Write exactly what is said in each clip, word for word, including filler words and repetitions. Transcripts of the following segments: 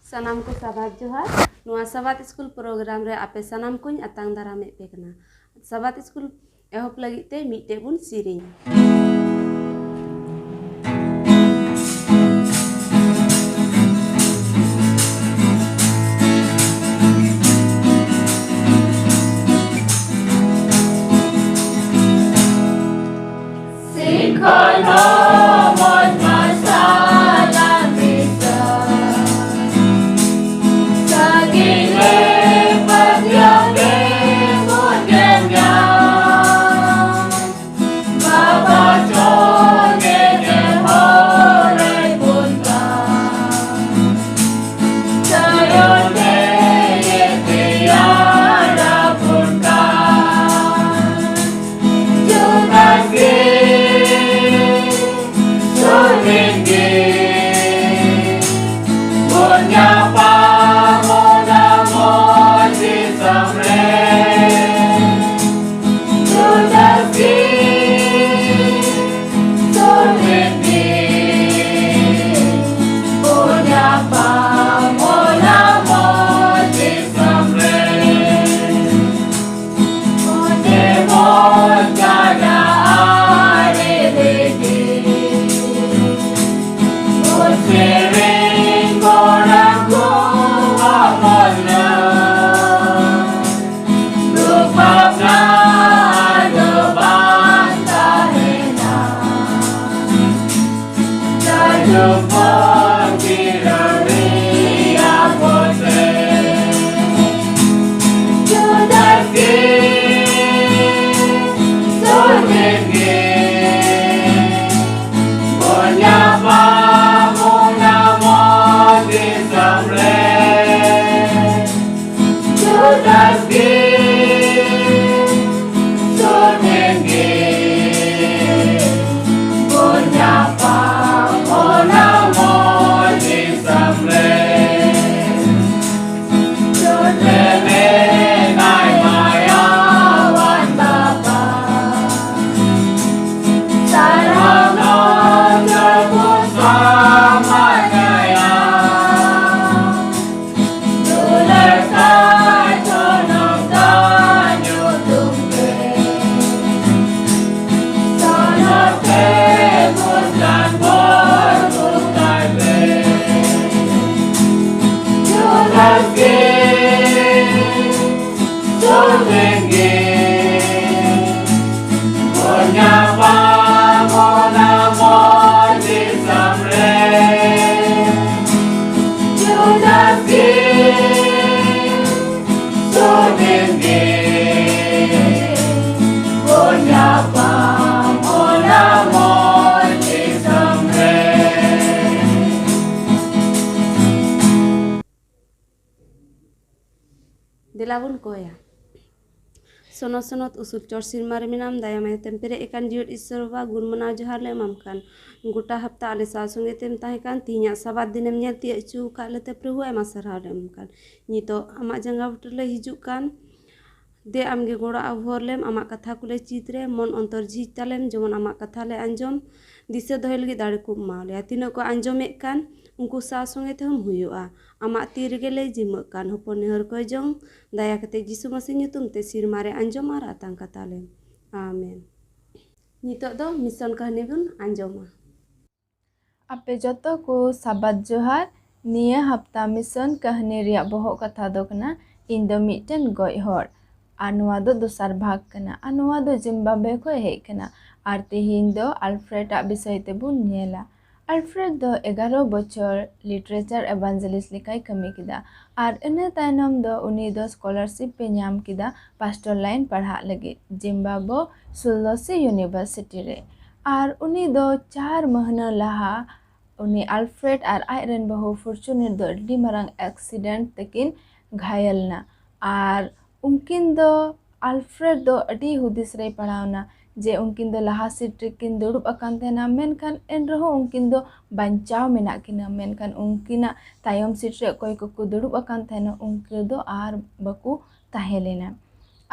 ᱥᱟᱱᱟᱢ ᱠᱚ ᱥᱟᱵᱟᱫ ᱡᱚᱦᱟᱨ᱾ ᱱᱚᱣᱟ ᱥᱟᱵᱟᱫ ᱥᱠᱩᱞ ᱯᱨᱳᱜᱨᱟᱢ ᱨᱮ ᱟᱯᱮ ᱥᱟᱱᱟᱢ ᱠᱚᱧ ᱟᱛᱟᱝ ᱫᱟᱨᱟᱢᱮᱫ ᱯᱮ ᱠᱟᱱᱟ᱾ ᱥᱟᱵᱟᱫ ᱥᱠᱩᱞ ᱮᱦᱚᱵ ᱞᱟᱹᱜᱤᱫ ᱛᱮ ᱢᱤᱫᱴᱮᱡ ᱵᱚᱱ ᱥᱮᱨᱮᱧᱟ᱾ ᱞᱟᱵᱚᱱ ᱠᱚᱭᱟ᱾ ᱥᱚᱱᱚᱛ ᱥᱚᱱᱚᱛ ᱩᱥᱩᱞ ᱪᱚᱴ ᱥᱤᱨᱢᱟ ᱨᱮ ᱢᱮᱱᱟᱢ, ᱫᱟᱭᱟ ᱢᱟᱭᱟ ᱛᱮᱢ ᱯᱮᱨᱮᱡ ᱟᱠᱟᱱ, ᱡᱤᱭᱮᱫ ᱤᱥᱥᱚᱨ ᱵᱟᱵᱟ, ᱜᱩᱱ ᱢᱟᱱᱟᱣ ᱡᱚᱦᱟᱨ ᱞᱮ ᱮᱢᱟᱢ ᱠᱟᱱ᱾ ᱜᱚᱴᱟ ᱦᱟᱯᱛᱟ ᱟᱞᱮ ᱥᱟᱶ ᱥᱚᱸᱜᱮ ᱛᱮᱢ ᱛᱟᱦᱮᱸ ᱠᱟᱱ, ᱛᱤᱦᱤᱧᱟᱜ ᱥᱟᱵᱟᱛ ᱫᱤᱱᱮᱢ ᱧᱮᱞ ᱛᱤᱭᱟᱹᱜ ᱦᱚᱪᱚ ᱟᱠᱟᱫ ᱞᱮᱛᱮ ᱯᱨᱚᱵᱷᱩ ᱟᱭᱢᱟ ᱥᱟᱨᱦᱟᱣ ᱞᱮ ᱮᱢᱟᱢ ᱠᱟᱱ᱾ ᱱᱤᱛᱚᱜ ᱟᱢᱟᱜ ᱡᱟᱸᱜᱟ ᱵᱩᱴᱟᱹ ᱞᱮ ᱦᱤᱡᱩᱜ ᱠᱟᱱ᱾ ᱫᱮ ᱟᱢᱜᱮ ᱜᱚᱲᱚ ᱟᱵᱷᱚᱨ ᱞᱮᱢ, ᱟᱢᱟᱜ ᱠᱟᱛᱷᱟ ᱠᱚᱞᱮ ᱪᱤᱛ ᱨᱮ, ᱢᱚᱱ ᱚᱱᱛᱚᱨ ᱡᱷᱤᱡ ᱛᱟᱞᱮᱢ, ᱡᱮᱢᱚᱱ ᱟᱢᱟᱜ ᱠᱟᱛᱷᱟ ᱞᱮ ᱟᱸᱡᱚᱢ, ᱫᱤᱥᱟᱹ ᱫᱚᱦᱚᱭ ᱞᱟᱹᱜᱤᱫ ᱫᱟᱲᱮ ᱠᱚ ᱮᱢᱟ ᱞᱮᱭᱟ᱾ ᱛᱤᱱᱟᱹᱜ ᱠᱚ ᱟᱸᱡᱚᱢᱮᱫ ᱠᱟᱱ, ᱩᱱᱠᱩ ᱥᱟᱶ ᱥᱚᱸᱜᱮ ᱛᱮᱦᱚᱸᱢ ᱦᱩᱭᱩᱜᱼᱟ᱾ ᱟᱢᱟᱜ ᱛᱤ ᱨᱮᱜᱮ ᱞᱮ ᱡᱤᱢᱟᱹᱜ ᱠᱟᱱ, ᱦᱚᱯᱚᱱ ᱱᱮᱦᱚᱨ ᱠᱚᱭ ᱡᱚᱝ, ᱫᱟᱭᱟ ᱠᱟᱛᱮ ᱡᱤᱥᱩ ᱢᱟᱹᱥᱤ ᱧᱩᱛᱩᱢ ᱛᱮ ᱥᱤᱨᱢᱟ ᱨᱮ ᱟᱸᱡᱚᱢ ᱟᱨ ᱟᱛᱟᱝ ᱠᱟᱛᱟ ᱞᱮᱢ᱾ ᱟᱢᱮᱱ᱾ ᱱᱤᱛᱚᱜ ᱫᱚ ᱢᱤᱥᱚᱱ ᱠᱟᱹᱦᱱᱤ ᱵᱚᱱ ᱟᱸᱡᱚᱢᱟ᱾ ᱟᱯᱮ ᱡᱚᱛᱚ ᱠᱚ ᱥᱟᱵᱟᱛ ᱡᱚᱦᱟᱨ᱾ ᱱᱤᱭᱟᱹ ᱦᱟᱯᱛᱟ ᱢᱤᱥᱚᱱ ᱠᱟᱹᱦᱱᱤ ᱨᱮᱭᱟᱜ ᱵᱚᱦᱚᱜ ᱠᱟᱛᱷᱟ ᱫᱚ ᱠᱟᱱᱟ, ᱤᱧ ᱫᱚ ᱢᱤᱫᱴᱮᱱ ᱜᱚᱡ ᱦᱚᱲ᱾ ᱟᱨ ᱱᱚᱣᱟ ᱫᱚ ᱫᱚᱥᱟᱨ ᱵᱷᱟᱜᱽ ᱠᱟᱱᱟ᱾ ᱟᱨ ᱱᱚᱣᱟ ᱫᱚ ᱡᱤᱢᱵᱟᱵᱣᱮ ᱠᱷᱚᱱ ᱦᱮᱡ ᱠᱟᱱᱟ᱾ ᱟᱨ ᱛᱮᱦᱮᱧ ᱫᱚ ᱟᱞᱯᱷᱨᱮᱰ ᱟᱜ ᱵᱤᱥᱚᱭ ᱛᱮᱵᱚᱱ ᱧᱮᱞᱟ᱾ ᱟᱞᱯᱷᱨᱮᱰ ᱫᱚ ᱮᱜᱟᱨᱚ ᱵᱚᱪᱷᱚᱨ literature evangelist ᱞᱮᱠᱟᱭ ᱠᱟᱹᱢᱤ ᱠᱮᱫᱟ᱾ ᱟᱨ ᱤᱱᱟᱹ ᱛᱟᱭᱱᱚᱢ ᱫᱚ ᱩᱱᱤ ᱫᱚ scholarship ᱮ ᱧᱟᱢ ᱠᱮᱫᱟ pastor line ᱯᱟᱲᱦᱟᱜ ᱞᱟᱹᱜᱤᱫ ᱡᱤᱢᱵᱟᱵᱣᱮ ᱥᱩᱞᱫᱚᱥᱤ University ᱨᱮ᱾ ᱟᱨ ᱩᱱᱤ ᱫᱚ ᱪᱟᱨ ᱢᱟᱹᱦᱱᱟᱹ ᱞᱟᱦᱟ ᱩᱱᱤ ᱟᱞᱯᱷᱨᱮᱰ ᱟᱨ ᱟᱡ ᱨᱮᱱ ᱵᱟᱹᱦᱩ ᱯᱷᱚᱨᱪᱩᱱᱮᱴ ᱫᱚ ᱟᱹᱰᱤ ᱢᱟᱨᱟᱝ accident ᱛᱮᱠᱤᱱ ᱜᱷᱟᱭᱮᱞ ᱮᱱᱟ᱾ ᱟᱨ ᱩᱱᱠᱤᱱ ᱫᱚ, ᱟᱞᱯᱷᱨᱮᱰ ᱫᱚ ᱟᱹᱰᱤ ᱦᱩᱫᱤᱥ ᱨᱮᱭ ᱯᱟᱲᱟᱣ ᱮᱱᱟ ᱡᱮ ᱩᱱᱠᱤᱱ ᱫᱚ ᱞᱟᱦᱟ seat ᱨᱮᱠᱤᱱ ᱫᱩᱲᱩᱵ ᱟᱠᱟᱱ ᱛᱟᱦᱮᱱᱟ, ᱢᱮᱱᱠᱷᱟᱱ ᱮᱱ ᱨᱮᱦᱚᱸ ᱩᱱᱠᱤᱱ ᱫᱚ ᱵᱟᱧᱪᱟᱣ ᱢᱮᱱᱟᱜ ᱠᱤᱱᱟ, ᱢᱮᱱᱠᱷᱟᱱ ᱩᱱᱠᱤᱱᱟᱜ ᱛᱟᱭᱚᱢ seat ᱨᱮ ᱚᱠᱚᱭ ᱠᱚᱠᱚ ᱫᱩᱲᱩᱵ ᱟᱠᱟᱱ ᱛᱟᱦᱮᱱᱟ, ᱩᱱᱠᱩ ᱫᱚ ᱟᱨ ᱵᱟᱠᱚ ᱛᱟᱦᱮᱸ ᱞᱮᱱᱟ᱾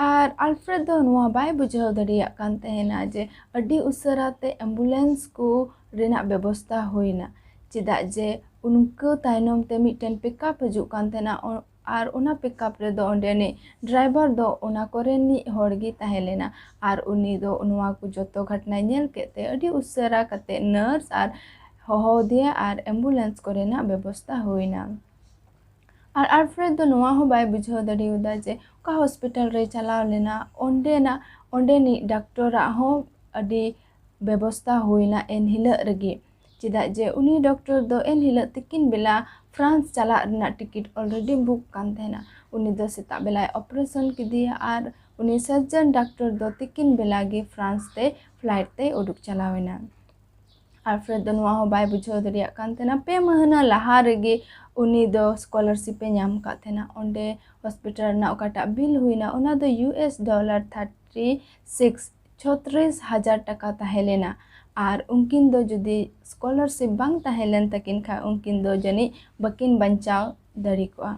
ᱟᱨ ᱟᱞᱯᱷᱨᱮᱰ ᱫᱚ ᱱᱚᱣᱟ ᱵᱟᱭ ᱵᱩᱡᱷᱟᱹᱣ ᱫᱟᱲᱮᱭᱟᱜ ᱠᱟᱱ ᱛᱟᱦᱮᱱᱟ ᱡᱮ ᱟᱹᱰᱤ ᱩᱥᱟᱹᱨᱟ ᱛᱮ ambulance ᱠᱚ ᱨᱮᱱᱟᱜ ᱵᱮᱵᱚᱥᱛᱟ ᱦᱩᱭᱱᱟ, ᱪᱮᱫᱟᱜ ᱡᱮ ᱩᱱᱠᱩ ᱛᱟᱭᱱᱚᱢ ᱛᱮ ᱢᱤᱫᱴᱮᱱ pickup ᱦᱤᱡᱩᱜ ᱠᱟᱱ ᱛᱟᱦᱮᱱᱟ᱾ ᱚ-, ᱟᱨ ᱚᱱᱟ pickup ᱨᱮᱫᱚ ᱚᱸᱰᱮᱱᱤᱡ driver ᱫᱚ ᱚᱱᱟ ᱠᱚᱨᱮᱱᱤᱡ ᱦᱚᱲ ᱜᱮ ᱛᱟᱦᱮᱸ ᱞᱮᱱᱟ᱾ ᱟᱨ ᱩᱱᱤ ᱫᱚ ᱱᱚᱣᱟ ᱠᱚ ᱡᱚᱛᱚ ᱜᱷᱚᱴᱱᱟᱭ ᱧᱮᱞ ᱠᱮᱫ ᱛᱮ ᱟᱹᱰᱤ ᱩᱥᱟᱹᱨᱟ ᱠᱟᱛᱮ nurse ᱟᱨ ᱦᱚᱦᱚ ᱟᱫᱮᱭᱟ ᱟᱨ ambulance ᱠᱚᱨᱮᱱᱟᱜ ᱵᱮᱵᱚᱥᱛᱟ ᱦᱩᱭᱱᱟ᱾ ᱟᱨ ᱟᱞᱯᱷᱨᱮᱰ ᱫᱚ ᱱᱚᱣᱟ ᱦᱚᱸ ᱵᱟᱭ ᱵᱩᱡᱷᱟᱹᱣ ᱫᱟᱲᱮᱭᱟᱫᱟ ᱡᱮ ᱚᱠᱟ hospital ᱨᱮᱭ ᱪᱟᱞᱟᱣ ᱞᱮᱱᱟ, ᱚᱸᱰᱮᱱᱟᱜ, ᱚᱸᱰᱮᱱᱤᱡ ᱰᱟᱠᱛᱚᱨᱟᱜ ᱦᱚᱸ ᱟᱹᱰᱤ ᱵᱮᱵᱚᱥᱛᱟ ᱦᱩᱭᱱᱟ ᱮᱱ ᱦᱤᱞᱳᱜ ᱨᱮᱜᱮ, ᱪᱮᱫᱟᱜ ᱡᱮ ᱩᱱᱤ ᱰᱚᱠᱴᱚᱨ ᱫᱚ ᱮᱱ ᱦᱤᱞᱳᱜ ᱛᱤᱠᱤᱱ ᱵᱮᱞᱟ France ᱪᱟᱞᱟᱜ ᱨᱮᱱᱟᱜ ticket already book ᱠᱟᱱ ᱛᱟᱦᱮᱱᱟ᱾ ᱩᱱᱤ ᱫᱚ ᱥᱮᱛᱟᱜ ᱵᱮᱞᱟᱭ operation ᱠᱮᱫᱮᱭᱟ ᱟᱨ ᱩᱱᱤ surgeon ᱰᱟᱠᱴᱚᱨ ᱫᱚ ᱛᱤᱠᱤᱱ ᱵᱮᱞᱟ ᱜᱮ France ᱛᱮ flight ᱛᱮᱭ ᱩᱰᱩᱠ ᱪᱟᱞᱟᱣ ᱮᱱᱟ᱾ ᱟᱞᱯᱷᱨᱮᱰ ᱫᱚ ᱱᱚᱣᱟ ᱦᱚᱸ ᱵᱟᱭ ᱵᱩᱡᱷᱟᱹᱣ ᱫᱟᱲᱮᱭᱟᱜ ᱠᱟᱱ ᱛᱟᱦᱮᱱᱟ᱾ ᱯᱮ ᱢᱟᱹᱦᱱᱟᱹ ᱞᱟᱦᱟ ᱨᱮᱜᱮ ᱩᱱᱤ ᱫᱚ ᱥᱠᱚᱞᱟᱨᱥᱤᱯ ᱮ ᱧᱟᱢ ᱟᱠᱟᱫ ᱛᱟᱦᱮᱱᱟ᱾ ᱚᱸᱰᱮ ᱦᱚᱥᱯᱤᱴᱟᱞ ᱨᱮᱱᱟᱜ ᱚᱠᱟᱴᱟᱜ ᱵᱤᱞ ᱦᱩᱭᱱᱟ, ᱚᱱᱟ ᱫᱚ U S dollar thirty six, ᱪᱷᱚᱛᱨᱤᱥ ᱦᱟᱡᱟᱨ ᱴᱟᱠᱟ ᱛᱟᱦᱮᱸ ᱞᱮᱱᱟ᱾ ᱟᱨ ᱩᱱᱠᱤᱱ ᱫᱚ ᱡᱩᱫᱤ ᱥᱠᱚᱞᱟᱨᱥᱤᱯ ᱵᱟᱝ ᱛᱟᱦᱮᱸ ᱞᱮᱱ ᱛᱟᱹᱠᱤᱱ ᱠᱷᱟᱱ, ᱩᱱᱠᱤᱱ ᱫᱚ ᱡᱟᱹᱱᱤᱡ ᱵᱟᱹᱠᱤᱱ ᱵᱟᱧᱪᱟᱣ ᱫᱟᱲᱮ ᱠᱚᱜᱼᱟ᱾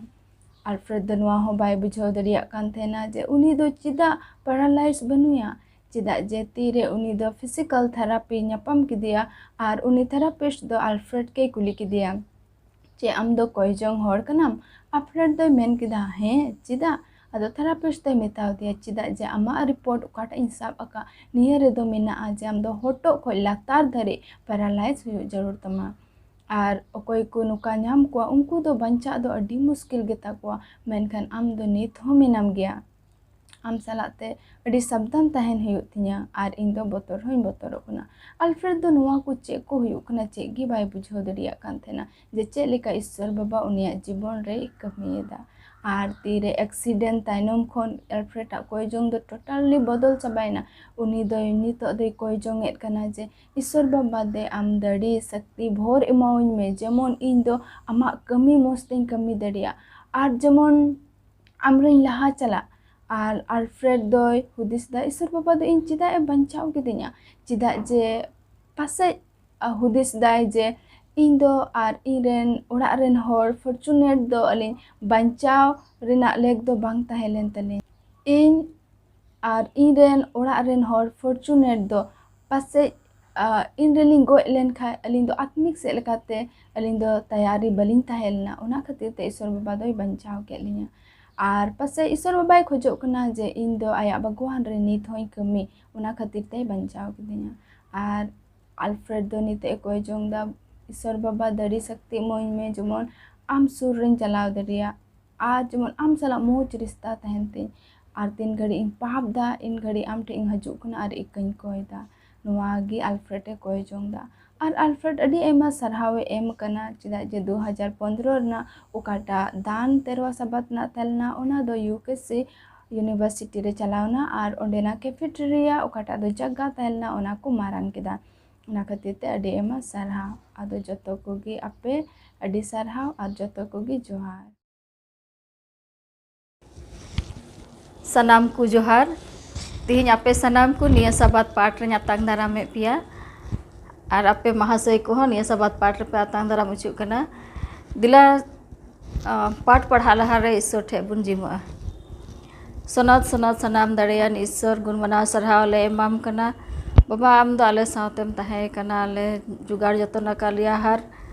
ᱟᱞᱯᱷᱨᱮᱰ ᱫᱚ ᱱᱚᱣᱟ ᱦᱚᱸ ᱵᱟᱭ ᱵᱩᱡᱷᱟᱹᱣ ᱫᱟᱲᱮᱭᱟᱜ ᱠᱟᱱ ᱛᱟᱦᱮᱱᱟ ᱡᱮ ᱩᱱᱤ ᱫᱚ ᱪᱮᱫᱟᱜ ᱯᱮᱨᱟᱞᱟᱭᱤᱡᱽ ᱵᱟᱹᱱᱩᱭᱟ, ᱪᱮᱫᱟᱜ ᱡᱮ ᱛᱤᱨᱮ ᱩᱱᱤ ᱫᱚ ᱯᱷᱤᱡᱤᱠᱟᱞ ᱛᱷᱮᱨᱟᱯᱤ ᱧᱟᱯᱟᱢ ᱠᱮᱫᱮᱭᱟ᱾ ᱟᱨ ᱩᱱᱤ ᱛᱷᱮᱨᱟᱯᱤᱥᱴ ᱫᱚ ᱟᱞᱯᱷᱨᱮᱰ ᱜᱮᱭ ᱠᱩᱞᱤ ᱠᱮᱫᱮᱭᱟ, "ᱪᱮᱫ ᱟᱢ ᱫᱚ ᱠᱚᱭ ᱡᱚᱝ ᱦᱚᱲ ᱠᱟᱱᱟᱢ?" ᱟᱞᱯᱷᱨᱮᱰ ᱫᱚᱭ ᱢᱮᱱ ᱠᱮᱫᱟ, "ᱦᱮᱸ, ᱪᱮᱫᱟᱜ?" ᱟᱫᱚ ᱛᱷᱮᱨᱟᱯᱤᱥᱴ ᱫᱚᱭ ᱢᱮᱛᱟᱣ ᱫᱮᱭᱟ, "ᱪᱮᱫᱟᱜ ᱡᱮ ᱟᱢᱟᱜ ᱨᱤᱯᱳᱨᱴ ᱚᱠᱟᱴᱟᱜ ᱤᱧ ᱥᱟᱵ ᱟᱠᱟᱫ, ᱱᱤᱭᱟᱹ ᱨᱮᱫᱚ ᱢᱮᱱᱟᱜᱼᱟ ᱡᱮ ᱟᱢ ᱫᱚ ᱦᱚᱴᱚᱜ ᱠᱷᱚᱱ ᱞᱟᱛᱟᱨ ᱫᱷᱟᱹᱨᱤᱡ ᱯᱮᱨᱟᱞᱟᱭᱤᱡᱽ ᱦᱩᱭᱩᱜ ᱡᱟᱹᱨᱩᱲ ᱛᱟᱢᱟ᱾ ᱟᱨ ᱚᱠᱚᱭ ᱠᱚ ᱱᱚᱝᱠᱟ ᱧᱟᱢ ᱠᱚᱣᱟ, ᱩᱱᱠᱩ ᱫᱚ ᱵᱟᱧᱪᱟᱜ ᱫᱚ ᱟᱹᱰᱤ ᱢᱩᱥᱠᱤᱞ ᱜᱮᱛᱟ ᱠᱚᱣᱟ, ᱢᱮᱱᱠᱷᱟᱱ ᱟᱢ ᱫᱚ ᱱᱤᱛ ᱦᱚᱸ ᱢᱮᱱᱟᱢ ᱜᱮᱭᱟ᱾ ᱟᱢ ᱥᱟᱞᱟᱜ ᱛᱮ ᱟᱹᱰᱤ ᱥᱟᱵᱫᱷᱟᱱ ᱛᱟᱦᱮᱱ ᱦᱩᱭᱩᱜ ᱛᱤᱧᱟ, ᱟᱨ ᱤᱧ ᱫᱚ ᱵᱚᱛᱚᱨ ᱦᱚᱸᱧ ᱵᱚᱛᱚᱨᱚᱜ ᱠᱟᱱᱟ᱾" ᱟᱞᱯᱷᱨᱮᱰ ᱫᱚ ᱱᱚᱣᱟ ᱠᱚ ᱪᱮᱫ ᱠᱚ ᱦᱩᱭᱩᱜ ᱠᱟᱱᱟ, ᱪᱮᱫ ᱜᱮ ᱵᱟᱭ ᱵᱩᱡᱷᱟᱹᱣ ᱫᱟᱲᱮᱭᱟᱜ ᱠᱟᱱ ᱛᱟᱦᱮᱱᱟ ᱡᱮ ᱪᱮᱫ ᱞᱮᱠᱟ ᱤᱥᱥᱚᱨ ᱵᱟᱵᱟ ᱩᱱᱤᱭᱟᱜ ᱡᱤᱵᱚᱱ ᱨᱮᱭ ᱠᱟᱹᱢᱤᱭᱮᱫᱟ᱾ ᱟᱨ ᱛᱤᱨᱮ ᱮᱠᱥᱤᱰᱮᱱᱴ ᱛᱟᱭᱱᱚᱢ ᱠᱷᱚᱱ ᱟᱞᱯᱷᱨᱮᱰ ᱟᱜ ᱠᱚᱭ ᱡᱚᱝ ᱫᱚ ᱴᱳᱴᱟᱞᱤ ᱵᱚᱫᱚᱞ ᱪᱟᱵᱟᱭᱮᱱᱟ᱾ ᱩᱱᱤ ᱫᱚᱭ ᱱᱤᱛᱚᱜ ᱫᱚᱭ ᱠᱚᱭ ᱡᱚᱝ ᱮᱫ ᱠᱟᱱᱟ ᱡᱮ, "ᱤᱥᱥᱚᱨ ᱵᱟᱵᱟ ᱫᱮ, ᱟᱢ ᱫᱟᱲᱮ ᱥᱟᱠᱛᱤ ᱵᱷᱳᱨ ᱮᱢᱟᱣᱟᱹᱧ ᱢᱮ, ᱡᱮᱢᱚᱱ ᱤᱧ ᱫᱚ ᱟᱢᱟᱜ ᱠᱟᱹᱢᱤ ᱢᱚᱸᱡᱽ ᱛᱮᱧ ᱠᱟᱹᱢᱤ ᱫᱟᱲᱮᱭᱟᱜ, ᱟᱨ ᱡᱮᱢᱚᱱ ᱟᱢᱨᱮᱧ ᱞᱟᱦᱟ ᱪᱟᱞᱟᱜ᱾" ᱟᱨ ᱟᱞᱯᱷᱨᱮᱰ ᱫᱚᱭ ᱦᱩᱫᱤᱥ ᱫᱟ, "ᱤᱥᱥᱚᱨ ᱵᱟᱵᱟ ᱫᱚ ᱤᱧ ᱪᱮᱫᱟᱜ ᱮ ᱵᱟᱧᱪᱟᱣ ᱠᱤᱫᱤᱧᱟ? ᱪᱮᱫᱟᱜ ᱡᱮ ᱯᱟᱥᱮᱡ, ᱟ, ᱦᱩᱫᱤᱥ ᱫᱟᱭ ᱡᱮ ᱤᱧ ᱫᱚ ᱟᱨ ᱤᱧ ᱨᱮᱱ ᱚᱲᱟᱜ ᱨᱮᱱ ᱦᱚᱲ ᱯᱷᱚᱨᱪᱩᱱᱮᱴ ᱫᱚ ᱟᱹᱞᱤᱧ ᱵᱟᱧᱪᱟᱣ ᱨᱮᱱᱟᱜ ᱞᱮᱠ ᱫᱚ ᱵᱟᱝ ᱛᱟᱦᱮᱸ ᱞᱮᱱ ᱛᱟᱹᱞᱤᱧ᱾ ᱤᱧ ᱟᱨ ᱤᱧ ᱨᱮᱱ ᱚᱲᱟᱜ ᱨᱮᱱ ᱦᱚᱲ ᱯᱷᱚᱨᱪᱩᱱᱮᱴ ᱫᱚ ᱯᱟᱥᱮᱡ, ᱟ, ᱤᱧ ᱨᱮᱞᱤᱧ ᱜᱚᱡ ᱞᱮᱱ ᱠᱷᱟᱡ, ᱟᱹᱞᱤᱧ ᱫᱚ ᱟᱛᱢᱤᱠ ᱥᱮᱫ ᱞᱮᱠᱟᱛᱮ ᱟᱹᱞᱤᱧ ᱫᱚ ᱛᱟᱭᱟᱨᱤ ᱵᱟᱹᱞᱤᱧ ᱛᱟᱦᱮᱸ ᱞᱮᱱᱟ᱾ ᱚᱱᱟ ᱠᱷᱟᱹᱛᱤᱨ ᱛᱮ ᱤᱥᱥᱚᱨ ᱵᱟᱵᱟ ᱫᱚᱭ ᱵᱟᱧᱪᱟᱣ ᱠᱮᱫ ᱞᱤᱧᱟ᱾ ᱟᱨ ᱯᱟᱥᱮᱡ ᱤᱥᱥᱚᱨ ᱵᱟᱵᱟᱭ ᱠᱷᱚᱡᱚᱜ ᱠᱟᱱᱟ ᱡᱮ ᱤᱧ ᱫᱚ ᱟᱭᱟᱜ ᱵᱟᱜᱽᱣᱟᱱ ᱨᱮ ᱱᱤᱛ ᱦᱚᱸᱧ ᱠᱟᱹᱢᱤ, ᱚᱱᱟ ᱠᱷᱟᱹᱛᱤᱨ ᱛᱮᱭ ᱵᱟᱧᱪᱟᱣ ᱠᱤᱫᱤᱧᱟ᱾" ᱟᱨ ᱟᱞᱯᱷᱨᱮᱰ ᱫᱚ ᱱᱤᱛᱚᱜ ᱮ ᱠᱚᱭ ᱡᱚᱝ ᱫᱟ, "ᱤᱥᱥᱚᱨ ᱵᱟᱵᱟ, ᱫᱟᱲᱮ ᱥᱟᱠᱛᱤ ᱤᱢᱟᱹᱧ ᱢᱮ, ᱡᱮᱢᱚᱱ ᱟᱢ ᱥᱩᱨ ᱨᱮᱧ ᱪᱟᱞᱟᱣ ᱫᱟᱲᱮᱭᱟᱜ, ᱟᱨ ᱡᱮᱢᱚᱱ ᱟᱢ ᱥᱟᱞᱟᱜ ᱢᱚᱡᱽ ᱨᱤᱥᱛᱟ ᱛᱟᱦᱮᱱ ᱛᱤᱧ᱾ ᱟᱨ ᱛᱤᱱ ᱜᱷᱟᱹᱲᱤᱡ ᱤᱧ ᱯᱟᱯ ᱫᱟ, ᱤᱱ ᱜᱷᱟᱹᱲᱤᱡ ᱟᱢ ᱴᱷᱮᱱ ᱤᱧ ᱦᱤᱡᱩᱜ ᱠᱟᱱᱟ ᱟᱨ ᱤᱠᱟᱹᱧ ᱠᱚᱭ ᱫᱟ᱾" ᱱᱚᱣᱟ ᱜᱮ ᱟᱞᱯᱷᱨᱮᱰ ᱮ ᱠᱚᱭ ᱡᱚᱝ ᱫᱟ᱾ ᱟᱨ ᱟᱞᱯᱷᱨᱮᱰ ᱟᱹᱰᱤ ᱟᱭᱢᱟ ᱥᱟᱨᱦᱟᱣ ᱮ ᱮᱢ ᱠᱟᱱᱟ, ᱪᱮᱫᱟᱜ ᱡᱮ ᱫᱩ ᱦᱟᱡᱟᱨ ᱯᱚᱱᱫᱽᱨᱚ ᱨᱮᱱᱟᱜ ᱚᱠᱟᱴᱟᱜ ᱫᱟᱱ ᱛᱮᱨᱣᱟ ᱥᱟᱵᱟᱫ ᱨᱮᱱᱟᱜ ᱛᱟᱦᱮᱸ ᱞᱮᱱᱟ, ᱚᱱᱟ ᱫᱚ ᱤᱭᱩ ᱠᱮ ᱥᱤ ᱤᱭᱩᱱᱤᱵᱷᱟᱨᱥᱤᱴᱤ ᱨᱮ ᱪᱟᱞᱟᱣ ᱮᱱᱟ ᱟᱨ ᱚᱸᱰᱮᱱᱟᱜ ᱠᱮᱯᱷᱮᱴᱮᱨᱤᱭᱟ ᱚᱠᱟᱴᱟᱜ ᱫᱚ ᱡᱟᱭᱜᱟ ᱛᱟᱦᱮᱸ ᱞᱮᱱᱟ, ᱚᱱᱟ ᱠᱚ ᱢᱟᱨᱟᱝ ᱠᱮᱫᱟ᱾ ᱚᱱᱟ ᱠᱷᱟᱹᱛᱤᱨ ᱛᱮ ᱟᱹᱰᱤ ᱟᱭᱢᱟ ᱥᱟᱨᱦᱟᱣ᱾ ᱟᱫᱚ ᱡᱚᱛᱚ ᱠᱚᱜᱮ ᱟᱯᱮ ᱟᱹᱰᱤ ᱥᱟᱨᱦᱟᱣ ᱟᱨ ᱡᱚᱛᱚ ᱠᱚᱜᱮ ᱡᱚᱦᱟᱨ᱾ ᱥᱟᱱᱟᱢ ᱠᱚ ᱡᱚᱦᱟᱨ᱾ ᱛᱮᱦᱮᱧ ᱟᱯᱮ ᱥᱟᱱᱟᱢ ᱠᱚ ᱱᱤᱭᱟᱹ ᱥᱟᱵᱟᱫ ᱯᱟᱴ ᱨᱮᱧ ᱟᱛᱟᱝ ᱫᱟᱨᱟᱢᱮᱫ ᱯᱮᱭᱟ᱾ ᱟᱨ ᱟᱯᱮ ᱢᱟᱦᱟᱥᱚᱭ ᱠᱚᱦᱚᱸ ᱱᱤᱭᱟᱹ ᱥᱟᱵᱟᱫ ᱯᱟᱴ ᱨᱮᱯᱮ ᱟᱛᱟᱝ ᱫᱟᱨᱟᱢ ᱦᱚᱪᱚᱜ ᱠᱟᱱᱟ᱾ ᱫᱮᱞᱟ, ᱟᱸ, ᱯᱟᱴ ᱯᱟᱲᱦᱟᱜ ᱞᱟᱦᱟᱨᱮ ᱤᱥᱥᱚᱨ ᱴᱷᱮᱡ ᱵᱚᱱ ᱡᱤᱢᱟᱹᱜᱼᱟ᱾ ᱥᱚᱱᱚᱛ ᱥᱚᱱᱚᱛ ᱥᱟᱱᱟᱢ ᱫᱟᱲᱮᱭᱟᱱ ᱤᱥᱥᱚᱨ, ᱜᱩᱱ ᱢᱟᱱᱟᱣ ᱥᱟᱨᱦᱟᱣ ᱞᱮ ᱮᱢᱟᱢ ᱠᱟᱱᱟ᱾ ᱵᱟᱵᱟ, ᱟᱢ ᱫᱚ ᱟᱞᱮ ᱥᱟᱶᱛᱮᱢ ᱛᱟᱦᱮᱸ ᱠᱟᱱᱟ, ᱞᱮ ᱡᱚᱜᱟᱲ ᱡᱚᱛᱚᱱ ᱟᱠᱟᱫ ᱞᱮᱭᱟ, ᱦᱟᱨ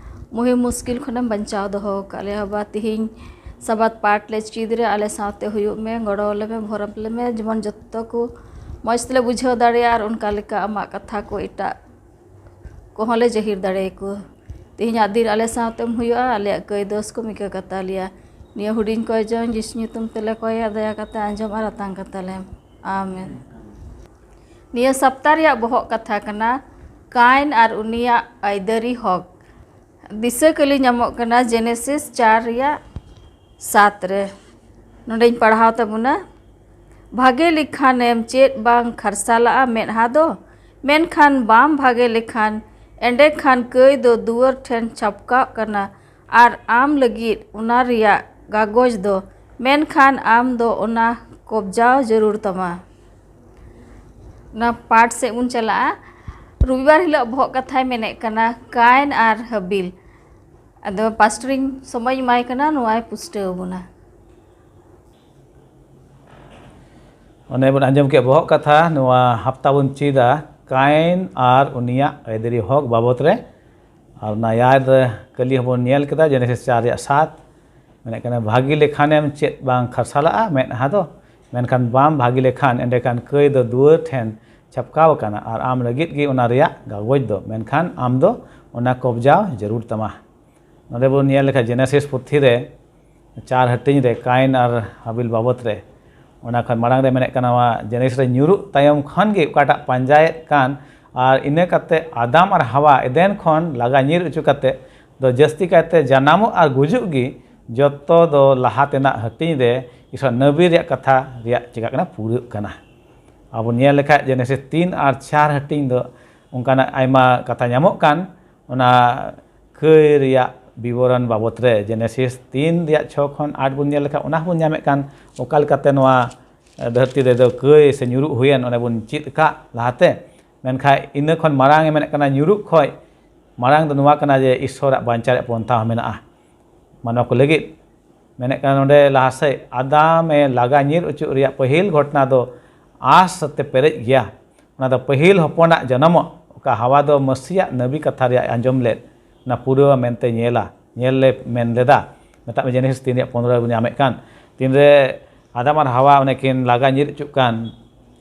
ᱢᱩᱦᱤᱢ ᱢᱩᱥᱠᱤᱞ ᱠᱷᱚᱱᱮᱢ ᱵᱟᱧᱪᱟᱣ ᱫᱚᱦᱚ ᱟᱠᱟᱫ ᱞᱮᱭᱟ᱾ ᱵᱟᱵᱟ, ᱛᱤᱦᱤᱧ ᱥᱟᱵᱟᱫ ᱯᱟᱴ ᱞᱮ ᱪᱮᱫ ᱨᱮ ᱟᱞᱮ ᱥᱟᱶᱛᱮ ᱦᱩᱭᱩᱜ ᱢᱮ, ᱜᱚᱲᱚ ᱞᱮᱢᱮ, ᱵᱷᱚᱨᱟᱢ ᱞᱮᱢᱮ, ᱡᱮᱢᱚᱱ ᱡᱚᱛᱚ ᱠᱚ ᱢᱚᱡᱽ ᱛᱮᱞᱮ ᱵᱩᱡᱷᱟᱹᱣ ᱫᱟᱲᱮᱭᱟᱜᱼᱟ ᱟᱨ ᱚᱱᱠᱟ ᱞᱮᱠᱟ ᱟᱢᱟᱜ ᱠᱟᱛᱷᱟ ᱠᱚ ᱮᱴᱟᱜ ᱠᱚᱦᱚᱸ ᱞᱮ ᱡᱟᱹᱦᱤᱨ ᱫᱟᱲᱮᱭᱟᱠᱚ᱾ ᱛᱮᱦᱮᱧᱟᱜ ᱫᱤᱱ ᱟᱞᱮ ᱥᱟᱶᱛᱮᱢ ᱦᱩᱭᱩᱜᱼᱟ, ᱟᱞᱮᱭᱟᱜ ᱠᱟᱹᱭ ᱫᱳᱥ ᱠᱚᱢ ᱤᱠᱟᱹ ᱠᱟᱛᱟ ᱞᱮᱭᱟ᱾ ᱱᱤᱭᱟᱹ ᱦᱩᱰᱤᱧ ᱠᱚᱭ ᱡᱚᱝ ᱡᱤᱥᱩ ᱧᱩᱛᱩᱢ ᱛᱮᱞᱮ ᱠᱚᱭᱟ, ᱫᱟᱭᱟ ᱠᱟᱛᱮ ᱟᱸᱡᱚᱢ ᱟᱨ ᱟᱛᱟᱝ ᱠᱟᱛᱟ ᱞᱮᱢ᱾ ᱟᱢᱮᱱ᱾ ᱱᱤᱭᱟᱹ ᱥᱟᱯᱛᱟ ᱨᱮᱭᱟᱜ ᱵᱚᱦᱚᱜ ᱠᱟᱛᱷᱟ ᱠᱟᱱᱟ ᱠᱟᱭᱤᱱ ᱟᱨ ᱩᱱᱤᱭᱟᱜ ᱟᱹᱭᱫᱟᱹᱨᱤ ᱦᱚᱠ᱾ ᱫᱤᱥᱟᱹ ᱠᱟᱹᱞᱤ ᱧᱟᱢᱚᱜ ᱠᱟᱱᱟ ᱡᱮᱱᱮᱥᱤᱥ ᱪᱟᱨ ᱨᱮᱭᱟᱜ ᱥᱟᱛ ᱨᱮ᱾ ᱱᱚᱰᱮᱧ ᱯᱟᱲᱦᱟᱣ ᱛᱟᱵᱚᱱᱟ᱾ ᱵᱷᱟᱜᱮ ᱞᱮᱠᱷᱟᱱᱮᱢ ᱪᱮᱫ ᱵᱟᱝ ᱠᱷᱟᱨᱥᱟᱞᱟᱜᱼᱟ ᱢᱮᱫᱦᱟ ᱫᱚ, ᱢᱮᱱᱠᱷᱟᱱ ᱵᱟᱢ ᱵᱷᱟᱜᱮ ᱞᱮᱠᱷᱟᱱ ᱮᱸᱰᱮᱠᱷᱟᱱ ᱠᱟᱹᱭ ᱫᱚ ᱫᱩᱣᱟᱹᱨ ᱴᱷᱮᱱ ᱪᱷᱟᱯᱠᱟᱜ ᱠᱟᱱᱟ, ᱟᱨ ᱟᱢ ᱞᱟᱹᱜᱤᱫ ᱚᱱᱟ ᱨᱮᱭᱟᱜ ᱠᱟᱜᱚᱡᱽ ᱫᱚ, ᱢᱮᱱᱠᱷᱟᱱ ᱟᱢ ᱫᱚ ᱚᱱᱟ ᱠᱚᱵᱡᱟᱣ ᱡᱟᱹᱨᱩᱲ ᱛᱟᱢᱟ᱾ ᱚᱱᱟ ᱯᱟᱴ ᱥᱮᱫ ᱵᱚᱱ ᱪᱟᱞᱟᱜᱼᱟ᱾ ᱨᱚᱵᱤᱵᱟᱨ ᱦᱤᱞᱳᱜ ᱵᱚᱦᱚᱜ ᱠᱟᱛᱷᱟᱭ ᱢᱮᱱᱮᱫ ᱠᱟᱱᱟ ᱠᱟᱭᱤᱱ ᱟᱨ ᱦᱟᱵᱤᱞ᱾ ᱟᱫᱚ ᱯᱟᱥᱴᱚᱨᱤᱧ ᱥᱚᱢᱚᱭ ᱤᱧ ᱮᱢᱟᱭ ᱠᱟᱱᱟ, ᱱᱚᱣᱟᱭ ᱯᱩᱥᱴᱟᱹᱣ ᱟᱵᱚᱱᱟ᱾ ᱚᱱᱮ ᱵᱚᱱ ᱟᱸᱡᱚᱢ ᱠᱮᱫ ᱵᱚᱦᱚᱜ ᱠᱟᱛᱷᱟ, ᱱᱚᱣᱟ ᱦᱟᱯᱛᱟ ᱵᱚᱱ ᱪᱮᱫᱟ ᱠᱟᱭᱤᱱ ᱟᱨ ᱩᱱᱤᱭᱟᱜ ᱟᱹᱭᱫᱟᱹᱨᱤ ᱦᱚᱠ ᱵᱟᱵᱚᱛ ᱨᱮ᱾ ᱟᱨ ᱚᱱᱟ ᱭᱟᱭ ᱨᱮ ᱠᱟᱹᱞᱤ ᱦᱚᱸᱵᱚᱱ ᱧᱮᱞ ᱠᱮᱫᱟ, ᱡᱮᱱᱮᱥᱤᱥ ᱪᱟᱨ ᱨᱮᱭᱟᱜ ᱥᱟᱛ᱾ ᱢᱮᱱᱮᱫ ᱠᱟᱱᱟ, ᱵᱷᱟᱹᱜᱤ ᱞᱮᱠᱷᱟᱱᱮᱢ ᱪᱮᱫ ᱵᱟᱝ ᱠᱷᱟᱨᱥᱟᱞᱟᱜᱼᱟ ᱢᱮᱫᱦᱟ ᱫᱚ, ᱢᱮᱱᱠᱷᱟᱱ ᱵᱟᱢ ᱵᱷᱟᱹᱜᱤ ᱞᱮᱠᱷᱟᱱ ᱮᱸᱰᱮᱠᱷᱟᱱ ᱠᱟᱹᱭ ᱫᱚ ᱫᱩᱣᱟᱹᱨ ᱴᱷᱮᱱ ᱪᱷᱟᱯᱠᱟᱣ ᱟᱠᱟᱱᱟ, ᱟᱨ ᱟᱢ ᱞᱟᱹᱜᱤᱫ ᱜᱮ ᱚᱱᱟ ᱨᱮᱭᱟᱜ ᱠᱟᱜᱚᱡᱽ ᱫᱚ, ᱢᱮᱱᱠᱷᱟᱱ ᱟᱢ ᱫᱚ ᱚᱱᱟ ᱠᱚᱵᱡᱟᱣ ᱡᱟᱹᱨᱩᱲ ᱛᱟᱢᱟ᱾ ᱱᱚᱰᱮ ᱵᱚᱱ ᱧᱮᱞ ᱞᱮᱠᱷᱟᱱ ᱡᱮᱱᱮᱥᱤᱥ ᱯᱩᱛᱷᱤ ᱨᱮ ᱪᱟᱨ ᱦᱟᱹᱴᱤᱧ ᱨᱮ ᱠᱟᱭᱤᱱ ᱟᱨ ᱦᱟᱵᱤᱞ ᱵᱟᱵᱚᱛ ᱨᱮ, ᱚᱱᱟ ᱠᱷᱚᱱ ᱢᱟᱲᱟᱝ ᱨᱮ ᱢᱮᱱᱮᱫ ᱠᱟᱱᱟ, ᱱᱚᱣᱟ ᱡᱮᱱᱮᱥᱤᱥ ᱨᱮ ᱧᱩᱨᱩᱜ ᱛᱟᱭᱚᱢ ᱠᱷᱚᱱ ᱜᱮ ᱚᱠᱟᱴᱟᱜ ᱯᱟᱸᱡᱟᱭᱮᱫ ᱠᱟᱱ, ᱟᱨ ᱤᱱᱟᱹ ᱠᱟᱛᱮ ᱟᱫᱟᱢ ᱟᱨ ᱦᱟᱣᱟ ᱮᱫᱮᱱ ᱠᱷᱚᱱ ᱞᱟᱜᱟ ᱧᱤᱨ ᱚᱪᱚ ᱠᱟᱛᱮ ᱫᱚ ᱡᱟᱹᱥᱛᱤ ᱠᱟᱭᱛᱮ ᱡᱟᱱᱟᱢᱚᱜ ᱟᱨ ᱜᱩᱡᱩᱜ ᱜᱮ ᱡᱚᱛᱚ ᱫᱚ ᱞᱟᱦᱟ ᱛᱮᱱᱟᱜ ᱦᱟᱹᱴᱤᱧ ᱨᱮ ᱤᱥᱚᱨ ᱱᱟᱹᱵᱤ ᱨᱮᱭᱟᱜ ᱠᱟᱛᱷᱟ ᱨᱮᱭᱟᱜ ᱪᱤᱠᱟᱹᱜ ᱠᱟᱱᱟ, ᱯᱩᱨᱟᱹᱜ ᱠᱟᱱᱟ᱾ ᱟᱵᱚ ᱧᱮᱞ ᱞᱮᱠᱷᱟᱡ ᱡᱮᱱᱮᱥᱤᱥ ᱛᱤᱱ ᱟᱨ ᱪᱟᱨ ᱦᱟᱹᱴᱤᱧ ᱫᱚ ᱚᱱᱠᱟᱱᱟᱜ ᱟᱭᱢᱟ ᱠᱟᱛᱷᱟ ᱧᱟᱢᱚᱜ ᱠᱟᱱ, ᱚᱱᱟ ᱠᱟᱹᱭ ᱨᱮᱭᱟᱜ ᱵᱤᱵᱚᱨᱚᱱ ᱵᱟᱵᱚᱛ ᱨᱮ ᱡᱮᱱᱮᱥᱤᱥ ᱛᱤᱱ ᱨᱮᱭᱟᱜ ᱪᱷᱚ ᱠᱷᱚᱱ ᱟᱴ ᱵᱚᱱ ᱧᱮᱞ ᱞᱮᱠᱷᱟᱱ, ᱚᱱᱟ ᱦᱚᱸᱵᱚᱱ ᱧᱟᱢᱮᱫ ᱠᱟᱱ, ᱚᱠᱟ ᱞᱮᱠᱟᱛᱮ ᱱᱚᱣᱟ ᱫᱷᱟᱹᱨᱛᱤ ᱨᱮᱫᱚ ᱠᱟᱹᱭ ᱥᱮ ᱧᱩᱨᱩᱜ ᱦᱩᱭᱮᱱ, ᱚᱱᱮ ᱵᱚᱱ ᱪᱮᱫ ᱟᱠᱟᱫ ᱞᱟᱦᱟᱛᱮ᱾ ᱢᱮᱱᱠᱷᱟᱱ ᱤᱱᱟᱹ ᱠᱷᱚᱱ ᱢᱟᱨᱟᱝ ᱮ ᱢᱮᱱᱮᱫ ᱠᱟᱱᱟ, ᱧᱩᱨᱩᱜ ᱠᱷᱚᱱ ᱢᱟᱨᱟᱝ ᱫᱚ ᱱᱚᱣᱟ ᱠᱟᱱᱟ ᱡᱮ ᱤᱥᱥᱚᱨᱟᱜ ᱵᱟᱧᱪᱟᱣ ᱨᱮᱭᱟᱜ ᱯᱚᱱᱛᱷᱟ ᱦᱚᱸ ᱢᱮᱱᱟᱜᱼᱟ ᱢᱟᱱᱣᱟ ᱠᱚ ᱞᱟᱹᱜᱤᱫ᱾ ᱢᱮᱱᱮᱫ ᱠᱟᱱᱟ ᱱᱚᱰᱮ ᱞᱟᱦᱟ ᱥᱮᱫ, ᱟᱫᱟᱢ ᱮ ᱞᱟᱜᱟ ᱧᱤᱨ ᱚᱪᱚᱜ ᱨᱮᱭᱟᱜ ᱯᱟᱹᱦᱤᱞ ᱜᱷᱚᱴᱚᱱᱟ ᱫᱚ ᱟᱸᱥ ᱟᱛᱮ ᱯᱮᱨᱮᱡ ᱜᱮᱭᱟ᱾ ᱚᱱᱟ ᱫᱚ ᱯᱟᱹᱦᱤᱞ ᱦᱚᱯᱚᱱᱟᱜ ᱡᱚᱱᱚᱢᱚᱜ, ᱚᱠᱟ ᱦᱟᱣᱟ ᱫᱚ ᱢᱟᱹᱥᱤᱭᱟᱜ ᱱᱟᱵᱤ ᱠᱟᱛᱷᱟ ᱨᱮᱭᱟᱜ ᱟᱸᱡᱚᱢ ᱞᱮᱫ, ᱚᱱᱟ ᱯᱩᱨᱟᱹᱣᱟ ᱢᱮᱱᱛᱮ ᱧᱮᱞᱟ, ᱧᱮᱞ ᱞᱮ ᱢᱮᱱ ᱞᱮᱫᱟ᱾ ᱢᱮᱛᱟᱜ ᱢᱮ, ᱡᱮᱱᱮᱥᱤᱥ ᱛᱤᱱ ᱨᱮᱭᱟᱜ ᱯᱚᱱᱨᱚ ᱨᱮ ᱵᱚᱱ ᱧᱟᱢᱮᱫ ᱠᱟᱱ, ᱛᱤᱱᱨᱮ ᱟᱫᱟᱢ ᱟᱨ ᱦᱟᱣᱟ ᱚᱱᱮ ᱠᱤᱱ ᱞᱟᱜᱟ ᱧᱤᱨ ᱚᱪᱚᱜ ᱠᱟᱱ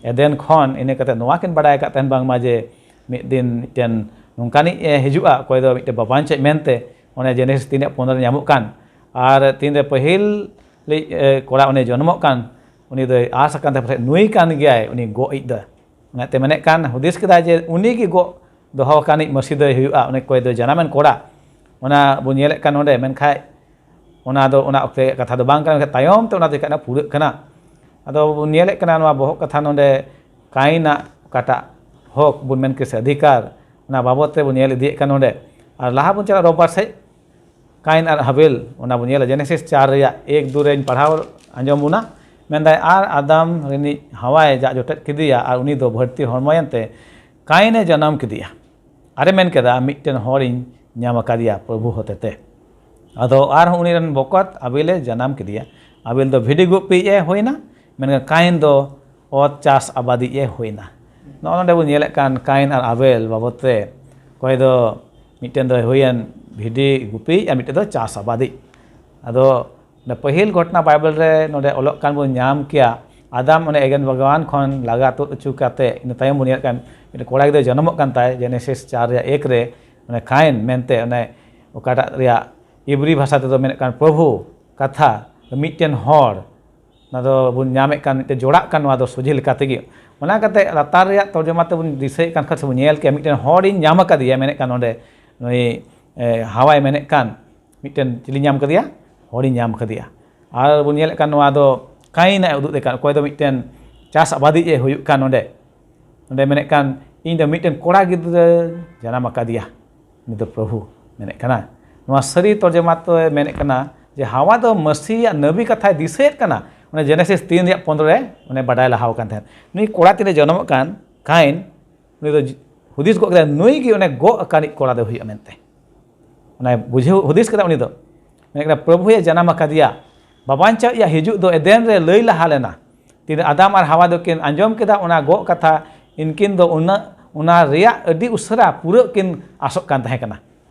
ᱮᱫᱮᱱ ᱠᱷᱚᱱ, ᱤᱱᱟᱹ ᱠᱟᱛᱮ ᱱᱚᱣᱟ ᱠᱤᱱ ᱵᱟᱰᱟᱭ ᱟᱠᱟᱫ ᱛᱟᱦᱮᱱ ᱵᱟᱝᱢᱟ ᱡᱮ ᱢᱤᱫ ᱫᱤᱱ ᱢᱤᱫᱴᱮᱱ ᱱᱚᱝᱠᱟᱱᱤᱡ ᱮ ᱦᱤᱡᱩᱜᱼᱟ, ᱚᱠᱚᱭ ᱫᱚ ᱢᱤᱫᱴᱮᱱ ᱵᱟᱵᱟᱱᱪᱮᱫ ᱢᱮᱱᱛᱮ᱾ ᱚᱱᱮ ᱡᱮᱱᱮᱥᱤᱥ ᱛᱤᱱ ᱨᱮᱭᱟᱜ ᱯᱚᱱᱨᱚ ᱨᱮ ᱧᱟᱢᱚᱜ ᱠᱟᱱ, ᱟᱨ ᱛᱤᱱᱨᱮ ᱯᱟᱹᱦᱤᱞ ᱞᱤᱡ, ᱮ, ᱠᱚᱲᱟ ᱩᱱᱤ ᱡᱚᱱᱢᱚᱜ ᱠᱟᱱ, ᱩᱱᱤ ᱫᱚᱭ ᱟᱸᱥ ᱟᱠᱟᱱ ᱛᱟᱦᱮᱸ ᱯᱟᱥᱮᱡ ᱱᱩᱭ ᱠᱟᱱ ᱜᱮᱭᱟᱭ ᱩᱱᱤ ᱜᱚᱜ ᱤᱡ ᱫᱚ᱾ ᱚᱱᱟᱛᱮ ᱢᱮᱱᱮᱫ ᱠᱟᱱ, ᱦᱩᱫᱤᱥ ᱠᱮᱫᱟᱭ ᱡᱮ ᱩᱱᱤ ᱜᱮ ᱜᱚᱜ ᱫᱚᱦᱚ ᱟᱠᱟᱱᱤᱡ ᱢᱟᱹᱥᱤ ᱫᱚᱭ ᱦᱩᱭᱩᱜᱼᱟ, ᱩᱱᱤ ᱠᱚᱭ ᱫᱚ ᱡᱟᱱᱟᱢᱮᱱ ᱠᱚᱲᱟ᱾ ᱚᱱᱟ ᱵᱚᱱ ᱧᱮᱞᱮᱫ ᱠᱟᱱ ᱱᱚᱰᱮ, ᱢᱮᱱᱠᱷᱟᱡ ᱚᱱᱟ ᱫᱚ ᱚᱱᱟ ᱚᱠᱛᱮ ᱨᱮᱭᱟᱜ ᱠᱟᱛᱷᱟ ᱫᱚ ᱵᱟᱝ ᱠᱟᱱᱟ, ᱢᱮᱱᱠᱷᱟᱱ ᱛᱟᱭᱚᱢ ᱛᱮ ᱚᱱᱟ ᱫᱚ ᱪᱤᱠᱟᱹᱜ ᱠᱟᱱᱟ, ᱯᱩᱨᱟᱹᱜ ᱠᱟᱱᱟ᱾ ᱟᱫᱚ ᱵᱚᱱ ᱧᱮᱞᱮᱫ ᱠᱟᱱᱟ ᱱᱚᱣᱟ ᱵᱚᱦᱚᱜ ᱠᱟᱛᱷᱟ ᱱᱚᱰᱮ, ᱠᱟᱭᱤᱱᱟᱜ ᱚᱠᱟᱴᱟᱜ ᱦᱚᱠ ᱵᱚᱱ ᱢᱮᱱ ᱠᱮᱫ ᱥᱮ ᱚᱫᱷᱤᱠᱟᱨ, ᱚᱱᱟ ᱵᱟᱵᱚᱛ ᱛᱮ ᱵᱚᱱ ᱧᱮᱞ ᱤᱫᱤᱭᱮᱫ ᱠᱟᱱ ᱱᱚᱰᱮ᱾ ᱟᱨ ᱞᱟᱦᱟ ᱵᱚᱱ ᱪᱟᱞᱟᱜ ᱨᱳᱵᱵᱟᱨ ᱥᱮᱫ, ᱠᱟᱭᱤᱱ ᱟᱨ ᱦᱟᱵᱮᱞ, ᱚᱱᱟ ᱵᱚᱱ ᱧᱮᱞᱟ ᱡᱮᱱᱮᱥᱤᱥ ᱪᱟᱨ ᱨᱮᱭᱟᱜ ᱮᱠ ᱫᱩ ᱨᱮᱧ ᱯᱟᱲᱦᱟᱣ ᱟᱸᱡᱚᱢ ᱵᱚᱱᱟ᱾ ᱢᱮᱱᱫᱟᱭ, ᱟᱨ ᱟᱫᱟᱢ ᱨᱤᱱᱤᱡ ᱦᱟᱣᱟᱭ ᱡᱟᱜ ᱡᱚᱴᱮᱫ ᱠᱮᱫᱮᱭᱟ, ᱟᱨ ᱩᱱᱤ ᱫᱚ ᱵᱟᱹᱲᱛᱤ ᱦᱚᱲᱢᱚᱭᱮᱱᱛᱮ ᱠᱟᱭᱤᱱᱮ ᱡᱟᱱᱟᱢ ᱠᱮᱫᱮᱭᱟ᱾ ᱟᱨᱮ ᱢᱮᱱ ᱠᱮᱫᱟ, ᱢᱤᱫᱴᱮᱱ ᱦᱚᱲᱤᱧ ᱧᱟᱢ ᱟᱠᱟᱫᱮᱭᱟ ᱯᱨᱚᱵᱷᱩ ᱦᱚᱛᱮᱛᱮ᱾ ᱟᱫᱚ ᱟᱨᱦᱚᱸ ᱩᱱᱤ ᱨᱮᱱ ᱵᱚᱠᱚᱛ ᱟᱵᱮᱞᱮ ᱡᱟᱱᱟᱢ ᱠᱮᱫᱮᱭᱟ᱾ ᱟᱵᱮᱞ ᱫᱚ ᱵᱷᱤᱰᱤ ᱜᱩᱯᱤᱡ ᱮ ᱦᱩᱭᱱᱟ, ᱢᱮᱱᱠᱷᱟᱱ ᱠᱟᱭᱤᱱ ᱫᱚ ᱚᱛ ᱪᱟᱥ ᱟᱵᱟᱫᱤᱡ ᱮ ᱦᱩᱭᱱᱟ᱾ ᱱᱚᱜᱼᱚ ᱱᱚᱰᱮ ᱵᱚᱱ ᱧᱮᱞᱮᱫ ᱠᱟᱱ ᱠᱟᱭᱤᱱ ᱟᱨ ᱟᱵᱮᱞ ᱵᱟᱵᱚᱛ ᱛᱮ, ᱚᱠᱚᱭ ᱫᱚ ᱢᱤᱫᱴᱮᱱ ᱫᱚᱭ ᱦᱩᱭᱮᱱ ᱵᱷᱤᱰᱤ ᱜᱩᱯᱤᱡ ᱟᱨ ᱢᱤᱫᱴᱮᱱ ᱫᱚ ᱪᱟᱥ ᱟᱵᱟᱫᱤᱡ᱾ ᱟᱫᱚ ᱚᱱᱟ ᱯᱟᱹᱦᱤᱞ ᱜᱷᱚᱴᱚᱱᱟ ᱵᱟᱭᱵᱮᱞ ᱨᱮ ᱱᱚᱰᱮ ᱚᱞᱚᱜ ᱠᱟᱱ ᱵᱚᱱ ᱧᱟᱢ ᱠᱮᱭᱟ, ᱟᱫᱟᱢ ᱚᱱᱮ ᱮᱫᱮᱱ ᱵᱟᱜᱟᱣᱟᱱ ᱠᱷᱚᱱ ᱞᱟᱜᱟ ᱛᱩᱫ ᱚᱪᱚ ᱠᱟᱛᱮ, ᱤᱱᱟᱹ ᱛᱟᱭᱚᱢ ᱵᱚᱱ ᱧᱮᱞᱮᱫ ᱠᱟᱱ ᱢᱤᱫᱴᱮᱱ ᱠᱚᱲᱟ ᱜᱤᱫᱽᱨᱟᱹ ᱡᱚᱱᱚᱢᱚᱜ ᱠᱟᱱ ᱛᱟᱭ, ᱡᱮᱱᱮᱥᱤᱥ ᱪᱟᱨ ᱨᱮᱭᱟᱜ ᱮᱠ ᱨᱮ, ᱚᱱᱮ ᱠᱟᱭᱤᱱ ᱢᱮᱱᱛᱮ, ᱚᱱᱮ ᱚᱠᱟᱴᱟᱜ ᱨᱮᱭᱟᱜ ᱤᱵᱨᱤ ᱵᱷᱟᱥᱟ ᱛᱮᱫᱚ ᱢᱮᱱᱮᱫ ᱠᱟᱱ ᱯᱨᱚᱵᱷᱩ ᱠᱟᱛᱷᱟ, ᱢᱤᱫᱴᱮᱱ ᱦᱚᱲ, ᱚᱱᱟ ᱫᱚ ᱵᱚᱱ ᱧᱟᱢᱮᱫ ᱠᱟᱱ, ᱢᱤᱫᱴᱮᱱ ᱡᱚᱲᱟᱜ ᱠᱟᱱ ᱱᱚᱣᱟ ᱫᱚ ᱥᱚᱡᱷᱮ ᱞᱮᱠᱟ ᱛᱮᱜᱮ᱾ ᱚᱱᱟ ᱠᱟᱛᱮ ᱞᱟᱛᱟᱨ ᱨᱮᱭᱟᱜ ᱛᱚᱨᱡᱚᱢᱟ ᱛᱮᱵᱚᱱ ᱫᱤᱥᱟᱹᱭᱮᱫ ᱠᱟᱱ ᱠᱷᱟᱱ ᱥᱮᱵᱚᱱ ᱧᱮᱞ ᱠᱮᱭᱟ, ᱢᱤᱫᱴᱮᱱ ᱦᱚᱲᱤᱧ ᱧᱟᱢ ᱟᱠᱟᱫᱮᱭᱟ ᱢᱮᱱᱮᱫ ᱠᱟᱱ ᱱᱚᱰᱮ ᱱᱩᱭ, ᱮ, ᱦᱟᱣᱟᱭ ᱢᱮᱱᱮᱫ ᱠᱟᱱ, ᱢᱤᱫᱴᱮᱱ ᱪᱤᱞᱤ ᱧᱟᱢ ᱠᱟᱫᱮᱭᱟ? ᱦᱚᱲᱤᱧ ᱧᱟᱢ ᱠᱟᱫᱮᱭᱟ᱾ ᱟᱨ ᱵᱚᱱ ᱧᱮᱞᱮᱫ ᱠᱟᱱ ᱱᱚᱣᱟ ᱫᱚ ᱠᱟᱭᱤᱱ ᱮ ᱩᱫᱩᱜ ᱮᱫ ᱠᱟᱱ, ᱚᱠᱚᱭ ᱫᱚ ᱢᱤᱫᱴᱮᱱ ᱪᱟᱥ ᱟᱵᱟᱫᱤᱡ ᱮ ᱦᱩᱭᱩᱜ ᱠᱟᱱ ᱱᱚᱰᱮ᱾ ᱱᱚᱰᱮ ᱢᱮᱱᱮᱫ ᱠᱟᱱ, ᱤᱧ ᱫᱚ ᱢᱤᱫᱴᱮᱱ ᱠᱚᱲᱟ ᱜᱤᱫᱽᱨᱟᱹ ᱡᱟᱱᱟᱢ ᱟᱠᱟᱫᱮᱭᱟ, ᱩᱱᱤ ᱫᱚ ᱯᱨᱚᱵᱷᱩ ᱢᱮᱱᱮᱫ ᱠᱟᱱᱟ᱾ ᱱᱚᱣᱟ ᱥᱟᱹᱨᱤ ᱛᱚᱨᱡᱚᱢᱟ ᱛᱮ ᱢᱮᱱᱮᱫ ᱠᱟᱱᱟ ᱡᱮ ᱦᱟᱣᱟ ᱫᱚ ᱢᱟᱹᱥᱤᱭᱟᱜ ᱱᱟᱵᱤ ᱠᱟᱛᱷᱟᱭ ᱫᱤᱥᱟᱹᱭᱮᱫ ᱠᱟᱱᱟ᱾ ᱚᱱᱮ ᱡᱮᱱᱮᱥᱤᱥ ᱛᱤᱱ ᱨᱮᱭᱟᱜ ᱯᱚᱱᱨᱚ ᱨᱮ ᱚᱱᱮ ᱵᱟᱰᱟᱭ ᱞᱟᱦᱟᱣ ᱟᱠᱟᱱ ᱛᱟᱦᱮᱸᱫ᱾ ᱱᱩᱭ ᱠᱚᱲᱟ ᱛᱤᱱᱟᱹᱜ ᱡᱚᱱᱚᱢᱚᱜ ᱠᱟᱱ ᱠᱟᱭᱤᱱ, ᱩᱱᱤ ᱫᱚ ᱦᱩᱫᱤᱥ ᱜᱚᱫ ᱠᱮᱫᱟ ᱱᱩᱭ ᱜᱮ ᱚᱱᱮ ᱜᱚᱜ ᱟᱠᱟᱱᱤᱡ ᱠᱚᱲᱟ ᱫᱚ ᱦᱩᱭᱩᱜᱼᱟ ᱢᱮᱱᱛᱮ᱾ ᱚᱱᱟᱭ ᱵᱩᱡᱷᱟᱹᱣ ᱦᱩᱫᱤᱥ ᱠᱮᱫᱟ ᱩᱱᱤ ᱫᱚ᱾ ᱢᱮᱱ ᱠᱟᱱᱟ, ᱯᱨᱚᱵᱷᱩᱭ ᱡᱟᱱᱟᱢ ᱟᱠᱟᱫᱮᱭᱟ᱾ ᱵᱟᱵᱟᱧᱪᱟᱣᱤᱡ ᱦᱤᱡᱩᱜ ᱫᱚ ᱮᱫᱮᱱ ᱨᱮ ᱞᱟᱹᱭ ᱞᱟᱦᱟ ᱞᱮᱱᱟ᱾ ᱛᱤᱱ ᱟᱫᱟᱢ ᱟᱨ ᱦᱟᱣᱟ ᱫᱚᱠᱤᱱ ᱟᱸᱡᱚᱢ ᱠᱮᱫᱟ ᱚᱱᱟ ᱜᱚᱜ ᱠᱟᱛᱷᱟ, ᱩᱱᱠᱤᱱ ᱫᱚ ᱩᱱᱟᱹᱜ, ᱚᱱᱟ ᱨᱮᱭᱟᱜ ᱟᱹᱰᱤ ᱩᱥᱟᱹᱨᱟ ᱯᱩᱨᱟᱹᱜ ᱠᱤᱱ ᱟᱥᱚᱜ ᱠᱟᱱ ᱛᱟᱦᱮᱸ ᱠᱟᱱᱟ᱾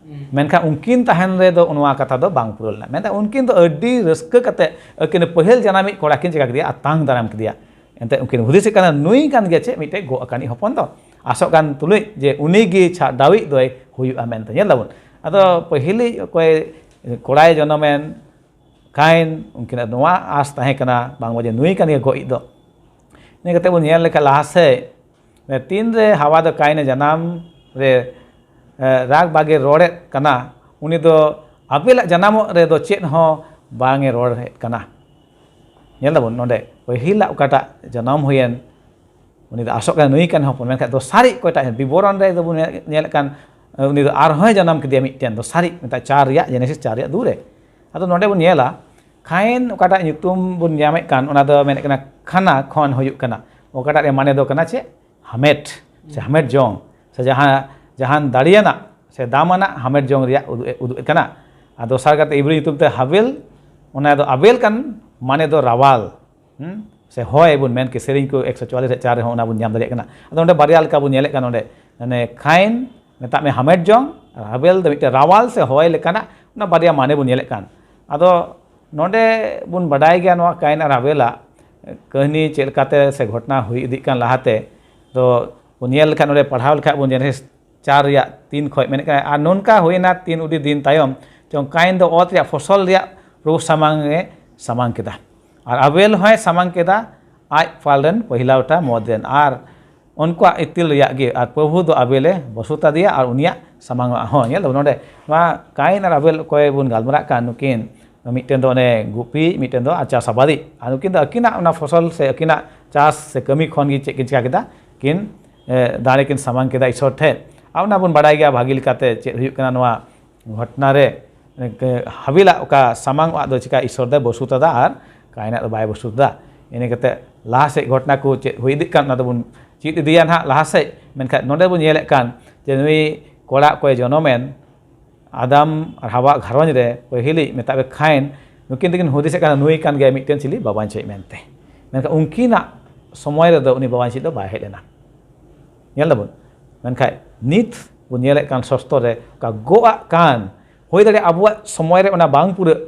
ᱢᱮᱱᱠᱷᱟᱱ ᱩᱱᱠᱤᱱ ᱛᱟᱦᱮᱱ ᱨᱮᱫᱚ ᱱᱚᱣᱟ ᱠᱟᱛᱷᱟ ᱫᱚ ᱵᱟᱝ ᱯᱩᱨᱟᱹᱣ ᱞᱮᱱᱟ᱾ ᱢᱮᱱᱠᱷᱟᱱ ᱩᱱᱠᱤᱱ ᱫᱚ ᱟᱹᱰᱤ ᱨᱟᱹᱥᱠᱟᱹ ᱠᱟᱛᱮ ᱟᱹᱠᱤᱱ ᱯᱟᱹᱦᱤᱞ ᱡᱟᱱᱟᱢᱤᱡ ᱠᱚᱲᱟ ᱠᱤᱱ ᱪᱤᱠᱟ ᱠᱮᱫᱮᱭᱟ? ᱟᱛᱟᱝ ᱫᱟᱨᱟᱢ ᱠᱮᱫᱮᱭᱟ᱾ ᱮᱱᱛᱮ ᱩᱱᱠᱤᱱ ᱦᱩᱫᱤᱥᱮᱫ ᱠᱟᱱᱟ ᱱᱩᱭ ᱠᱟᱱ ᱜᱮᱭᱟ ᱪᱮᱫ ᱢᱤᱫᱴᱮᱡ ᱜᱚᱜ ᱟᱠᱟᱱᱤᱡ ᱦᱚᱯᱚᱱ ᱫᱚ᱾ ᱟᱥᱚᱜ ᱠᱟᱱ ᱛᱩᱞᱩᱡ ᱡᱮ ᱩᱱᱤ ᱜᱮ ᱪᱷᱟᱰᱟᱣᱤᱡ ᱫᱚᱭ ᱦᱩᱭᱩᱜᱼᱟ ᱢᱮᱱᱛᱮ᱾ ᱧᱮᱞ ᱫᱟᱵᱚᱱ᱾ ᱟᱫᱚ ᱯᱟᱹᱦᱤᱞᱤᱡ ᱚᱠᱚᱭ ᱠᱚᱲᱟᱭ ᱡᱚᱱᱚᱢᱮᱱ ᱠᱟᱭᱤᱱ, ᱩᱱᱠᱤᱱᱟᱜ ᱱᱚᱣᱟ ᱟᱸᱥ ᱛᱟᱦᱮᱸ ᱠᱟᱱᱟ ᱵᱟᱝᱢᱟ ᱡᱮ ᱱᱩᱭ ᱠᱟᱱ ᱜᱮᱭᱟ ᱜᱚᱡ ᱫᱚ᱾ ᱤᱱᱟᱹ ᱠᱟᱛᱮ ᱵᱚᱱ ᱧᱮᱞ ᱞᱮᱠᱷᱟᱱ ᱞᱟᱦᱟ ᱥᱮᱫ, ᱛᱤᱱᱨᱮ ᱦᱟᱣᱟ ᱫᱚ ᱠᱟᱭᱤᱱᱮ ᱡᱟᱱᱟᱢ ᱨᱮ, ᱮ, ᱨᱟᱜ ᱵᱟᱜᱮ ᱨᱚᱲᱮᱫ ᱠᱟᱱᱟ, ᱩᱱᱤ ᱫᱚ ᱟᱵᱮᱞᱟᱜ ᱡᱟᱱᱟᱢᱚᱜ ᱨᱮᱫᱚ ᱪᱮᱫ ᱦᱚᱸ ᱵᱟᱝ ᱮ ᱨᱚᱲᱮᱫ ᱠᱟᱱᱟ᱾ ᱧᱮᱞ ᱫᱟᱵᱚᱱ ᱱᱚᱰᱮ ᱯᱟᱹᱦᱤᱞᱟᱜ ᱚᱠᱟᱴᱟᱜ ᱡᱟᱱᱟᱢ ᱦᱩᱭᱮᱱ, ᱩᱱᱤ ᱫᱚ ᱟᱥᱚᱜ ᱠᱟᱱᱟ ᱱᱩᱭ ᱠᱟᱱ ᱦᱚᱯᱚᱱ, ᱢᱮᱱᱠᱷᱟᱱ ᱫᱚᱥᱟᱨᱤᱡ ᱚᱠᱚᱭᱴᱟᱜ ᱵᱤᱵᱚᱨᱚᱱ ᱨᱮ ᱫᱚᱵᱚᱱ ᱧᱮᱞ-, ᱧᱮᱞᱮᱫ ᱠᱟᱱ, ᱩᱱᱤ ᱫᱚ ᱟᱨᱦᱚᱸᱭ ᱡᱟᱱᱟᱢ ᱠᱮᱫᱮᱭᱟ ᱢᱤᱫᱴᱮᱱ ᱫᱚᱥᱟᱨᱤᱡ, ᱢᱮᱛᱟᱜ ᱪᱟᱨ ᱨᱮᱭᱟᱜ, ᱡᱮᱱᱮᱥᱤᱥ ᱪᱟᱨ ᱨᱮᱭᱟᱜ ᱫᱩ ᱨᱮ᱾ ᱟᱫᱚ ᱱᱚᱰᱮ ᱵᱚᱱ ᱧᱮᱞᱟ ᱠᱟᱭᱤᱱ ᱚᱠᱟᱴᱟᱜ ᱧᱩᱛᱩᱢ ᱵᱚᱱ ᱧᱟᱢᱮᱫ ᱠᱟᱱ, ᱚᱱᱟ ᱫᱚ ᱢᱮᱱᱮᱫ ᱠᱟᱱᱟ ᱠᱷᱟᱱᱟ ᱠᱷᱚᱱ ᱦᱩᱭᱩᱜ ᱠᱟᱱᱟ᱾ ᱚᱠᱟᱴᱟᱜ ᱨᱮᱭᱟᱜ ᱢᱟᱱᱮ ᱫᱚ ᱠᱟᱱᱟ ᱪᱮᱫ? ᱦᱟᱢᱮᱴ ᱥᱮ ᱦᱟᱢᱮᱴ ᱡᱚᱝ, ᱥᱮ ᱡᱟᱦᱟᱸ, ᱡᱟᱦᱟᱱ ᱫᱟᱲᱮᱭᱟᱱᱟᱜ ᱥᱮ ᱫᱟᱢᱟᱱᱟᱜ ᱦᱟᱢᱮᱴ ᱡᱚᱝ ᱨᱮᱭᱟᱜ ᱩᱫᱩᱜ ᱮ, ᱩᱫᱩᱜ ᱮ ᱠᱟᱱᱟ᱾ ᱟᱨ ᱫᱚᱥᱟᱨ ᱠᱟᱛᱮ ᱤᱵᱨᱤ ᱧᱩᱛᱩᱢ ᱛᱮ ᱦᱟᱵᱮᱞ, ᱚᱱᱟ ᱫᱚ ᱟᱵᱮᱞ ᱠᱟᱱ, ᱢᱟᱱᱮ ᱫᱚ ᱨᱟᱣᱟᱞ᱾ ᱦᱩᱸ? ᱥᱮ ᱦᱚᱭ ᱵᱚᱱ ᱢᱮᱱ ᱠᱮ, ᱥᱮᱨᱮᱧ ᱠᱚ ᱮᱠᱥᱚ ᱪᱩᱣᱟᱞᱤᱥ ᱨᱮ ᱪᱟᱨ ᱨᱮᱦᱚᱸ ᱚᱱᱟ ᱵᱚᱱ ᱧᱟᱢ ᱫᱟᱲᱮᱭᱟᱜ ᱠᱟᱱᱟ᱾ ᱟᱫᱚ ᱚᱸᱰᱮ ᱵᱟᱨᱭᱟ ᱞᱮᱠᱟ ᱵᱚᱱ ᱧᱮᱞᱮᱫ ᱠᱟᱱᱟ ᱚᱸᱰᱮ᱾ ᱢᱟᱱᱮ ᱠᱷᱟᱭᱤᱱ, ᱢᱮᱛᱟᱜ ᱢᱮ ᱦᱟᱢᱮᱴ ᱡᱚᱝ, ᱟᱨ ᱦᱟᱵᱮᱞ ᱫᱚ ᱢᱤᱫᱴᱮᱱ ᱨᱟᱣᱟᱞ ᱥᱮ ᱦᱚᱭ ᱞᱮᱠᱟᱱᱟᱜ, ᱚᱱᱟ ᱵᱟᱨᱭᱟ ᱢᱟᱱᱮ ᱵᱚᱱ ᱧᱮᱞᱮᱫ ᱠᱟᱱ᱾ ᱟᱫᱚ ᱱᱚᱰᱮ ᱵᱚᱱ ᱵᱟᱰᱟᱭ ᱜᱮᱭᱟ ᱱᱚᱣᱟ ᱠᱟᱭᱤᱱ ᱟᱨ ᱦᱟᱵᱮᱞᱟᱜ ᱠᱟᱹᱦᱱᱤ ᱪᱮᱫ ᱞᱮᱠᱟᱛᱮ ᱥᱮ ᱜᱷᱚᱴᱱᱟ ᱦᱩᱭ ᱤᱫᱤᱜ ᱠᱟᱱ ᱞᱟᱦᱟᱛᱮ᱾ ᱛᱚ ᱵᱚᱱ ᱧᱮᱞ ᱞᱮᱠᱷᱟᱱ ᱱᱚᱰᱮ ᱯᱟᱲᱦᱟᱣ ᱞᱮᱠᱷᱟᱱ ᱵᱚᱱ ᱡᱮᱱᱮᱥᱤᱥ ᱪᱟᱨ ᱨᱮᱭᱟᱜ ᱛᱤᱱ ᱠᱷᱚᱱ ᱢᱮᱱᱮᱫ ᱠᱟᱱᱟ, ᱟᱨ ᱱᱚᱝᱠᱟ ᱦᱩᱭᱮᱱᱟ ᱛᱤᱱ ᱩᱰᱤ ᱫᱤᱱ ᱛᱟᱭᱚᱢ ᱪᱚᱝ ᱠᱟᱭᱤᱱ ᱫᱚ ᱚᱛ ᱨᱮᱭᱟᱜ ᱯᱷᱚᱥᱚᱞ ᱨᱮᱭᱟᱜ ᱯᱨᱚᱵᱷᱩ ᱥᱟᱢᱟᱝ ᱮ ᱥᱟᱢᱟᱝ ᱠᱮᱫᱟ, ᱟᱨ ᱟᱵᱮᱞ ᱦᱚᱸᱭ ᱥᱟᱢᱟᱝ ᱠᱮᱫᱟ ᱟᱡ ᱯᱟᱞ ᱨᱮᱱ ᱯᱟᱹᱦᱤᱞᱟᱣᱴᱟ ᱢᱚᱫᱽ ᱨᱮᱱ, ᱟᱨ ᱩᱱᱠᱩᱣᱟᱜ ᱤᱛᱤᱞ ᱨᱮᱭᱟᱜ ᱜᱮ, ᱟᱨ ᱯᱨᱚᱵᱷᱩ ᱫᱚ ᱟᱵᱮᱞᱮ ᱵᱚᱥᱩᱛ ᱟᱫᱮᱭᱟ ᱟᱨ ᱩᱱᱤᱭᱟᱜ ᱥᱟᱢᱟᱝ ᱦᱚᱸ᱾ ᱧᱮᱞ ᱫᱟᱵᱚᱱ ᱱᱚᱰᱮ ᱱᱚᱣᱟ ᱠᱟᱭᱤᱱ ᱟᱨ ᱟᱵᱮᱞ ᱚᱠᱚᱭ ᱵᱚᱱ ᱜᱟᱞᱢᱟᱨᱟᱜ ᱠᱟᱱ, ᱱᱩᱠᱤᱱ ᱢᱤᱫᱴᱮᱱ ᱫᱚ ᱚᱱᱮ ᱜᱩᱯᱤ, ᱢᱤᱫᱴᱮᱱ ᱫᱚ ᱪᱟᱥ ᱟᱵᱟᱫᱤ, ᱟᱨ ᱱᱩᱠᱤᱱ ᱫᱚ ᱟᱹᱠᱤᱱᱟᱜ ᱚᱱᱟ ᱯᱷᱚᱥᱚᱞ ᱥᱮ ᱟᱹᱠᱤᱱᱟᱜ ᱪᱟᱥ ᱥᱮ ᱠᱟᱹᱢᱤ ᱠᱷᱚᱱ ᱜᱮ ᱪᱮᱫ ᱠᱤᱱ ᱪᱤᱠᱟ ᱠᱮᱫᱟ? ᱠᱤᱱ ᱫᱟᱲᱮ ᱠᱤᱱ ᱥᱟᱢᱟᱝ ᱠᱮᱫᱟ ᱤᱥᱚᱨ ᱴᱷᱮᱱ᱾ ᱟᱨ ᱚᱱᱟ ᱵᱚᱱ ᱵᱟᱲᱟᱭ ᱜᱮᱭᱟ ᱵᱷᱟᱹᱜᱤ ᱞᱮᱠᱟᱛᱮ ᱪᱮᱫ ᱦᱩᱭᱩᱜ ᱠᱟᱱᱟ ᱱᱚᱣᱟ ᱜᱷᱚᱴᱱᱟ ᱨᱮ᱾ ᱦᱟᱵᱤᱞᱟᱜ ᱚᱠᱟ ᱥᱟᱢᱟᱝ ᱚᱜ ᱫᱚ ᱪᱤᱠᱟ ᱤᱥᱚᱨ ᱫᱚᱭ ᱵᱚᱥᱩᱛ ᱟᱫᱟ ᱟᱨ ᱠᱟᱭᱱᱟᱜ ᱫᱚ ᱵᱟᱭ ᱵᱚᱥᱩᱛ ᱟᱫᱟ᱾ ᱤᱱᱟᱹ ᱠᱟᱛᱮ ᱞᱟᱦᱟ ᱥᱮᱫ ᱜᱷᱚᱴᱱᱟ ᱠᱚ ᱪᱮᱫ ᱦᱩᱭ ᱤᱫᱤᱜ ᱠᱟᱱ ᱚᱱᱟ ᱫᱚᱵᱚᱱ ᱪᱮᱫ ᱤᱫᱤᱭᱟ ᱱᱟᱦᱟᱜ ᱞᱟᱦᱟ ᱥᱮᱫ᱾ ᱢᱮᱱᱠᱷᱟᱱ ᱱᱚᱰᱮ ᱵᱚᱱ ᱧᱮᱞᱮᱫ ᱠᱟᱱ ᱡᱮ ᱱᱩᱭ ᱠᱚᱲᱟ ᱚᱠᱚᱭ ᱡᱚᱱᱚᱢᱮᱱ ᱟᱫᱟᱢ ᱟᱨ ᱦᱟᱣᱟ ᱜᱷᱟᱨᱚᱸᱡᱽ ᱨᱮ ᱯᱟᱹᱦᱤᱞᱤᱡ ᱢᱮᱛᱟᱜ ᱯᱮ ᱠᱷᱟᱭᱤᱱ, ᱱᱩᱠᱤᱱ ᱫᱚᱠᱤᱱ ᱦᱩᱫᱤᱥᱮᱫ ᱠᱟᱱᱟ ᱱᱩᱭ ᱠᱟᱱ ᱜᱮᱭᱟᱭ ᱢᱤᱫᱴᱮᱱ ᱪᱤᱞᱤ ᱵᱟᱵᱟᱧᱪᱷᱤᱡ ᱢᱮᱱᱛᱮ᱾ ᱢᱮᱱᱠᱷᱟᱱ ᱩᱱᱠᱤᱱᱟᱜ ᱥᱚᱢᱚᱭ ᱨᱮᱫᱚ ᱩᱱᱤ ᱵᱟᱵᱟᱧᱪᱷᱤᱡ ᱫᱚ ᱵᱟᱭ ᱦᱮᱡ ᱞᱮᱱᱟ᱾ ᱧᱮᱞ ᱫᱟᱵᱚᱱ᱾ ᱢᱮᱱᱠᱷᱟᱱ ᱱᱤᱛ ᱵᱚᱱ ᱧᱮᱞᱮᱫ ᱠᱟᱱ ᱥᱚᱥᱛᱚ ᱨᱮ ᱚᱠᱟ ᱜᱚᱜ ᱟᱜ ᱠᱟᱱ, ᱦᱩᱭ ᱫᱟᱲᱮᱭᱟᱜᱼᱟ ᱟᱵᱚᱣᱟᱜ ᱥᱚᱢᱚᱭ ᱨᱮ ᱚᱱᱟ ᱵᱟᱝ ᱯᱩᱨᱟᱹᱜ,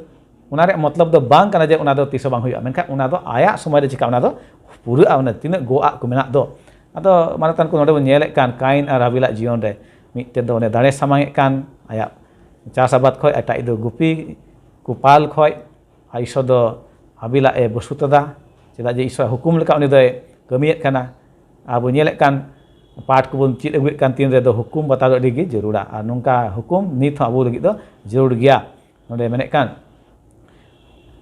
ᱚᱱᱟ ᱨᱮᱭᱟᱜ ᱢᱚᱛᱞᱚᱵ ᱫᱚ ᱵᱟᱝ ᱠᱟᱱᱟ ᱡᱮ ᱚᱱᱟ ᱫᱚ ᱛᱤᱥ ᱦᱚᱸ ᱵᱟᱝ ᱦᱩᱭᱩᱜᱼᱟ, ᱢᱮᱱᱠᱷᱟᱱ ᱚᱱᱟ ᱫᱚ ᱟᱭᱟᱜ ᱥᱚᱢᱚᱭ ᱨᱮ ᱪᱤᱠᱟ ᱚᱱᱟ ᱫᱚ ᱯᱩᱨᱟᱹᱜᱼᱟ, ᱚᱱᱟ ᱛᱤᱱᱟᱹᱜ ᱜᱚᱜ ᱟᱜ ᱠᱚ ᱢᱮᱱᱟᱜ ᱫᱚ᱾ ᱟᱫᱚ ᱢᱟᱱᱚᱛᱟᱱ ᱠᱚ ᱱᱚᱰᱮ ᱵᱚᱱ ᱧᱮᱞᱮᱫ ᱠᱟᱱ ᱠᱟᱭᱤᱱ ᱟᱨ ᱦᱟᱵᱤᱞᱟᱜ ᱡᱤᱭᱚᱱ ᱨᱮ ᱢᱤᱫᱴᱮᱱ ᱫᱚ ᱚᱱᱮ ᱫᱟᱲᱮ ᱥᱟᱢᱟᱝ ᱮᱫ ᱠᱟᱱ, ᱟᱭᱟᱜ ᱪᱟᱥ ᱟᱵᱟᱫ ᱠᱷᱚᱡ, ᱮᱴᱟᱜ ᱫᱚ ᱜᱩᱯᱤ ᱠᱚᱯᱟᱞ ᱠᱷᱚᱡ, ᱟᱨ ᱤᱥᱚᱨ ᱫᱚ ᱦᱟᱵᱤᱞᱟᱜ ᱮ ᱵᱚᱥᱩᱛ ᱟᱫᱟ, ᱪᱮᱫᱟᱜ ᱡᱮ ᱤᱥᱚᱨᱟᱜ ᱦᱩᱠᱩᱢ ᱞᱮᱠᱟ ᱩᱱᱤ ᱫᱚᱭ ᱠᱟᱹᱢᱤᱭᱮᱫ ᱠᱟᱱᱟ᱾ ᱟᱨ ᱵᱚᱱ ᱧᱮᱞᱮᱫ ᱠᱟᱱ ᱯᱟᱴ ᱠᱚᱵᱚᱱ ᱪᱮᱫ ᱟᱹᱜᱩᱭᱮᱫ ᱠᱟᱱ ᱛᱤᱱ ᱨᱮᱫᱚ ᱦᱩᱠᱩᱢ ᱵᱟᱛᱟᱣ ᱫᱚ ᱟᱹᱰᱤ ᱜᱮ ᱡᱟᱹᱨᱩᱲᱟ, ᱟᱨ ᱱᱚᱝᱠᱟ ᱦᱩᱠᱩᱢ ᱱᱤᱛ ᱦᱚᱸ ᱟᱵᱚ ᱞᱟᱹᱜᱤᱫ ᱫᱚ ᱡᱟᱹᱨᱩᱲ ᱜᱮᱭᱟ᱾ ᱱᱚᱰᱮ ᱢᱮᱱᱮᱫ ᱠᱟᱱ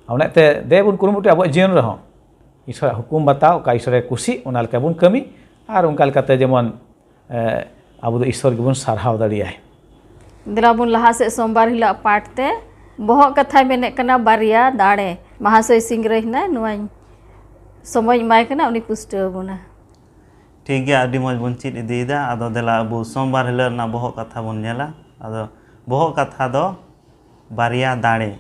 ᱚᱱᱮ ᱛᱮ ᱫᱮ ᱵᱚᱱ ᱠᱩᱨᱩᱢᱩᱴᱩᱭᱟ ᱟᱵᱚᱣᱟᱜ ᱡᱤᱭᱚᱱ ᱨᱮᱦᱚᱸ ᱤᱥᱚᱨᱟᱜ ᱦᱩᱠᱩᱢ ᱵᱟᱛᱟᱣ, ᱚᱠᱟ ᱤᱥᱚᱨᱮ ᱠᱩᱥᱤᱜ ᱚᱱᱟ ᱞᱮᱠᱟ ᱵᱚᱱ ᱠᱟᱹᱢᱤ, ᱟᱨ ᱚᱱᱠᱟ ᱞᱮᱠᱟᱛᱮ ᱡᱮᱢᱚᱱ ᱮ, ᱟᱵᱚ ᱫᱚ ᱤᱥᱚᱨ ᱜᱮᱵᱚᱱ ᱥᱟᱨᱦᱟᱣ ᱫᱟᱲᱮᱭᱟᱭ᱾ ᱫᱮᱞᱟ ᱵᱚᱱ ᱞᱟᱦᱟ ᱥᱮᱫ ᱥᱳᱢᱵᱟᱨ ᱦᱤᱞᱳᱜ ᱯᱟᱴ ᱛᱮ᱾ ᱵᱚᱦᱚᱜ ᱠᱟᱛᱷᱟᱭ ᱢᱮᱱᱮᱫ ᱠᱟᱱᱟ ᱵᱟᱨᱭᱟ ᱫᱟᱲᱮ᱾ ᱢᱟᱦᱟᱥᱚᱭ ᱥᱤᱝᱨᱟᱹᱭ ᱦᱮᱱᱟᱭ, ᱱᱚᱣᱟᱧ ᱥᱚᱢᱚᱭ ᱮᱢᱟᱭ ᱠᱟᱱᱟ, ᱩᱱᱤ ᱯᱩᱥᱴᱟᱹᱣ ᱟᱵᱚᱱᱟ᱾ ᱴᱷᱤᱠ ᱜᱮᱭᱟ, ᱟᱹᱰᱤ ᱢᱚᱡᱽ ᱵᱚᱱ ᱪᱮᱫ ᱤᱫᱤᱭᱮᱫᱟ᱾ ᱟᱫᱚ ᱫᱮᱞᱟ ᱟᱵᱚ ᱥᱳᱢᱵᱟᱨ ᱦᱤᱞᱳᱜ ᱨᱮᱱᱟᱜ ᱵᱚᱦᱚᱜ ᱠᱟᱛᱷᱟ ᱵᱚᱱ ᱧᱮᱞᱟ᱾ ᱟᱫᱚ ᱵᱚᱦᱚᱜ ᱠᱟᱛᱷᱟ ᱫᱚ ᱵᱟᱨᱭᱟ ᱫᱟᱲᱮ᱾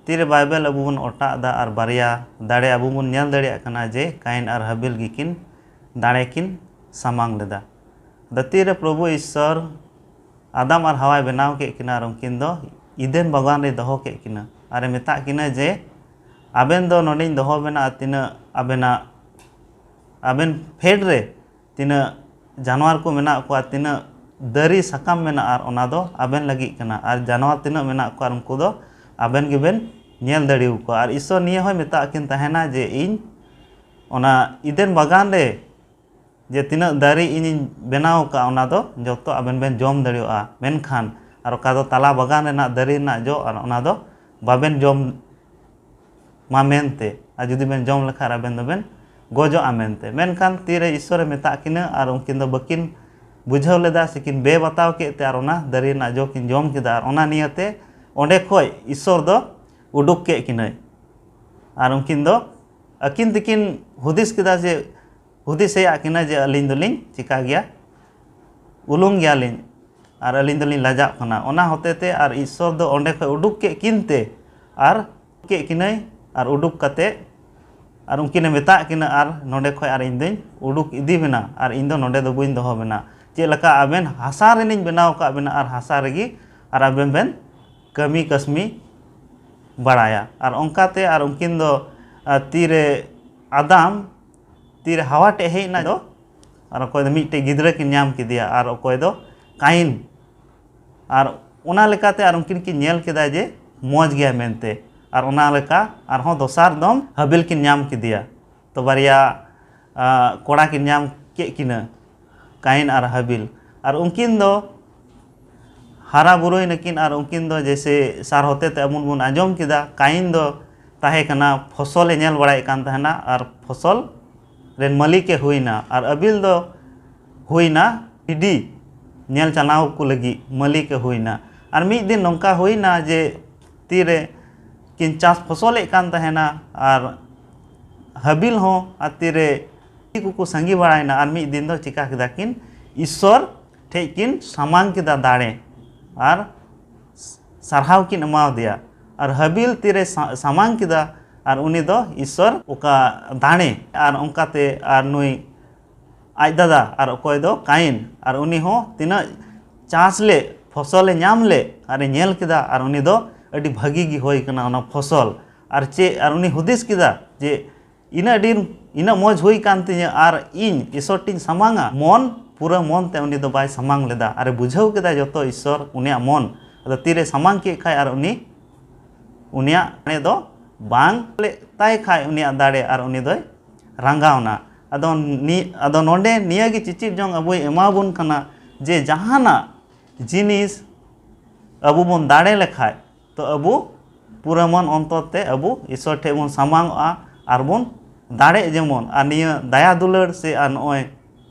ᱛᱤᱨᱮ ᱵᱟᱭᱵᱮᱞ ᱟᱵᱚ ᱵᱚᱱ ᱚᱴᱟᱜ ᱮᱫᱟ ᱟᱨ ᱵᱟᱨᱭᱟ ᱫᱟᱲᱮ ᱟᱵᱚ ᱵᱚᱱ ᱧᱮᱞ ᱫᱟᱲᱮᱭᱟᱜ ᱠᱟᱱᱟ ᱡᱮ ᱠᱟᱭᱤᱱ ᱟᱨ ᱦᱟᱵᱤᱞ ᱜᱮᱠᱤᱱ ᱫᱟᱲᱮ ᱠᱤᱱ ᱥᱟᱢᱟᱝ ᱞᱮᱫᱟ᱾ ᱟᱫᱚ ᱛᱤᱨᱮ ᱯᱨᱚᱵᱷᱩ ᱤᱥᱥᱚᱨ ᱟᱫᱟᱢ ᱟᱨ ᱦᱟᱣᱟᱭ ᱵᱮᱱᱟᱣ ᱠᱮᱫ ᱠᱤᱱᱟ ᱟᱨ ᱩᱱᱠᱤᱱ ᱫᱚ ᱤᱫᱮᱱ ᱵᱟᱜᱟᱱ ᱨᱮ ᱫᱚᱦᱚ ᱠᱮᱫ ᱠᱤᱱᱟ ᱟᱨᱮ ᱢᱮᱛᱟᱜ ᱠᱤᱱᱟ ᱡᱮ, ᱟᱵᱮᱱ ᱫᱚ ᱱᱚᱰᱮᱧ ᱫᱚᱦᱚ ᱵᱮᱱᱟ ᱟᱨ ᱛᱤᱱᱟᱹᱜ ᱟᱵᱮᱱᱟᱜ, ᱟᱵᱮᱱ ᱯᱷᱮᱰ ᱨᱮ ᱛᱤᱱᱟᱹᱜ ᱡᱟᱱᱣᱟᱨ ᱠᱚ ᱢᱮᱱᱟᱜ ᱠᱚᱣᱟ, ᱛᱤᱱᱟᱹᱜ ᱫᱟᱨᱮ ᱥᱟᱠᱟᱢ ᱢᱮᱱᱟᱜᱼᱟ, ᱟᱨ ᱚᱱᱟ ᱫᱚ ᱟᱵᱮᱱ ᱞᱟᱹᱜᱤᱫ ᱠᱟᱱᱟ᱾ ᱟᱨ ᱡᱟᱱᱣᱟᱨ ᱛᱤᱱᱟᱹᱜ ᱢᱮᱱᱟᱜ ᱠᱚᱣᱟ, ᱟᱨ ᱩᱱᱠᱩ ᱫᱚ ᱟᱵᱮᱱ ᱜᱮᱵᱮᱱ ᱧᱮᱞ ᱫᱟᱲᱮᱭᱟᱠᱚᱣᱟ᱾ ᱟᱨ ᱤᱥᱥᱚᱨ ᱱᱤᱭᱟᱹ ᱦᱚᱸᱭ ᱢᱮᱛᱟᱜ ᱠᱤᱱ ᱛᱟᱦᱮᱱᱟ ᱡᱮ, ᱤᱧ ᱚᱱᱟ ᱤᱫᱮᱱ ᱵᱟᱜᱟᱱ ᱨᱮ ᱡᱮ ᱛᱤᱱᱟᱹᱜ ᱫᱟᱨᱮ ᱤᱧᱤᱧ ᱵᱮᱱᱟᱣ ᱟᱠᱟᱫᱼᱟ, ᱚᱱᱟ ᱫᱚ ᱡᱚᱛᱚ ᱟᱵᱮᱱ ᱵᱮᱱ ᱡᱚᱢ ᱫᱟᱲᱮᱭᱟᱜᱼᱟ᱾ ᱢᱮᱱᱠᱷᱟᱱ ᱟᱨ ᱚᱠᱟ ᱫᱚ ᱛᱟᱞᱟ ᱵᱟᱜᱟᱱ ᱨᱮᱱᱟᱜ ᱫᱟᱨᱮ ᱨᱮᱱᱟᱜ ᱡᱚ, ᱟᱨ ᱚᱱᱟ ᱫᱚ ᱵᱟᱵᱮᱱ ᱡᱚᱢ ᱢᱟ ᱢᱮᱱᱛᱮ, ᱟᱨ ᱡᱩᱫᱤ ᱵᱮᱱ ᱡᱚᱢ ᱞᱮᱠᱷᱟᱱ ᱟᱵᱮᱱ ᱫᱚᱵᱮᱱ ᱜᱚᱡᱚᱜᱼᱟ ᱢᱮᱱᱛᱮ᱾ ᱢᱮᱱᱠᱷᱟᱱ ᱛᱤᱨᱮ ᱤᱥᱥᱚᱨᱮ ᱢᱮᱛᱟᱜ ᱠᱤᱱᱟᱹ ᱟᱨ ᱩᱱᱠᱤᱱ ᱫᱚ ᱵᱟᱹᱠᱤᱱ ᱵᱩᱡᱷᱟᱹᱣ ᱞᱮᱫᱟ, ᱥᱮᱠᱤᱱ ᱵᱮᱵᱟᱛᱟᱣ ᱠᱮᱫ ᱛᱮ ᱟᱨ ᱚᱱᱟ ᱫᱟᱨᱮ ᱨᱮᱱᱟᱜ ᱡᱚ ᱠᱤᱱ ᱡᱚᱢ ᱠᱮᱫᱟ, ᱟᱨ ᱚᱱᱟ ᱱᱤᱭᱟᱹᱛᱮ ᱚᱸᱰᱮ ᱠᱷᱚᱡ ᱤᱥᱥᱚᱨ ᱫᱚ ᱩᱰᱩᱠ ᱠᱮᱫ ᱠᱤᱱᱟᱹᱭ᱾ ᱟᱨ ᱩᱱᱠᱤᱱ ᱫᱚ ᱟᱹᱠᱤᱱ ᱛᱮᱠᱤᱱ ᱦᱩᱫᱤᱥ ᱠᱮᱫᱟ ᱡᱮ, ᱦᱩᱫᱤᱥ ᱦᱮᱡ ᱟᱫ ᱠᱤᱱᱟ ᱡᱮ ᱟᱹᱞᱤᱧ ᱫᱚᱞᱤᱧ ᱪᱤᱠᱟ ᱜᱮᱭᱟ, ᱩᱞᱩᱝ ᱜᱮᱭᱟᱞᱤᱧ ᱟᱨ ᱟᱹᱞᱤᱧ ᱫᱚᱞᱤᱧ ᱞᱟᱡᱟᱜ ᱠᱟᱱᱟ᱾ ᱚᱱᱟ ᱦᱚᱛᱮ ᱛᱮ ᱟᱨ ᱤᱥᱥᱚᱨ ᱫᱚ ᱚᱸᱰᱮ ᱠᱷᱚᱡ ᱩᱰᱩᱠ ᱠᱮᱫ ᱠᱤᱱ ᱛᱮ ᱟᱨ ᱠᱮᱫ ᱠᱤᱱᱟᱹᱭ, ᱟᱨ ᱩᱰᱩᱠ ᱠᱟᱛᱮ ᱟᱨ ᱩᱱᱠᱤᱱᱮ ᱢᱮᱛᱟᱜ ᱠᱤᱱᱟ, ᱟᱨ ᱱᱚᱸᱰᱮ ᱠᱷᱚᱡ ᱟᱨ ᱤᱧ ᱫᱚᱧ ᱩᱰᱩᱠ ᱤᱫᱤ ᱵᱮᱱᱟ, ᱟᱨ ᱤᱧ ᱫᱚ ᱱᱚᱸᱰᱮ ᱫᱚ ᱵᱟᱹᱧ ᱫᱚᱦᱚ ᱵᱮᱱᱟ᱾ ᱪᱮᱫ ᱞᱮᱠᱟ ᱟᱵᱮᱱ ᱦᱟᱥᱟ ᱨᱮᱞᱤᱧ ᱵᱮᱱᱟᱣ ᱟᱠᱟᱫ ᱵᱮᱱᱟ, ᱟᱨ ᱦᱟᱥᱟ ᱨᱮᱜᱮ ᱟᱨ ᱟᱵᱮᱱ ᱵᱮᱱ ᱠᱟᱹᱢᱤ ᱠᱟᱹᱥᱢᱤ ᱵᱟᱲᱟᱭᱟ᱾ ᱟᱨ ᱚᱱᱠᱟᱛᱮ ᱟᱨ ᱩᱱᱠᱤᱱ ᱫᱚ, ᱟᱨ ᱛᱤᱨᱮ ᱟᱫᱟᱢ, ᱛᱤᱨᱮ ᱦᱟᱣᱟ ᱴᱷᱮᱡ ᱦᱮᱡ ᱮᱱᱟ ᱫᱚ, ᱟᱨ ᱚᱠᱚᱭ ᱫᱚ ᱢᱤᱫᱴᱮᱡ ᱜᱤᱫᱽᱨᱟᱹ ᱠᱤᱱ ᱧᱟᱢ ᱠᱮᱫᱮᱭᱟ, ᱟᱨ ᱚᱠᱚᱭ ᱫᱚ ᱠᱟᱭᱤᱱ᱾ ᱟᱨ ᱚᱱᱟ ᱞᱮᱠᱟᱛᱮ ᱟᱨ ᱩᱱᱠᱤᱱ ᱠᱤᱱ ᱧᱮᱞ ᱠᱮᱫᱟ ᱡᱮ ᱢᱚᱡᱽ ᱜᱮᱭᱟ ᱢᱮᱱᱛᱮ, ᱟᱨ ᱚᱱᱟ ᱞᱮᱠᱟ ᱟᱨᱦᱚᱸ ᱫᱚᱥᱟᱨ ᱫᱚᱢ ᱦᱟᱹᱵᱤᱞ ᱠᱤᱱ ᱧᱟᱢ ᱠᱮᱫᱮᱭᱟ᱾ ᱛᱚ ᱵᱟᱨᱭᱟ, ᱟ, ᱠᱚᱲᱟ ᱠᱤᱱ ᱧᱟᱢ ᱠᱮᱫ ᱠᱤᱱᱟᱹ, ᱠᱟᱭᱤᱱ ᱟᱨ ᱦᱟᱹᱵᱤᱞ᱾ ᱟᱨ ᱩᱱᱠᱤᱱ ᱫᱚ ᱦᱟᱨᱟ ᱵᱩᱨᱩᱭ ᱱᱟᱹᱠᱤᱱ, ᱟᱨ ᱩᱱᱠᱤᱱ ᱫᱚ ᱡᱮᱭᱥᱮ ᱥᱟᱨ ᱦᱚᱛᱮ ᱛᱮ ᱟᱵᱚ ᱵᱚᱱ ᱟᱸᱡᱚᱢ ᱠᱮᱫᱟ, ᱠᱟᱭᱤᱱ ᱫᱚ ᱛᱟᱦᱮᱸ ᱠᱟᱱᱟ ᱯᱷᱚᱥᱚᱞᱮ ᱧᱮᱞ ᱵᱟᱲᱟᱭᱮᱫ ᱠᱟᱱ ᱛᱟᱦᱮᱱᱟ, ᱟᱨ ᱯᱷᱚᱥᱚᱞ ᱨᱮᱱ ᱢᱟᱹᱞᱤᱠᱮ ᱦᱩᱭᱱᱟ, ᱟᱨ ᱟᱹᱵᱤᱞ ᱫᱚ ᱦᱩᱭᱱᱟ ᱵᱷᱤᱰᱤ ᱧᱮᱞ ᱪᱟᱞᱟᱣ ᱠᱚ ᱞᱟᱹᱜᱤᱫ ᱢᱟᱹᱞᱤᱠᱮ ᱦᱩᱭᱱᱟ᱾ ᱟᱨ ᱢᱤᱫ ᱫᱤᱱ ᱱᱚᱝᱠᱟ ᱦᱩᱭᱱᱟ ᱡᱮ ᱛᱤᱨᱮ ᱠᱤᱱ ᱪᱟᱥ ᱯᱷᱚᱥᱚᱞᱮᱫ ᱠᱟᱱ ᱛᱟᱦᱮᱱᱟ, ᱟᱨ ᱦᱟᱹᱵᱤᱞ ᱦᱚᱸ ᱟᱨ ᱛᱤᱨᱮ ᱠᱚᱠᱚ ᱥᱟᱸᱜᱮ ᱵᱟᱲᱟᱭᱮᱱᱟ, ᱟᱨ ᱢᱤᱫ ᱫᱤᱱ ᱫᱚ ᱪᱤᱠᱟ ᱠᱮᱫᱟ ᱠᱤᱱ, ᱤᱥᱥᱚᱨ ᱴᱷᱮᱡ ᱠᱤᱱ ᱥᱟᱢᱟᱝ ᱠᱮᱫᱟ ᱫᱟᱲᱮ, ᱟᱨ ᱥᱟᱨᱦᱟᱣ ᱠᱤᱱ ᱮᱢᱟᱣᱟᱫᱮᱭᱟ᱾ ᱟᱨ ᱦᱟᱹᱵᱤᱞ ᱛᱤᱨᱮ ᱥᱟ-, ᱥᱟᱢᱟᱝ ᱠᱮᱫᱟ, ᱟᱨ ᱩᱱᱤ ᱫᱚ ᱤᱥᱥᱚᱨ ᱚᱠᱟ ᱫᱟᱲᱮ, ᱟᱨ ᱚᱱᱠᱟᱛᱮ ᱟᱨ ᱱᱩᱭ ᱟᱡ ᱫᱟᱫᱟ, ᱟᱨ ᱚᱠᱚᱭ ᱫᱚ ᱠᱟᱭᱤᱱ, ᱟᱨ ᱩᱱᱤ ᱦᱚᱸ ᱛᱤᱱᱟᱹᱜ ᱪᱟᱥ ᱞᱮᱫ, ᱯᱷᱚᱥᱚᱞᱮ ᱧᱟᱢ ᱞᱮᱫ, ᱟᱨᱮ ᱧᱮᱞ ᱠᱮᱫᱟ, ᱟᱨ ᱩᱱᱤ ᱫᱚ ᱟᱹᱰᱤ ᱵᱷᱟᱹᱜᱤ ᱜᱮ ᱦᱩᱭ ᱠᱟᱱᱟ ᱚᱱᱟ ᱯᱷᱚᱥᱚᱞ᱾ ᱟᱨ ᱪᱮᱫ, ᱟᱨ ᱩᱱᱤ ᱦᱩᱫᱤᱥ ᱠᱮᱫᱟ ᱡᱮ ᱤᱱᱟᱹᱜ ᱰᱷᱮᱨ, ᱤᱱᱟᱹᱜ ᱢᱚᱡᱽ ᱦᱩᱭ ᱠᱟᱱ ᱛᱤᱧᱟᱹ, ᱟᱨ ᱤᱧ ᱤᱥᱥᱚᱨ ᱴᱷᱮᱱ ᱥᱟᱢᱟᱝᱟ, ᱢᱚᱱ, ᱯᱩᱨᱟᱹ ᱢᱚᱱ ᱛᱮ ᱩᱱᱤ ᱫᱚ ᱵᱟᱭ ᱥᱟᱢᱟᱝ ᱞᱮᱫᱟ᱾ ᱟᱨᱮ ᱵᱩᱡᱷᱟᱹᱣ ᱠᱮᱫᱟ ᱡᱚᱛᱚ ᱤᱥᱥᱚᱨ ᱩᱱᱤᱭᱟᱜ ᱢᱚᱱ᱾ ᱟᱫᱚ ᱛᱤᱨᱮ ᱥᱟᱢᱟᱝ ᱠᱮᱫ ᱠᱷᱟᱡ, ᱟᱨ ᱩᱱᱤ, ᱩᱱᱤᱭᱟᱜ ᱫᱟᱲᱮ ᱫᱚ ᱵᱟᱝ ᱞᱮᱫ ᱛᱟᱭ ᱠᱷᱟᱡ, ᱩᱱᱤᱭᱟᱜ ᱫᱟᱲᱮ, ᱟᱨ ᱩᱱᱤ ᱫᱚᱭ ᱨᱟᱸᱜᱟᱣᱱᱟ᱾ ᱟᱫᱚ ᱱᱤ-, ᱟᱫᱚ ᱱᱚᱰᱮ ᱱᱤᱭᱟᱹ ᱜᱮ ᱪᱮᱪᱮᱫ ᱡᱚᱝ ᱟᱵᱚᱭ ᱮᱢᱟᱵᱚᱱ ᱠᱟᱱᱟ ᱡᱮ ᱡᱟᱦᱟᱱᱟᱜ ᱡᱤᱱᱤᱥ ᱟᱵᱚ ᱵᱚᱱ ᱫᱟᱲᱮ ᱞᱮᱠᱷᱟᱡ, ᱛᱚ ᱟᱵᱚ ᱯᱩᱨᱟᱹ ᱢᱚᱱ ᱚᱱᱛᱚᱨ ᱛᱮ ᱟᱵᱚ ᱤᱥᱥᱚᱨ ᱴᱷᱮᱡ ᱵᱚᱱ ᱥᱟᱢᱟᱝᱚᱜᱼᱟ, ᱟᱨ ᱵᱚᱱ ᱫᱟᱲᱮᱜ ᱡᱮᱢᱚᱱ, ᱟᱨ ᱱᱤᱭᱟᱹ ᱫᱟᱭᱟ ᱫᱩᱞᱟᱹᱲ ᱥᱮ ᱟᱨ ᱱᱚᱜᱼᱚᱭ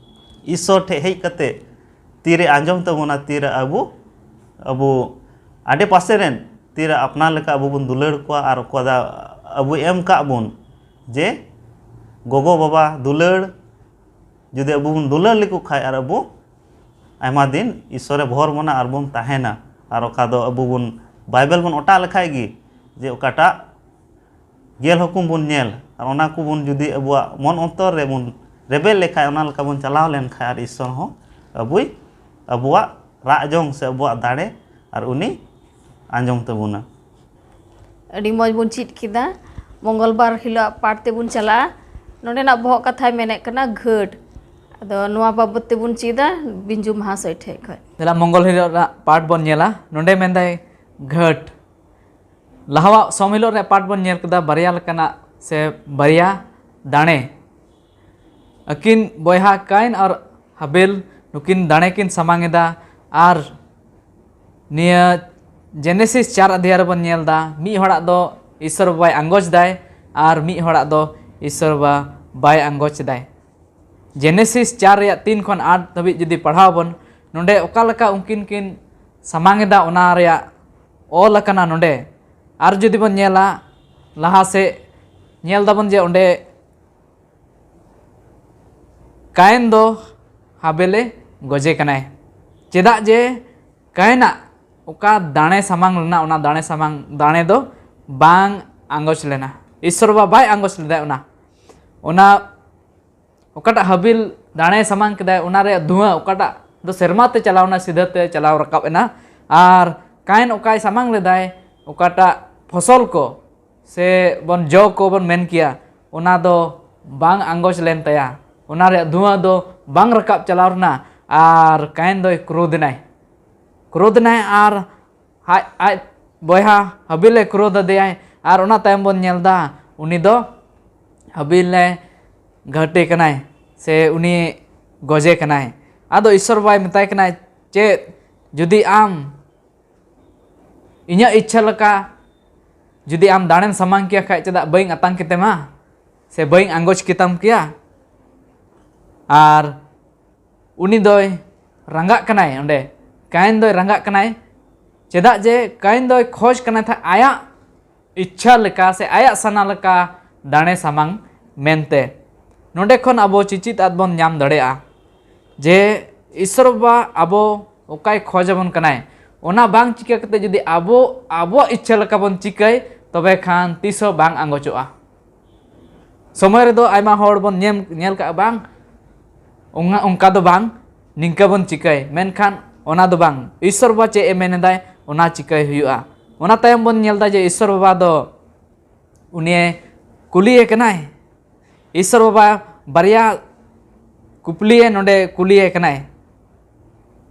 ᱤᱥᱥᱚᱨ ᱴᱷᱮᱡ ᱦᱮᱡ ᱠᱟᱛᱮ ᱛᱤᱨᱮ ᱟᱸᱡᱚᱢ ᱛᱟᱵᱚᱱᱟ, ᱛᱤᱨᱮ ᱟᱵᱚ, ᱟᱵᱚ ᱟᱰᱮ ᱯᱟᱥᱮ ᱨᱮᱱ ᱛᱤᱨᱮ ᱟᱯᱱᱟᱨ ᱞᱮᱠᱟ ᱟᱵᱚ ᱵᱚᱱ ᱫᱩᱞᱟᱹᱲ ᱠᱚᱣᱟ, ᱟᱨ ᱚᱠᱟ ᱫᱚ ᱟᱵᱚ ᱮᱢ ᱠᱟᱜ ᱵᱚᱱ, ᱡᱮ ᱜᱚᱜᱚ ᱵᱟᱵᱟ ᱫᱩᱞᱟᱹᱲ ᱡᱩᱫᱤ ᱟᱵᱚ ᱵᱚᱱ ᱫᱩᱞᱟᱹᱲ ᱞᱮᱠᱚ ᱠᱷᱟᱡ, ᱟᱨ ᱟᱵᱚ ᱟᱭᱢᱟ ᱫᱤᱱ ᱤᱥᱥᱚᱨᱮ ᱵᱷᱚᱨ ᱵᱚᱱᱟ ᱟᱨ ᱵᱚᱱ ᱛᱟᱦᱮᱱᱟ᱾ ᱟᱨ ᱚᱠᱟ ᱫᱚ ᱟᱵᱚ ᱵᱚᱱ ᱵᱟᱭᱵᱮᱞ ᱵᱚᱱ ᱚᱴᱟᱜ ᱞᱮᱠᱷᱟᱡ ᱜᱮ, ᱡᱮ ᱚᱠᱟᱴᱟᱜ ᱜᱮᱞ ᱦᱩᱠᱩᱢ ᱵᱚᱱ ᱧᱮᱞ, ᱟᱨ ᱚᱱᱟ ᱠᱚᱵᱚᱱ ᱡᱩᱫᱤ ᱟᱵᱚᱣᱟᱜ ᱢᱚᱱ ᱚᱱᱛᱚᱨ ᱨᱮᱵᱚᱱ ᱨᱮᱵᱮᱫ ᱞᱮᱠᱷᱟᱡ, ᱚᱱᱟ ᱞᱮᱠᱟ ᱵᱚᱱ ᱪᱟᱞᱟᱣ ᱞᱮᱱᱠᱷᱟᱡ, ᱟᱨ ᱤᱥᱥᱚᱨ ᱦᱚᱸ ᱟᱵᱚᱭ, ᱟᱵᱚᱣᱟᱜ ᱨᱟᱜ ᱡᱚᱝ ᱥᱮ ᱟᱵᱚᱣᱟᱜ ᱫᱟᱲᱮ, ᱟᱨ ᱩᱱᱤ ᱟᱸᱡᱚᱢ ᱛᱟᱵᱚᱱᱟ᱾ ᱟᱹᱰᱤ ᱢᱚᱡᱽ ᱵᱚᱱ ᱪᱮᱫ ᱠᱮᱫᱟ᱾ ᱢᱚᱝᱜᱚᱞᱵᱟᱨ ᱦᱤᱞᱳᱜ ᱯᱟᱴ ᱛᱮᱵᱚᱱ ᱪᱟᱞᱟᱜᱼᱟ᱾ ᱱᱚᱰᱮᱱᱟᱜ ᱵᱚᱦᱚᱜ ᱠᱟᱛᱷᱟᱭ ᱢᱮᱱᱮᱫ ᱠᱟᱱᱟ ᱜᱷᱟᱹᱴ᱾ ᱟᱫᱚ ᱱᱚᱣᱟ ᱵᱟᱵᱚᱛ ᱛᱮᱵᱚᱱ ᱪᱮᱫᱟ ᱵᱤᱧᱡᱩ ᱢᱟᱦᱟᱥᱚᱭ ᱴᱷᱮᱡ ᱠᱷᱚᱡ᱾ ᱫᱮᱞᱟ ᱢᱚᱝᱜᱚᱞ ᱦᱤᱞᱳᱜ ᱨᱮᱱᱟᱜ ᱯᱟᱴ ᱵᱚᱱ ᱧᱮᱞᱟ᱾ ᱱᱚᱰᱮ ᱢᱮᱱᱫᱟᱭ ᱜᱷᱟᱹᱴ᱾ ᱞᱟᱦᱟᱣᱟᱜ ᱥᱚᱢ ᱦᱤᱞᱳᱜ ᱨᱮᱭᱟᱜ ᱯᱟᱴ ᱵᱚᱱ ᱧᱮᱞ ᱠᱮᱫᱟ ᱵᱟᱨᱭᱟ ᱞᱮᱠᱟᱱᱟᱜ ᱥᱮ ᱵᱟᱨᱭᱟ ᱫᱟᱲᱮ᱾ ᱟᱹᱠᱤᱱ ᱵᱚᱭᱦᱟ ᱠᱟᱭᱤᱱ ᱟᱨ ᱦᱟᱵᱮᱞ ᱱᱩᱠᱤᱱ ᱫᱟᱲᱮ ᱠᱤᱱ ᱥᱟᱢᱟᱝ ᱮᱫᱟ᱾ ᱟᱨ ᱱᱤᱭᱟᱹ ᱡᱮᱱᱮᱥᱤᱥ ᱪᱟᱨ ᱟᱫᱷᱭᱟᱭ ᱨᱮᱵᱚᱱ ᱧᱮᱞ ᱮᱫᱟ, ᱢᱤᱫ ᱦᱚᱲᱟᱜ ᱫᱚ ᱤᱥᱥᱚᱨ ᱵᱟᱵᱟᱭ ᱟᱸᱜᱚᱪ ᱫᱟᱭ ᱟᱨ ᱢᱤᱫ ᱦᱚᱲᱟᱜ ᱫᱚ ᱤᱥᱥᱚᱨ ᱵᱟᱵᱟ ᱵᱟᱭ ᱟᱸᱜᱚᱪ ᱫᱟᱭ᱾ ᱡᱮᱱᱮᱥᱤᱥ ᱪᱟᱨ ᱨᱮᱭᱟᱜ ᱛᱤᱱ ᱠᱷᱚᱱ ᱟᱴ ᱫᱷᱟᱹᱵᱤᱡ ᱡᱩᱫᱤ ᱯᱟᱲᱦᱟᱣ ᱟᱵᱚᱱ, ᱱᱚᱰᱮ ᱚᱠᱟ ᱞᱮᱠᱟ ᱩᱱᱠᱤᱱ ᱠᱤᱱ ᱥᱟᱢᱟᱝ ᱮᱫᱟ, ᱚᱱᱟ ᱨᱮᱭᱟᱜ ᱚᱞ ᱟᱠᱟᱱᱟ ᱱᱚᱰᱮ᱾ ᱟᱨ ᱡᱩᱫᱤ ᱵᱚᱱ ᱧᱮᱞᱟ ᱞᱟᱦᱟ ᱥᱮᱫ, ᱧᱮᱞ ᱫᱟᱵᱚᱱ ᱡᱮ ᱚᱸᱰᱮ ᱠᱟᱭᱮᱱ ᱫᱚ ᱦᱟᱵᱮᱞᱮ ᱜᱚᱡᱮ ᱠᱟᱱᱟᱭ᱾ ᱪᱮᱫᱟᱜ ᱡᱮ ᱠᱟᱭᱮᱱᱟᱜ ᱚᱠᱟ ᱫᱟᱲᱮ ᱥᱟᱢᱟᱝ ᱞᱮᱱᱟ, ᱚᱱᱟ ᱫᱟᱲᱮ ᱥᱟᱢᱟᱝ ᱫᱟᱲᱮ ᱫᱚ ᱵᱟᱝ ᱟᱸᱜᱚᱪ ᱞᱮᱱᱟ᱾ ᱤᱥᱥᱚᱨ ᱵᱟᱵᱟ ᱵᱟᱭ ᱟᱸᱜᱚᱪ ᱞᱮᱫᱟ᱾ ᱚᱱᱟ, ᱚᱱᱟ ᱚᱠᱟᱴᱟᱜ ᱦᱟᱵᱤᱞ ᱫᱟᱲᱮ ᱥᱟᱢᱟᱝ ᱠᱮᱫᱟᱭ, ᱚᱱᱟ ᱨᱮᱭᱟᱜ ᱫᱷᱩᱣᱟᱹ ᱚᱠᱟᱴᱟᱜ ᱫᱚ ᱥᱮᱨᱢᱟ ᱛᱮ ᱪᱟᱞᱟᱣ ᱮᱱᱟ, ᱥᱤᱫᱷᱟᱹ ᱛᱮ ᱪᱟᱞᱟᱣ ᱨᱟᱠᱟᱵ ᱮᱱᱟ᱾ ᱟᱨ ᱠᱟᱭᱮᱱ ᱚᱠᱟᱭ ᱥᱟᱢᱟᱝ ᱞᱮᱫᱟᱭ, ᱚᱠᱟᱴᱟᱜ ᱯᱷᱚᱥᱚᱞ ᱠᱚ ᱥᱮ ᱵᱚᱱ ᱡᱚ ᱠᱚ ᱵᱚᱱ ᱢᱮᱱ ᱠᱮᱭᱟ, ᱚᱱᱟ ᱫᱚ ᱵᱟᱝ ᱟᱸᱜᱚᱪ ᱞᱮᱱ ᱛᱟᱭᱟ᱾ ᱚᱱᱟ ᱨᱮᱭᱟᱜ ᱫᱷᱩᱣᱟᱹ ᱫᱚ ᱵᱟᱝ ᱨᱟᱠᱟᱵ ᱪᱟᱞᱟᱣ ᱞᱮᱱᱟ᱾ ᱟᱨ ᱠᱟᱭᱮᱱ ᱫᱚᱭ ᱠᱨᱳᱫᱷ ᱮᱱᱟᱭ, ᱠᱨᱳᱫᱷ ᱮᱱᱟᱭ ᱟᱨ ᱟᱡ, ᱟᱡ ᱵᱚᱭᱦᱟ ᱦᱟᱵᱤᱞᱮ ᱠᱨᱳᱫᱷ ᱟᱫᱮᱭᱟᱭ᱾ ᱟᱨ ᱚᱱᱟ ᱛᱟᱭᱚᱢ ᱵᱚᱱ ᱧᱮᱞ ᱮᱫᱟ, ᱩᱱᱤ ᱫᱚ ᱦᱟᱵᱤᱞᱮ ᱜᱷᱟᱹᱴᱮ ᱠᱟᱱᱟᱭ ᱥᱮ ᱩᱱᱤ ᱜᱚᱡᱮ ᱠᱟᱱᱟᱭ᱾ ᱟᱫᱚ ᱤᱥᱥᱚᱨ ᱵᱟᱵᱟᱭ ᱢᱮᱛᱟᱭ ᱠᱟᱱᱟᱭ, ᱪᱮᱫ ᱡᱩᱫᱤ ᱟᱢ ᱤᱧᱟᱹᱜ ᱤᱪᱪᱷᱟᱹ ᱞᱮᱠᱟ ᱡᱩᱫᱤ ᱟᱢ ᱫᱟᱲᱮᱢ ᱥᱟᱢᱟᱝ ᱠᱮᱭᱟ ᱠᱷᱟᱡ, ᱪᱮᱫᱟᱜ ᱵᱟᱹᱧ ᱟᱛᱟᱝ ᱠᱮᱛᱮᱢᱟ? ᱥᱮ ᱵᱟᱹᱧ ᱟᱸᱜᱚᱪ ᱠᱮᱛᱟᱢ ᱠᱮᱭᱟ? ᱟᱨ ᱩᱱᱤ ᱫᱚᱭ ᱨᱟᱸᱜᱟᱜ ᱠᱟᱱᱟᱭ, ᱚᱸᱰᱮ ᱠᱟᱭᱤᱱ ᱫᱚᱭ ᱨᱟᱸᱜᱟᱜ ᱠᱟᱱᱟᱭ᱾ ᱪᱮᱫᱟᱜ ᱡᱮ ᱠᱟᱭᱤᱱ ᱫᱚᱭ ᱠᱷᱚᱡᱽ ᱠᱟᱱᱟᱭ ᱛᱟᱦᱮᱸᱫ ᱟᱭᱟᱜ ᱤᱪᱪᱷᱟ ᱞᱮᱠᱟ ᱥᱮ ᱟᱭᱟᱜ ᱥᱟᱱᱟ ᱞᱮᱠᱟ ᱫᱟᱲᱮ ᱥᱟᱢᱟᱝ ᱢᱮᱱᱛᱮ᱾ ᱱᱚᱰᱮ ᱠᱷᱚᱱ ᱟᱵᱚ ᱪᱮᱪᱮᱫ ᱟᱫ ᱵᱚᱱ ᱧᱟᱢ ᱫᱟᱲᱮᱭᱟᱜᱼᱟ ᱡᱮ ᱤᱥᱥᱚᱨ ᱵᱟᱵᱟ ᱟᱵᱚ ᱚᱠᱟᱭ ᱠᱷᱚᱡ ᱟᱵᱚᱱ ᱠᱟᱱᱟᱭ, ᱚᱱᱟ ᱵᱟᱝ ᱪᱤᱠᱟᱹ ᱠᱟᱛᱮ ᱡᱩᱫᱤ ᱟᱵᱚ ᱟᱵᱚᱣᱟᱜ ᱤᱪᱪᱷᱟᱹ ᱞᱮᱠᱟ ᱵᱚᱱ ᱪᱤᱠᱟᱹᱭ, ᱛᱚᱵᱮ ᱠᱷᱟᱱ ᱛᱤᱥ ᱦᱚᱸ ᱵᱟᱝ ᱟᱸᱜᱚᱪᱚᱜᱼᱟ᱾ ᱥᱚᱢᱚᱭ ᱨᱮᱫᱚ ᱟᱭᱢᱟ ᱦᱚᱲ ᱵᱚᱱ ᱧᱮᱞ, ᱧᱮᱞ ᱠᱟᱜᱼᱟ, ᱵᱟᱝ, ᱚᱱᱟ, ᱚᱱᱠᱟ ᱫᱚ ᱵᱟᱝ, ᱱᱤᱝᱠᱟᱹ ᱵᱚᱱ ᱪᱤᱠᱟᱹᱭ, ᱢᱮᱱᱠᱷᱟᱱ ᱚᱱᱟ ᱫᱚ ᱵᱟᱝ, ᱤᱥᱥᱚᱨ ᱵᱟᱵᱟ ᱪᱮᱫ ᱮ ᱢᱮᱱ ᱮᱫᱟᱭ, ᱚᱱᱟ ᱪᱤᱠᱟᱹᱭ ᱦᱩᱭᱩᱜᱼᱟ᱾ ᱚᱱᱟ ᱛᱟᱭᱚᱢ ᱵᱚᱱ ᱧᱮᱞ ᱮᱫᱟ ᱡᱮ ᱤᱥᱥᱚᱨ ᱵᱟᱵᱟ ᱫᱚ ᱩᱱᱤᱭᱮ ᱠᱩᱞᱤᱭᱮ ᱠᱟᱱᱟᱭ᱾ ᱤᱥᱥᱚᱨ ᱵᱟᱵᱟ ᱵᱟᱨᱭᱟ ᱠᱩᱯᱞᱤᱭᱮ ᱱᱚᱰᱮ ᱠᱩᱞᱤᱭᱮ ᱠᱟᱱᱟᱭ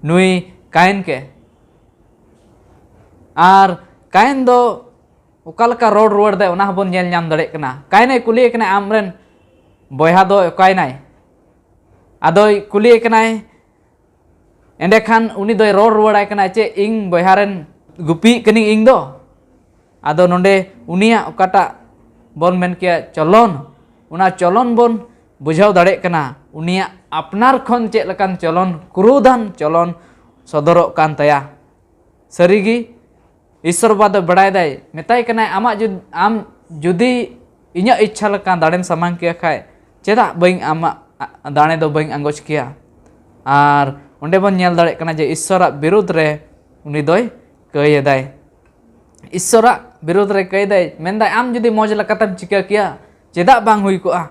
ᱱᱩᱭ ᱠᱟᱭᱤᱱ ᱠᱮ᱾ ᱟᱨ ᱠᱟᱭᱤᱱ ᱫᱚ ᱚᱠᱟ ᱞᱮᱠᱟ ᱨᱚᱲ ᱨᱩᱣᱟᱹᱲ ᱫᱟᱭ, ᱚᱱᱟ ᱦᱚᱸᱵᱚᱱ ᱧᱮᱞ ᱧᱟᱢ ᱫᱟᱲᱮᱭᱟᱜ ᱠᱟᱱᱟ᱾ ᱠᱟᱭᱤᱱᱮ ᱠᱩᱞᱤᱭᱮ ᱠᱟᱱᱟᱭ, "ᱟᱢᱨᱮᱱ ᱵᱚᱭᱦᱟ ᱫᱚ ᱚᱠᱟᱭᱮᱱᱟᱭ?" ᱟᱫᱚᱭ ᱠᱩᱞᱤᱭᱮ ᱠᱟᱱᱟᱭ, ᱮᱸᱰᱮᱠᱷᱟᱱ ᱩᱱᱤ ᱫᱚᱭ ᱨᱚᱲ ᱨᱩᱣᱟᱹᱲᱟᱭ ᱠᱟᱱᱟᱭ, "ᱪᱮᱫ ᱤᱧ ᱵᱚᱭᱦᱟ ᱨᱮᱱ ᱜᱩᱯᱤᱭᱤᱡ ᱠᱟᱹᱱᱟᱹᱧ ᱤᱧ ᱫᱚ?" ᱟᱫᱚ ᱱᱚᱰᱮ ᱩᱱᱤᱭᱟᱜ ᱚᱠᱟᱴᱟᱜ ᱵᱚᱱ ᱢᱮᱱ ᱠᱮᱭᱟ ᱪᱚᱞᱚᱱ, ᱚᱱᱟ ᱪᱚᱞᱚᱱ ᱵᱚᱱ ᱵᱩᱡᱷᱟᱹᱣ ᱫᱟᱲᱮᱭᱟᱜ ᱠᱟᱱᱟ᱾ ᱩᱱᱤᱭᱟᱜ ᱟᱯᱱᱟᱨ ᱠᱷᱚᱱ ᱪᱮᱫ ᱞᱮᱠᱟᱱ ᱪᱚᱞᱚᱱ, ᱠᱨᱳᱫᱷᱟᱱ ᱪᱚᱞᱚᱱ ᱥᱚᱫᱚᱨᱚᱜ ᱠᱟᱱ ᱛᱟᱭᱟ᱾ ᱥᱟᱹᱨᱤᱜᱮ ᱤᱥᱥᱚᱨ ᱵᱟᱵᱟ ᱫᱚ ᱵᱟᱲᱟᱭ ᱫᱟᱭ, ᱢᱮᱛᱟᱭ ᱠᱟᱱᱟᱭ, "ᱟᱢᱟᱜ ᱡᱩᱫ-, ᱟᱢ ᱡᱩᱫᱤ ᱤᱧᱟᱹᱜ ᱤᱪᱪᱷᱟ ᱞᱮᱠᱟ ᱫᱟᱲᱮᱢ ᱥᱟᱢᱟᱝ ᱠᱮᱭᱟ ᱠᱷᱟᱡ, ᱪᱮᱫᱟᱜ ᱵᱟᱹᱧ ᱟᱢᱟᱜ ᱫᱟᱲᱮ ᱫᱚ ᱵᱟᱹᱧ ᱟᱸᱜᱚᱪ ᱠᱮᱭᱟ?" ᱟᱨ ᱚᱸᱰᱮ ᱵᱚᱱ ᱧᱮᱞ ᱫᱟᱲᱮᱭᱟᱜ ᱠᱟᱱᱟ ᱡᱮ ᱤᱥᱥᱚᱨᱟᱜ ᱵᱤᱨᱩᱫᱽ ᱨᱮ ᱩᱱᱤ ᱫᱚᱭ ᱠᱟᱹᱭ ᱮᱫᱟᱭ᱾ ᱤᱥᱥᱚᱨᱟᱜ ᱵᱤᱨᱩᱫᱽ ᱨᱮ ᱠᱟᱹᱭ ᱫᱟᱭ, ᱢᱮᱱᱫᱟᱭ, "ᱟᱢ ᱡᱩᱫᱤ ᱢᱚᱡᱽ ᱞᱮᱠᱟᱛᱮᱢ ᱪᱤᱠᱟᱹ ᱠᱮᱭᱟ, ᱪᱮᱫᱟᱜ ᱵᱟᱝ ᱦᱩᱭ ᱠᱚᱜᱼᱟ?"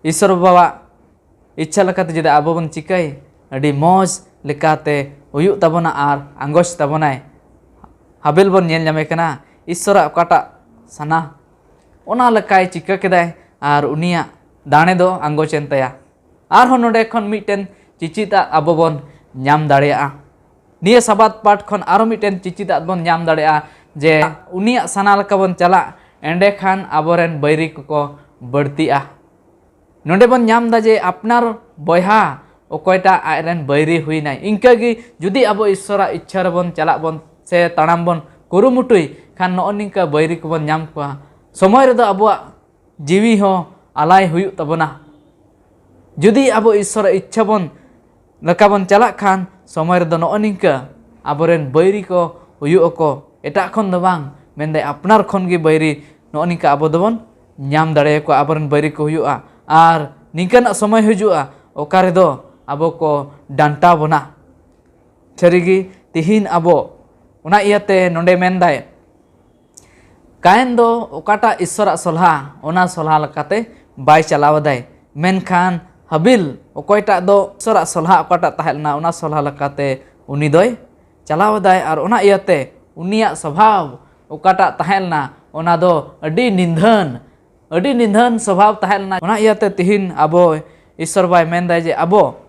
ᱤᱥᱥᱚᱨ ᱵᱟᱵᱟᱣᱟᱜ ᱤᱪᱪᱷᱟ ᱞᱮᱠᱟᱛᱮ ᱡᱩᱫᱤ ᱟᱵᱚ ᱵᱚᱱ ᱪᱤᱠᱟᱹᱭ, ᱟᱹᱰᱤ ᱢᱚᱡᱽ ᱞᱮᱠᱟᱛᱮ ᱦᱩᱭᱩᱜ ᱛᱟᱵᱚᱱᱟ ᱟᱨ ᱟᱸᱜᱚᱪ ᱛᱟᱵᱚᱱᱟᱭ᱾ ᱦᱟᱵᱮᱞ ᱵᱚᱱ ᱧᱮᱞ ᱧᱟᱢᱮ ᱠᱟᱱᱟ, ᱤᱥᱥᱚᱨᱟᱜ ᱚᱠᱟᱴᱟᱜ ᱥᱟᱱᱟ, ᱚᱱᱟ ᱞᱮᱠᱟᱭ ᱪᱤᱠᱟᱹ ᱠᱮᱫᱟᱭ ᱟᱨ ᱩᱱᱤᱭᱟᱜ ᱫᱟᱲᱮ ᱫᱚ ᱟᱸᱜᱚᱪ ᱮᱱ ᱛᱟᱭᱟ᱾ ᱟᱨᱦᱚᱸ ᱱᱚᱰᱮ ᱠᱷᱚᱱ ᱢᱤᱫᱴᱮᱱ ᱪᱤᱪᱤᱫ ᱟᱜ ᱟᱵᱚ ᱵᱚᱱ ᱧᱟᱢ ᱫᱟᱲᱮᱭᱟᱜᱼᱟ᱾ ᱱᱤᱭᱟᱹ ᱥᱟᱵᱟᱫ ᱯᱟᱴ ᱠᱷᱚᱱ ᱟᱨᱚ ᱢᱤᱫᱴᱮᱱ ᱪᱤᱪᱤᱫ ᱟᱜ ᱵᱚᱱ ᱧᱟᱢ ᱫᱟᱲᱮᱭᱟᱜᱼᱟ ᱡᱮ ᱩᱱᱤᱭᱟᱜ ᱥᱟᱱᱟ ᱞᱮᱠᱟ ᱵᱚᱱ ᱪᱟᱞᱟᱜ, ᱮᱸᱰᱮᱠᱷᱟᱱ ᱟᱵᱚᱨᱮᱱ ᱵᱟᱹᱭᱨᱤ ᱠᱚᱠᱚ ᱵᱟᱹᱲᱛᱤᱜᱼᱟ᱾ ᱱᱚᱰᱮ ᱵᱚᱱ ᱧᱟᱢ ᱮᱫᱟ ᱡᱮ ᱟᱯᱱᱟᱨ ᱵᱚᱭᱦᱟ ᱚᱠᱚᱭᱴᱟᱜ ᱟᱡᱨᱮᱱ ᱵᱟᱹᱭᱨᱤ ᱦᱩᱭᱱᱟᱭ᱾ ᱤᱱᱠᱟᱹᱜᱮ ᱡᱩᱫᱤ ᱟᱵᱚ ᱤᱥᱥᱚᱨᱟᱜ ᱤᱪᱪᱷᱟᱹ ᱨᱮᱵᱚᱱ ᱪᱟᱞᱟᱜ ᱵᱚᱱ ᱥᱮ ᱛᱟᱲᱟᱢ ᱵᱚᱱ ᱠᱩᱨᱩᱢᱩᱴᱩᱭ ᱠᱷᱟᱱ, ᱱᱚᱜᱼᱚ ᱱᱤᱝᱠᱟᱹ ᱵᱟᱹᱭᱨᱤ ᱠᱚᱵᱚᱱ ᱧᱟᱢ ᱠᱚᱣᱟ᱾ ᱥᱚᱢᱚᱭ ᱨᱮᱫᱚ ᱟᱵᱚᱣᱟᱜ ᱡᱤᱣᱤ ᱦᱚᱸ ᱟᱞᱟᱭ ᱦᱩᱭᱩᱜ ᱛᱟᱵᱚᱱᱟ᱾ ᱡᱩᱫᱤ ᱟᱵᱚ ᱤᱥᱥᱚᱨᱟᱜ ᱤᱪᱪᱷᱟ ᱵᱚᱱ ᱞᱮᱠᱟ ᱵᱚᱱ ᱪᱟᱞᱟᱜ ᱠᱷᱟᱱ, ᱥᱚᱢᱚᱭ ᱨᱮᱫᱚ ᱱᱚᱜᱼᱚ ᱱᱤᱝᱠᱟᱹ ᱟᱵᱚᱨᱮᱱ ᱵᱟᱹᱭᱨᱤ ᱠᱚ ᱦᱩᱭᱩᱜ ᱟᱠᱚ, ᱮᱴᱟᱜ ᱠᱷᱚᱱ ᱫᱚ ᱵᱟᱝ, ᱢᱮᱱᱫᱟᱭ ᱟᱯᱱᱟᱨ ᱠᱷᱚᱱ ᱜᱮ ᱵᱟᱹᱭᱨᱤ ᱱᱚᱜᱼᱚ ᱱᱤᱝᱠᱟᱹ ᱟᱵᱚ ᱫᱚᱵᱚᱱ ᱧᱟᱢ ᱫᱟᱲᱮᱭᱟᱠᱚᱣᱟ, ᱟᱵᱚᱨᱮᱱ ᱵᱟᱹᱭᱨᱤ ᱠᱚ ᱦᱩᱭᱩᱜᱼᱟ᱾ ᱟᱨ ᱱᱤᱝᱠᱟᱹᱱᱟᱜ ᱥᱚᱢᱚᱭ ᱦᱤᱡᱩᱜᱼᱟ ᱚᱠᱟ ᱨᱮᱫᱚ ᱟᱵᱚ ᱠᱚ ᱰᱟᱱᱴᱟ ᱵᱚᱱᱟ᱾ ᱥᱟᱹᱨᱤᱜᱮ ᱛᱤᱦᱤᱧ ᱟᱵᱚ, ᱚᱱᱟ ᱤᱭᱟᱹᱛᱮ ᱱᱚᱰᱮ ᱢᱮᱱᱫᱟᱭ, ᱠᱟᱭᱮᱱ ᱫᱚ ᱚᱠᱟᱴᱟᱜ ᱤᱥᱥᱚᱨᱟᱜ ᱥᱚᱞᱦᱟ, ᱚᱱᱟ ᱥᱚᱞᱦᱟ ᱞᱮᱠᱟᱛᱮ ᱵᱟᱭ ᱪᱟᱞᱟᱣ ᱮᱫᱟᱭ, ᱢᱮᱱᱠᱷᱟᱱ ᱦᱟᱵᱤᱞ ᱚᱠᱚᱭᱴᱟᱜ ᱫᱚ ᱤᱥᱥᱚᱨᱟᱜ ᱥᱚᱞᱦᱟ ᱚᱠᱟᱴᱟᱜ ᱛᱟᱦᱮᱸ ᱞᱮᱱᱟ, ᱚᱱᱟ ᱥᱚᱞᱦᱟ ᱞᱮᱠᱟᱛᱮ ᱩᱱᱤ ᱫᱚᱭ ᱪᱟᱞᱟᱣ ᱮᱫᱟᱭ᱾ ᱟᱨ ᱚᱱᱟ ᱤᱭᱟᱹᱛᱮ ᱩᱱᱤᱭᱟᱜ ᱥᱚᱵᱷᱟᱵ ᱚᱠᱟᱴᱟᱜ ᱛᱟᱦᱮᱸ ᱞᱮᱱᱟ, ᱚᱱᱟ ᱫᱚ ᱟᱹᱰᱤ ᱱᱤᱫᱷᱟᱹᱱ, ᱟᱹᱰᱤ ᱱᱤᱫᱷᱟᱹᱱ ᱥᱚᱵᱷᱟᱵ ᱛᱟᱦᱮᱸ ᱞᱮᱱᱟ᱾ ᱚᱱᱟ ᱤᱭᱟᱹᱛᱮ ᱛᱤᱦᱤᱧ ᱟᱵᱚ ᱤᱥᱥᱚᱨ ᱵᱟᱭ ᱢᱮᱱᱫᱟᱭ ᱡᱮ ᱟᱵᱚ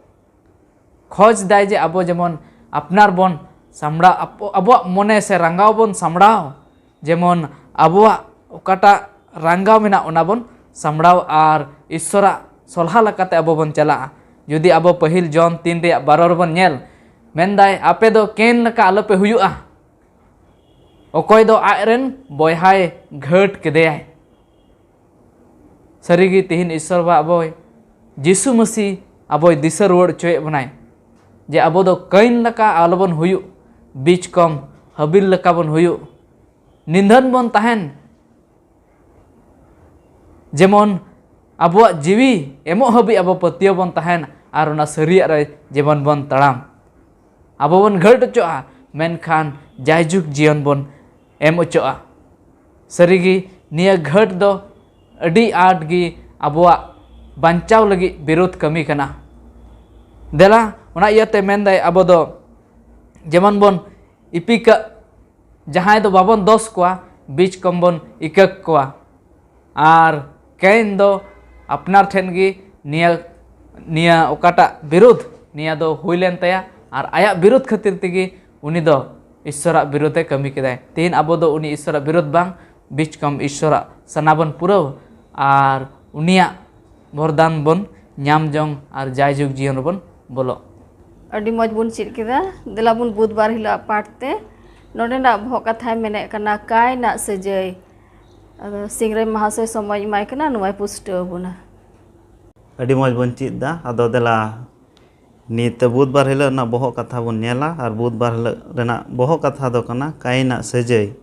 ᱠᱷᱚᱡᱽ ᱫᱟᱭ ᱡᱮ ᱟᱵᱚ ᱡᱮᱢᱚᱱ ᱟᱯᱱᱟᱨ ᱵᱚᱱ ᱥᱟᱢᱲᱟᱣ, ᱟᱵᱚ-, ᱟᱵᱚᱣᱟᱜ ᱢᱚᱱᱮ ᱥᱮ ᱨᱟᱸᱜᱟᱣ ᱵᱚᱱ ᱥᱟᱢᱲᱟᱣ, ᱡᱮᱢᱚᱱ ᱟᱵᱚᱣᱟᱜ ᱚᱠᱟᱴᱟᱜ ᱨᱟᱸᱜᱟᱣ ᱢᱮᱱᱟᱜ, ᱚᱱᱟ ᱵᱚᱱ ᱥᱟᱢᱲᱟᱣ ᱟᱨ ᱤᱥᱥᱚᱨᱟᱜ ᱥᱚᱞᱦᱟ ᱞᱮᱠᱟᱛᱮ ᱟᱵᱚ ᱵᱚᱱ ᱪᱟᱞᱟᱜᱼᱟ᱾ ᱡᱩᱫᱤ ᱟᱵᱚ ᱯᱟᱹᱦᱤᱞ ᱡᱚᱱ ᱛᱤᱱ ᱨᱮᱭᱟᱜ ᱵᱟᱨᱚ ᱨᱮᱵᱚᱱ ᱧᱮᱞ, ᱢᱮᱱᱫᱟᱭ, "ᱟᱯᱮ ᱫᱚ ᱠᱮᱱ ᱞᱮᱠᱟ ᱟᱞᱚᱯᱮ ᱦᱩᱭᱩᱜᱼᱟ, ᱚᱠᱚᱭ ᱫᱚ ᱟᱡᱨᱮᱱ ᱵᱚᱭᱦᱟᱭ ᱜᱷᱟᱹᱴ ᱠᱮᱫᱮᱭᱟᱭ᱾" ᱥᱟᱹᱨᱤᱜᱮ ᱛᱤᱦᱤᱧ ᱤᱥᱥᱚᱨ ᱵᱟ ᱟᱵᱚᱭ, ᱡᱤᱥᱩ ᱢᱟᱹᱥᱤ ᱟᱵᱚᱭ ᱫᱤᱥᱟᱹ ᱨᱩᱣᱟᱹᱲ ᱦᱚᱪᱚᱭᱮᱫ ᱵᱚᱱᱟᱭ ᱡᱮ ᱟᱵᱚ ᱫᱚ ᱠᱟᱹᱭᱤᱱ ᱞᱮᱠᱟ ᱟᱞᱚᱵᱚᱱ ᱦᱩᱭᱩᱜ, ᱵᱤᱪ ᱠᱚᱢ ᱦᱟᱹᱵᱤᱞ ᱞᱮᱠᱟ ᱵᱚᱱ ᱦᱩᱭᱩᱜ, ᱱᱤᱫᱷᱟᱹᱱ ᱵᱚᱱ ᱛᱟᱦᱮᱱ, ᱡᱮᱢᱚᱱ ᱟᱵᱚᱣᱟᱜ ᱡᱤᱣᱤ ᱮᱢᱚᱜ ᱦᱟᱹᱵᱤᱡ ᱟᱵᱚ ᱯᱟᱹᱛᱭᱟᱹᱣ ᱵᱚᱱ ᱛᱟᱦᱮᱱ ᱟᱨ ᱚᱱᱟ ᱥᱟᱹᱨᱤᱭᱟᱜ ᱨᱮ ᱡᱮᱢᱚᱱ ᱵᱚᱱ ᱛᱟᱲᱟᱢ᱾ ᱟᱵᱚ ᱵᱚᱱ ᱜᱷᱟᱹᱴ ᱦᱚᱪᱚᱜᱼᱟ, ᱢᱮᱱᱠᱷᱟᱱ ᱡᱟᱭᱡᱩᱜᱽ ᱡᱤᱭᱚᱱ ᱵᱚᱱ ᱮᱢ ᱦᱚᱪᱚᱜᱼᱟ᱾ ᱥᱟᱹᱨᱤᱜᱮ ᱱᱤᱭᱟᱹ ᱜᱷᱟᱹᱴ ᱫᱚ ᱟᱹᱰᱤ ᱟᱸᱴ ᱜᱮ ᱟᱵᱚᱣᱟᱜ ᱵᱟᱧᱪᱟᱣ ᱞᱟᱹᱜᱤᱫ ᱵᱤᱨᱳᱫᱷ ᱠᱟᱹᱢᱤ ᱠᱟᱱᱟ᱾ ᱫᱮᱞᱟ, ᱚᱱᱟ ᱤᱭᱟᱹᱛᱮ ᱢᱮᱱᱫᱟᱭ ᱟᱵᱚ ᱫᱚ ᱡᱮᱢᱚᱱ ᱵᱚᱱ ᱤᱯᱤᱠᱟᱜ, ᱡᱟᱦᱟᱸᱭ ᱫᱚ ᱵᱟᱵᱚᱱ ᱫᱳᱥ ᱠᱚᱣᱟ, ᱵᱤᱪ ᱠᱚᱢ ᱵᱚᱱ ᱤᱠᱟᱹᱠ ᱠᱚᱣᱟ᱾ ᱟᱨ ᱠᱮᱱ ᱫᱚ ᱟᱯᱱᱟᱨ ᱴᱷᱮᱱ ᱜᱮ ᱱᱤᱭᱟᱹ, ᱱᱤᱭᱟᱹ ᱚᱠᱟᱴᱟᱜ ᱵᱤᱨᱩᱫᱷ, ᱱᱤᱭᱟᱹ ᱫᱚ ᱦᱩᱭ ᱞᱮᱱ ᱛᱟᱭᱟ, ᱟᱨ ᱟᱭᱟᱜ ᱵᱤᱨᱩᱫᱷ ᱠᱷᱟᱹᱛᱤᱨ ᱛᱮᱜᱮ ᱩᱱᱤ ᱫᱚ ᱤᱥᱥᱚᱨᱟᱜ ᱵᱤᱨᱩᱫᱷ ᱮ ᱠᱟᱹᱢᱤ ᱠᱮᱫᱟᱭ᱾ ᱛᱮᱦᱮᱧ ᱟᱵᱚ ᱫᱚ ᱩᱱᱤ ᱤᱥᱥᱚᱨᱟᱜ ᱵᱤᱨᱩᱫᱷ ᱵᱟᱝ, ᱵᱤᱪ ᱠᱚᱢ ᱤᱥᱥᱚᱨᱟᱜ ᱥᱟᱱᱟ ᱵᱚᱱ ᱯᱩᱨᱟᱹᱣ ᱟᱨ ᱩᱱᱤᱭᱟᱜ ᱵᱚᱨᱫᱟᱱ ᱵᱚᱱ ᱧᱟᱢ ᱡᱚᱝ ᱟᱨ ᱡᱟᱭᱡᱩᱜᱽ ᱡᱤᱭᱚᱱ ᱨᱮᱵᱚᱱ ᱵᱚᱞᱚᱜ᱾ ᱟᱹᱰᱤ ᱢᱚᱡᱽ ᱵᱚᱱ ᱪᱮᱫ ᱠᱮᱫᱟ᱾ ᱫᱮᱞᱟ ᱵᱚᱱ ᱵᱩᱫᱷᱵᱟᱨ ᱦᱤᱞᱳᱜ ᱟᱜ ᱯᱟᱴ ᱛᱮ᱾ ᱱᱚᱰᱮᱱᱟᱜ ᱵᱚᱦᱚᱜ ᱠᱟᱛᱷᱟᱭ ᱢᱮᱱᱮᱫ ᱠᱟᱱᱟ ᱠᱟᱭᱱᱟᱜ ᱥᱟᱹᱡᱟᱹᱭ᱾ ᱟᱫᱚ ᱥᱤᱝᱨᱟᱹᱭ ᱢᱟᱦᱟᱥᱚᱭ ᱥᱚᱢᱚᱭ ᱮᱢᱟᱭ ᱠᱟᱱᱟ, ᱱᱚᱣᱟᱭ ᱯᱩᱥᱴᱟᱹᱣ ᱟᱵᱚᱱᱟ᱾ ᱟᱹᱰᱤ ᱢᱚᱡᱽ ᱵᱚᱱ ᱪᱮᱫ ᱮᱫᱟ᱾ ᱟᱫᱚ ᱫᱮᱞᱟ, ᱱᱤᱛ ᱵᱩᱫᱷᱵᱟᱨ ᱦᱤᱞᱳᱜ ᱨᱮᱱᱟᱜ ᱵᱚᱦᱚᱜ ᱠᱟᱛᱷᱟ ᱵᱚᱱ ᱧᱮᱞᱟ ᱟᱨ ᱵᱩᱫᱷᱵᱟᱨ ᱦᱤᱞᱳᱜ ᱨᱮᱱᱟᱜ ᱵᱚᱦᱚᱜ ᱠᱟᱛᱷᱟ ᱫᱚ ᱠᱟᱱᱟ ᱠᱟᱭᱤᱱᱟᱜ ᱥᱟᱹᱡᱟᱹᱭ᱾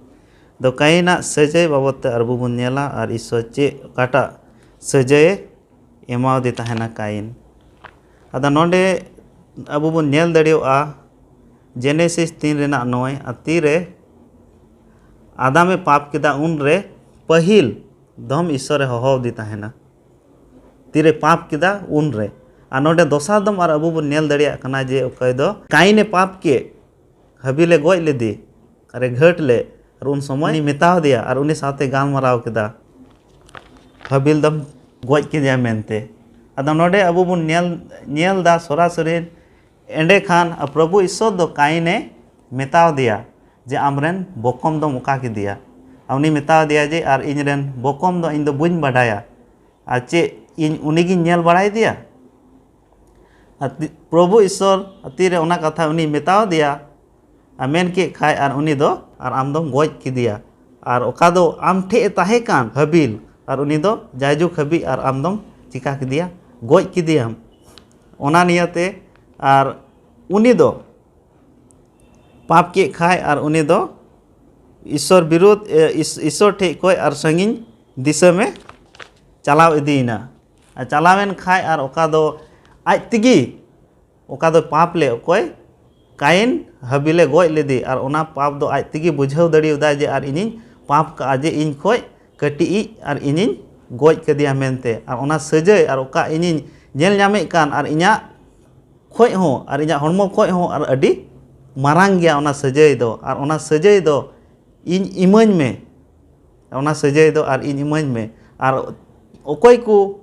ᱫᱚ ᱠᱟᱭᱤᱱᱟᱜ ᱥᱟᱹᱡᱟᱹᱭ ᱵᱟᱵᱚᱫ ᱛᱮ ᱟᱨ ᱟᱵᱚ ᱵᱚᱱ ᱧᱮᱞᱟ ᱟᱨ ᱤᱥᱥᱚᱨ ᱪᱮᱫ ᱚᱠᱟᱴᱟᱜ ᱥᱟᱹᱡᱟᱹᱭᱮ ᱮᱢᱟᱣᱟᱫᱮ ᱛᱟᱦᱮᱱᱟ ᱠᱟᱭᱤᱱ᱾ ᱟᱫᱚ ᱱᱚᱰᱮ ᱟᱵᱚ ᱵᱚᱱ ᱧᱮᱞ ᱫᱟᱲᱮᱭᱟᱜᱼᱟ ᱡᱮᱱᱮᱥᱤᱥ ᱛᱤᱱ ᱨᱮᱱᱟᱜ ᱱᱚᱭ, ᱟᱨ ᱛᱤᱨᱮ ᱟᱫᱟᱢᱮ ᱯᱟᱯ ᱠᱮᱫᱟ ᱩᱱᱨᱮ ᱯᱟᱹᱦᱤᱞ ᱫᱚᱢ ᱤᱥᱥᱚᱨᱮ ᱦᱚᱦᱚᱣᱟᱫᱮ ᱛᱟᱦᱮᱱᱟ᱾ ᱛᱤᱨᱮ ᱯᱟᱯ ᱠᱮᱫᱟ ᱩᱱᱨᱮ᱾ ᱟᱨ ᱱᱚᱰᱮ ᱫᱚᱥᱟᱨ ᱫᱚᱢ ᱟᱨ ᱟᱵᱚ ᱵᱚᱱ ᱧᱮᱞ ᱫᱟᱲᱮᱭᱟᱜ ᱠᱟᱱᱟ ᱡᱮ ᱚᱠᱚᱭ ᱫᱚ ᱠᱟᱭᱤᱱᱮ ᱯᱟᱯ ᱠᱮᱫ, ᱦᱟᱹᱵᱤᱞᱮ ᱜᱚᱡ ᱞᱮᱫᱮ, ᱟᱨᱮ ᱜᱷᱟᱹᱴ ᱞᱮᱫ, ᱟᱨ ᱩᱱ ᱥᱚᱢᱚᱭ ᱩᱱᱤ ᱢᱮᱛᱟᱣ ᱫᱮᱭᱟ ᱟᱨ ᱩᱱᱤ ᱥᱟᱶᱛᱮ ᱜᱟᱞᱢᱟᱨᱟᱣ ᱠᱮᱫᱟ, ᱦᱟᱹᱵᱤᱞ ᱫᱚᱢ ᱜᱚᱡ ᱠᱮᱫᱮᱭᱟ ᱢᱮᱱᱛᱮ᱾ ᱟᱫᱚ ᱱᱚᱰᱮ ᱟᱵᱚ ᱵᱚᱱ ᱧᱮᱞ ᱧᱮᱞ ᱮᱫᱟ ᱥᱚᱨᱟᱥᱚᱨᱤ, ᱮᱸᱰᱮᱠᱷᱟᱱ ᱯᱨᱚᱵᱷᱩ ᱤᱥᱥᱚᱨ ᱫᱚ ᱠᱟᱭᱤᱱᱮ ᱢᱮᱛᱟᱣ ᱫᱮᱭᱟ ᱡᱮ ᱟᱢᱨᱮᱱ ᱵᱚᱠᱚᱢ ᱫᱚᱢ ᱚᱠᱟ ᱠᱮᱫᱮᱭᱟ? ᱟᱨ ᱩᱱᱤ ᱢᱮᱛᱟᱣ ᱫᱮᱭᱟ ᱡᱮ ᱟᱨ ᱤᱧᱨᱮᱱ ᱵᱚᱠᱚᱢ ᱫᱚ ᱤᱧ ᱫᱚ ᱵᱟᱹᱧ ᱵᱟᱰᱟᱭᱟ, ᱟᱨ ᱪᱮᱫ ᱤᱧ ᱩᱱᱤᱜᱤᱧ ᱧᱮᱞ ᱵᱟᱲᱟᱭᱮᱫᱮᱭᱟ? ᱟᱨ ᱛᱤ- ᱯᱨᱚᱵᱷᱩ ᱤᱥᱥᱚᱨ ᱛᱤᱨᱮ ᱚᱱᱟ ᱠᱟᱛᱷᱟ ᱩᱱᱤ ᱢᱮᱛᱟᱣ ᱫᱮᱭᱟ, ᱟᱨ ᱢᱮᱱ ᱠᱮᱫ ᱠᱷᱟᱡ, ᱟᱨ ᱩᱱᱤ ᱫᱚ ᱟᱨ ᱟᱢ ᱫᱚᱢ ᱜᱚᱡ ᱠᱮᱫᱮᱭᱟ᱾ ᱟᱨ ᱚᱠᱟ ᱫᱚ ᱟᱢ ᱴᱷᱮᱡ ᱮ ᱛᱟᱦᱮᱸ ᱠᱟᱱ ᱦᱟᱹᱵᱤᱞ, ᱟᱨ ᱩᱱᱤ ᱫᱚ ᱡᱟᱭᱡᱩᱜᱽ ᱦᱟᱹᱵᱤᱡ ᱟᱨ ᱟᱢ ᱫᱚᱢ ᱪᱤᱠᱟ ᱠᱮᱫᱮᱭᱟ? ᱜᱚᱡ ᱠᱮᱫᱮᱭᱟᱢ᱾ ᱚᱱᱟ ᱱᱤᱭᱟᱹᱛᱮ ᱟᱨ ᱩᱱᱤ ᱫᱚ ᱯᱟᱯ ᱠᱮᱫ ᱠᱷᱟᱡ, ᱟᱨ ᱩᱱᱤ ᱫᱚ ᱤᱥᱥᱚᱨ ᱵᱤᱨᱩᱫᱷ, ᱮ, ᱤᱥ- ᱤᱥᱥᱚᱨ ᱴᱷᱮᱡ ᱠᱷᱚᱡ ᱟᱨ ᱥᱟᱺᱜᱤᱧ ᱫᱤᱥᱚᱢᱮ ᱪᱟᱞᱟᱣ ᱤᱫᱤᱭᱮᱱᱟ᱾ ᱟᱨ ᱪᱟᱞᱟᱣᱮᱱ ᱠᱷᱟᱡ, ᱟᱨ ᱚᱠᱟ ᱫᱚ ᱟᱡ ᱛᱮᱜᱮ, ᱚᱠᱟ ᱫᱚ ᱯᱟᱯ ᱞᱮ ᱚᱠᱚᱭ, ᱠᱟᱭᱤᱱ ᱦᱟᱹᱵᱤᱞᱮ ᱜᱚᱡ ᱞᱮᱫᱮ, ᱟᱨ ᱚᱱᱟ ᱯᱟᱯ ᱫᱚ ᱟᱡ ᱛᱮᱜᱮ ᱵᱩᱡᱷᱟᱹᱣ ᱫᱟᱲᱮᱭᱟᱫᱟᱭ ᱡᱮ ᱟᱨ ᱤᱧᱤᱧ ᱯᱟᱯ ᱠᱟᱜᱼᱟ, ᱡᱮ ᱤᱧ ᱠᱷᱚᱡ ᱠᱟᱹᱴᱤᱡ ᱤᱡ ᱟᱨ ᱤᱧᱤᱧ ᱜᱚᱡ ᱠᱮᱫᱮᱭᱟ ᱢᱮᱱᱛᱮ᱾ ᱟᱨ ᱚᱱᱟ ᱥᱟᱹᱡᱟᱹᱭ ᱟᱨ ᱚᱠᱟ ᱤᱧᱤᱧ ᱧᱮᱞ ᱧᱟᱢᱮᱫ ᱠᱟᱱ, ᱟᱨ ᱤᱧᱟᱹᱜ ᱠᱷᱚᱡ ᱦᱚᱸ ᱟᱨ ᱤᱧᱟᱹᱜ ᱦᱚᱲᱢᱚ ᱠᱷᱚᱡ ᱦᱚᱸ ᱟᱨ ᱟᱹᱰᱤ ᱢᱟᱨᱟᱝ ᱜᱮᱭᱟ ᱚᱱᱟ ᱥᱟᱹᱡᱟᱹᱭ ᱫᱚ᱾ ᱟᱨ ᱚᱱᱟ ᱥᱟᱹᱡᱟᱹᱭ ᱫᱚ ᱤᱧ ᱤᱢᱟᱹᱧ ᱢᱮ, ᱚᱱᱟ ᱥᱟᱹᱡᱟᱹᱭ ᱫᱚ ᱟᱨ ᱤᱧ ᱤᱢᱟᱹᱧ ᱢᱮ᱾ ᱟᱨ ᱚᱠᱚᱭ ᱠᱚ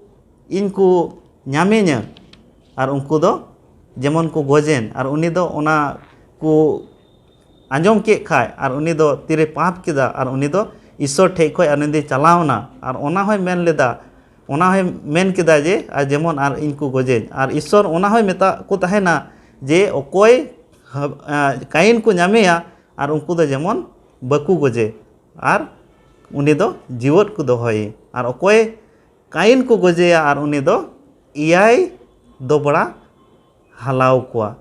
ᱤᱧ ᱠᱚ ᱧᱟᱢᱮᱧᱟ, ᱟᱨ ᱩᱱᱠᱩ ᱫᱚ ᱡᱮᱢᱚᱱ ᱠᱚ ᱜᱚᱡᱮᱱ, ᱟᱨ ᱩᱱᱤ ᱫᱚ ᱚᱱᱟ ᱠᱚ ᱟᱸᱡᱚᱢ ᱠᱮᱫ ᱠᱷᱟᱡ, ᱟᱨ ᱩᱱᱤ ᱫᱚ ᱛᱤᱨᱮ ᱯᱟᱯ ᱠᱮᱫᱟ, ᱟᱨ ᱩᱱᱤ ᱫᱚ ᱤᱥᱥᱚᱨ ᱴᱷᱮᱡ ᱠᱷᱚᱡ ᱟᱨ ᱩᱱᱤ ᱫᱚᱭ ᱪᱟᱞᱟᱣᱱᱟ, ᱟᱨ ᱚᱱᱟ ᱦᱚᱸᱭ ᱢᱮᱱ ᱞᱮᱫᱟ, ᱚᱱᱟ ᱦᱚᱸᱭ ᱢᱮᱱ ᱠᱮᱫᱟ ᱡᱮ, ᱟᱨ ᱡᱮᱢᱚᱱ ᱟᱨ ᱤᱧ ᱠᱚ ᱜᱚᱡᱮᱧ, ᱟᱨ ᱤᱥᱥᱚᱨ ᱚᱱᱟ ᱦᱚᱸᱭ ᱢᱮᱛᱟ ᱠᱚ ᱛᱟᱦᱮᱱᱟ ᱡᱮ ᱚᱠᱚᱭ ᱦᱟ-, ᱟ, ᱠᱟᱭᱤᱱ ᱠᱚ ᱧᱟᱢᱮᱭᱟ, ᱟᱨ ᱩᱱᱠᱩ ᱫᱚ ᱡᱮᱢᱚᱱ ᱵᱟᱠᱚ ᱜᱚᱡᱮ, ᱟᱨ ᱩᱱᱤ ᱫᱚ ᱡᱤᱣᱮᱫ ᱠᱚ ᱫᱚᱦᱚᱭᱮ᱾ ᱟᱨ ᱚᱠᱚᱭ ᱠᱟᱭᱤᱱ ᱠᱚ ᱜᱚᱡᱮᱭᱟ, ᱟᱨ ᱩᱱᱤ ᱫᱚ ᱮᱭᱟᱭ ᱫᱚᱵᱲᱟ ᱦᱟᱞᱟᱣ ᱠᱚᱣᱟ᱾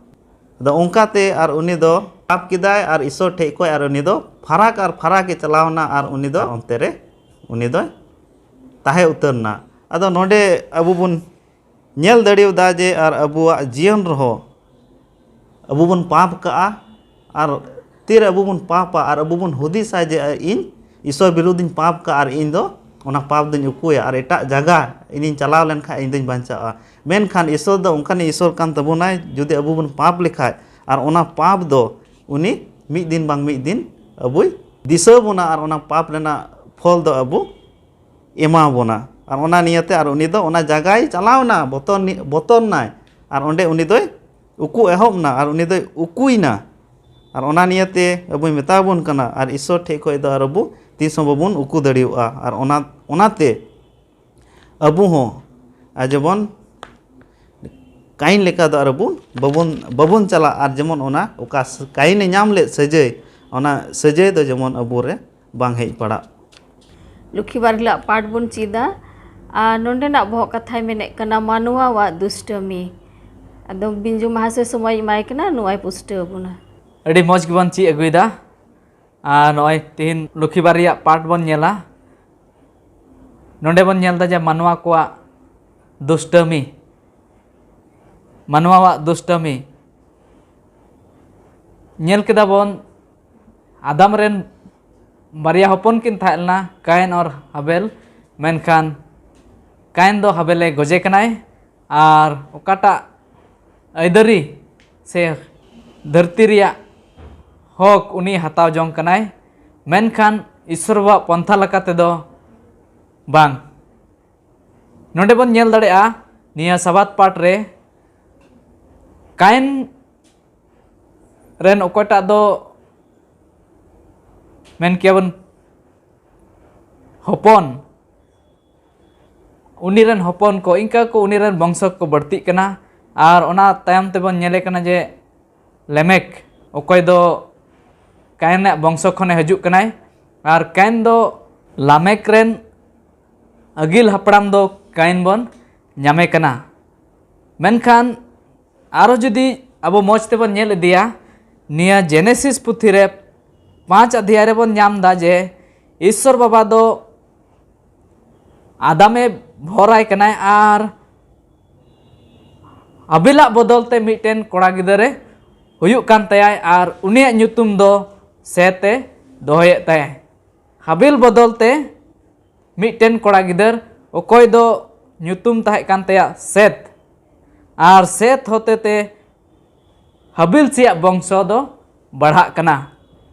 ᱟᱫᱚ ᱚᱱᱠᱟᱛᱮ ᱟᱨ ᱩᱱᱤ ᱫᱚ ᱯᱟᱯ ᱠᱮᱫᱟᱭ ᱟᱨ ᱤᱥᱚᱨ ᱴᱷᱮᱡ ᱠᱷᱚᱡ ᱟᱨ ᱩᱱᱤ ᱫᱚ ᱯᱷᱟᱨᱟᱠ ᱟᱨ ᱯᱷᱟᱨᱟᱠ ᱮ ᱪᱟᱞᱟᱣ ᱮᱱᱟ ᱟᱨ ᱩᱱᱤ ᱫᱚ ᱚᱱᱛᱮ ᱨᱮ ᱩᱱᱤ ᱫᱚᱭ ᱛᱟᱦᱮᱸ ᱩᱛᱟᱹᱨ ᱮᱱᱟ᱾ ᱟᱫᱚ ᱱᱚᱰᱮ ᱟᱵᱚ ᱵᱚᱱ ᱧᱮᱞ ᱫᱟᱲᱮᱭᱟᱫᱟ ᱡᱮ ᱟᱨ ᱟᱵᱚᱣᱟᱜ ᱡᱤᱭᱚᱱ ᱨᱮᱦᱚᱸ ᱟᱵᱚ ᱵᱚᱱ ᱯᱟᱯ ᱠᱟᱜᱼᱟ᱾ ᱟᱨ ᱛᱤᱨᱮ ᱟᱵᱚ ᱵᱚᱱ ᱯᱟᱯᱟ ᱟᱨ ᱟᱵᱚ ᱵᱚᱱ ᱦᱩᱫᱤᱥᱟ ᱡᱮ ᱤᱧ ᱤᱥᱚᱨ ᱵᱤᱨᱩᱫᱷ ᱤᱧ ᱯᱟᱯ ᱠᱟᱜᱼᱟ ᱟᱨ ᱤᱧ ᱫᱚ ᱚᱱᱟ ᱯᱟᱯ ᱫᱚᱧ ᱩᱠᱩᱭᱟ ᱟᱨ ᱮᱴᱟᱜ ᱡᱟᱭᱜᱟ ᱤᱧᱤᱧ ᱪᱟᱞᱟᱣ ᱞᱮᱱᱠᱷᱟᱱ ᱤᱧ ᱫᱚᱧ ᱵᱟᱧᱪᱟᱜᱼᱟ᱾ ᱢᱮᱱᱠᱷᱟᱱ ᱤᱥᱚᱨ ᱫᱚ ᱚᱱᱠᱟᱱᱤᱡ ᱤᱥᱚᱨ ᱠᱟᱱ ᱛᱟᱵᱚᱱᱟᱭ, ᱡᱩᱫᱤ ᱟᱵᱚ ᱵᱚᱱ ᱯᱟᱯ ᱞᱮᱠᱷᱟᱡ ᱟᱨ ᱚᱱᱟ ᱯᱟᱯ ᱫᱚ ᱩᱱᱤ ᱢᱤᱫ ᱫᱤᱱ ᱵᱟᱝ ᱢᱤᱫ ᱫᱤᱱ ᱟᱵᱚᱭ ᱫᱤᱥᱟᱹ ᱵᱚᱱᱟ ᱟᱨ ᱚᱱᱟ ᱯᱟᱯ ᱨᱮᱱᱟᱜ ᱯᱷᱚᱞ ᱫᱚ ᱟᱵᱚ ᱮᱢᱟ ᱵᱚᱱᱟ᱾ ᱟᱨ ᱚᱱᱟ ᱱᱤᱭᱟᱹᱛᱮ ᱟᱨ ᱩᱱᱤ ᱫᱚ ᱚᱱᱟ ᱡᱟᱭᱜᱟᱭ ᱪᱟᱞᱟᱣ ᱮᱱᱟ, ᱵᱚᱛᱚᱨ ᱱᱤ-, ᱵᱚᱛᱚᱨ ᱱᱟᱭ᱾ ᱟᱨ ᱚᱸᱰᱮ ᱩᱱᱤ ᱫᱚᱭ ᱩᱠᱩ ᱮᱦᱚᱵ ᱮᱱᱟ ᱟᱨ ᱩᱱᱤ ᱫᱚᱭ ᱩᱠᱩᱭᱮᱱᱟ᱾ ᱟᱨ ᱚᱱᱟ ᱱᱤᱭᱟᱹᱛᱮ ᱟᱵᱚᱭ ᱢᱮᱛᱟ ᱵᱚᱱ ᱠᱟᱱᱟ, ᱟᱨ ᱤᱥᱚᱨ ᱴᱷᱮᱡ ᱠᱷᱚᱡ ᱫᱚ ᱟᱨ ᱟᱵᱚ ᱛᱤᱥ ᱦᱚᱸ ᱵᱟᱵᱚᱱ ᱩᱠᱩ ᱫᱟᱲᱮᱭᱟᱜᱼᱟ᱾ ᱟᱨ ᱚᱱᱟ, ᱚᱱᱟᱛᱮ ᱟᱵᱚ ᱦᱚᱸ ᱟᱨ ᱡᱮᱢᱚᱱ ᱠᱟᱭᱤᱱ ᱞᱮᱠᱟ ᱫᱚ ᱟᱨ ᱟᱵᱚ ᱵᱟᱵᱚᱱ, ᱵᱟᱵᱚᱱ ᱪᱟᱞᱟᱜ᱾ ᱟᱨ ᱡᱮᱢᱚᱱ ᱚᱱᱟ ᱚᱠᱟ ᱥ-, ᱠᱟᱭᱤᱱᱮ ᱧᱟᱢ ᱞᱮᱫ ᱥᱟᱹᱡᱟᱹᱭ, ᱚᱱᱟ ᱥᱟᱹᱡᱟᱹᱭ ᱫᱚ ᱡᱮᱢᱚᱱ ᱟᱵᱚ ᱨᱮ ᱵᱟᱝ ᱦᱮᱡ ᱯᱟᱲᱟᱜ᱾ ᱞᱩᱠᱷᱤ ᱵᱟᱨ ᱦᱤᱞᱳᱜ ᱯᱟᱴ ᱵᱚᱱ ᱪᱮᱫᱟ᱾ ᱟᱨ ᱱᱚᱸᱰᱮᱱᱟᱜ ᱵᱚᱦᱚᱜ ᱠᱟᱛᱷᱟᱭ ᱢᱮᱱᱮᱫ ᱠᱟᱱᱟ ᱢᱟᱱᱣᱟᱣᱟᱜ ᱫᱩᱥᱴᱟᱹᱢᱤ᱾ ᱟᱫᱚ ᱵᱤᱧᱡᱩ ᱢᱟᱦᱟᱥᱚᱭ ᱥᱚᱢᱚᱭ ᱮᱢᱟᱭ ᱠᱟᱱᱟ, ᱱᱚᱣᱟᱭ ᱯᱩᱥᱴᱟᱹᱣ ᱟᱵᱚᱱᱟ᱾ ᱟᱹᱰᱤ ᱢᱚᱡᱽ ᱜᱮᱵᱚᱱ ᱪᱮᱫ ᱟᱹᱜᱩᱭᱮᱫᱟ᱾ ᱟᱨ ᱱᱚᱜᱼᱚᱭ ᱛᱤᱦᱤᱧ ᱞᱩᱠᱷᱤ ᱵᱟᱨ ᱨᱮᱭᱟᱜ ᱯᱟᱴ ᱵᱚᱱ ᱧᱮᱞᱟ᱾ ᱱᱚᱸᱰᱮ ᱵᱚᱱ ᱧᱮᱞ ᱮᱫᱟ ᱡᱮ ᱢᱟᱱᱣᱟ ᱠᱚᱣᱟᱜ ᱫᱩᱥᱴᱟᱹᱢᱤ, ᱢᱟᱱᱣᱟᱣᱟᱜ ᱫᱩᱥᱴᱟᱹᱢᱤ᱾ ᱧᱮᱞ ᱠᱮᱫᱟ ᱵᱚᱱ, ᱟᱫᱟᱢ ᱨᱮᱱ ᱵᱟᱨᱭᱟ ᱦᱚᱯᱚᱱ ᱠᱤᱱ ᱛᱟᱦᱮᱸ ᱞᱮᱱᱟ, ᱠᱟᱭᱮᱱ ᱟᱨ ᱦᱟᱵᱮᱞ᱾ ᱢᱮᱱᱠᱷᱟᱱ ᱠᱟᱭᱮᱱ ᱫᱚ ᱦᱟᱵᱮᱞᱮ ᱜᱚᱡᱮ ᱠᱟᱱᱟᱭ, ᱟᱨ ᱚᱠᱟᱴᱟᱜ ᱟᱹᱭᱫᱟᱹᱨᱤ ᱥᱮ ᱫᱷᱟᱹᱨᱛᱤ ᱨᱮᱭᱟᱜ ᱦᱚᱠ ᱩᱱᱤ ᱦᱟᱛᱟᱣ ᱡᱚᱝ ᱠᱟᱱᱟᱭ, ᱢᱮᱱᱠᱷᱟᱱ ᱤᱥᱚᱨ ᱵᱟᱵᱟᱣᱟᱜ ᱯᱚᱱᱛᱷᱟ ᱞᱮᱠᱟ ᱛᱮᱫᱚ ᱵᱟᱝ᱾ ᱱᱚᱰᱮ ᱵᱚᱱ ᱧᱮᱞ ᱫᱟᱲᱮᱭᱟᱜᱼᱟ, ᱱᱤᱭᱟᱹ ᱥᱟᱵᱟᱛ ᱯᱟᱴ ᱨᱮ ᱠᱟᱭᱮᱱ ᱨᱮᱱ ᱚᱠᱚᱭᱴᱟᱜ ᱫᱚ ᱢᱮᱱ ᱠᱮᱭᱟᱵᱚᱱ ᱦᱚᱯᱚᱱ, ᱩᱱᱤ ᱨᱮᱱ ᱦᱚᱯᱚᱱ ᱠᱚ, ᱤᱱᱠᱟ ᱠᱚ ᱩᱱᱤ ᱨᱮᱱ ᱵᱚᱝᱥᱚ ᱠᱚ ᱵᱟᱹᱲᱛᱤᱜ ᱠᱟᱱᱟ᱾ ᱟᱨ ᱚᱱᱟ ᱛᱟᱭᱚᱢ ᱛᱮᱵᱚᱱ ᱧᱮᱞᱮ ᱠᱟᱱᱟ ᱡᱮ ᱞᱮᱢᱮᱠ, ᱚᱠᱚᱭ ᱫᱚ ᱠᱟᱭᱮᱱ ᱨᱮᱱᱟᱜ ᱵᱚᱝᱥᱚ ᱠᱷᱚᱱᱮ ᱦᱤᱡᱩᱜ ᱠᱟᱱᱟᱭ᱾ ᱟᱨ ᱠᱟᱭᱮᱱ ᱫᱚ ᱞᱟᱢᱮᱠ ᱨᱮᱱ ᱟᱹᱜᱤᱞ ᱦᱟᱯᱲᱟᱢ ᱫᱚ ᱠᱟᱭᱤᱱ ᱵᱚᱱ ᱧᱟᱢᱮ ᱠᱟᱱᱟ᱾ ᱢᱮᱱᱠᱷᱟᱱ ᱟᱨᱚ ᱡᱩᱫᱤ ᱟᱵᱚ ᱢᱚᱡᱽ ᱛᱮᱵᱚᱱ ᱧᱮᱞ ᱤᱫᱤᱭᱟ, ᱱᱤᱭᱟᱹ ᱡᱮᱱᱮᱥᱤᱥ ᱯᱩᱛᱷᱤ ᱨᱮ ᱯᱟᱸᱪ ᱚᱫᱷᱭᱟᱭ ᱨᱮᱵᱚᱱ ᱧᱟᱢ ᱮᱫᱟ ᱡᱮ ᱤᱥᱥᱚᱨ ᱵᱟᱵᱟ ᱫᱚ ᱟᱫᱟᱢᱮ ᱵᱷᱚᱨᱟᱭ ᱠᱟᱱᱟᱭ ᱟᱨ ᱦᱟᱵᱤᱞᱟᱜ ᱵᱚᱫᱚᱞ ᱛᱮ ᱢᱤᱫᱴᱮᱱ ᱠᱚᱲᱟ ᱜᱤᱫᱟᱹᱨᱮ ᱦᱩᱭᱩᱜ ᱠᱟᱱ ᱛᱟᱭᱟᱭ ᱟᱨ ᱩᱱᱤᱭᱟᱜ ᱧᱩᱛᱩᱢ ᱫᱚ ᱥᱮᱛ ᱮ ᱫᱚᱦᱚᱭᱮᱫ ᱛᱟᱭᱟᱭ᱾ ᱦᱟᱵᱤᱞ ᱵᱚᱫᱚᱞ ᱛᱮ ᱢᱤᱫᱴᱮᱱ ᱠᱚᱲᱟ ᱜᱤᱫᱟᱹᱨ, ᱚᱠᱚᱭ ᱫᱚ ᱧᱩᱛᱩᱢ ᱛᱟᱦᱮᱸ ᱠᱟᱱ ᱛᱟᱭᱟ ᱥᱮᱛ, ᱟᱨ ᱥᱮᱛ ᱦᱚᱛᱮᱛᱮ ᱦᱟᱵᱤᱞ ᱥᱮᱭᱟᱜ ᱵᱚᱝᱥᱚ ᱫᱚ ᱵᱟᱲᱦᱟᱜ ᱠᱟᱱᱟ᱾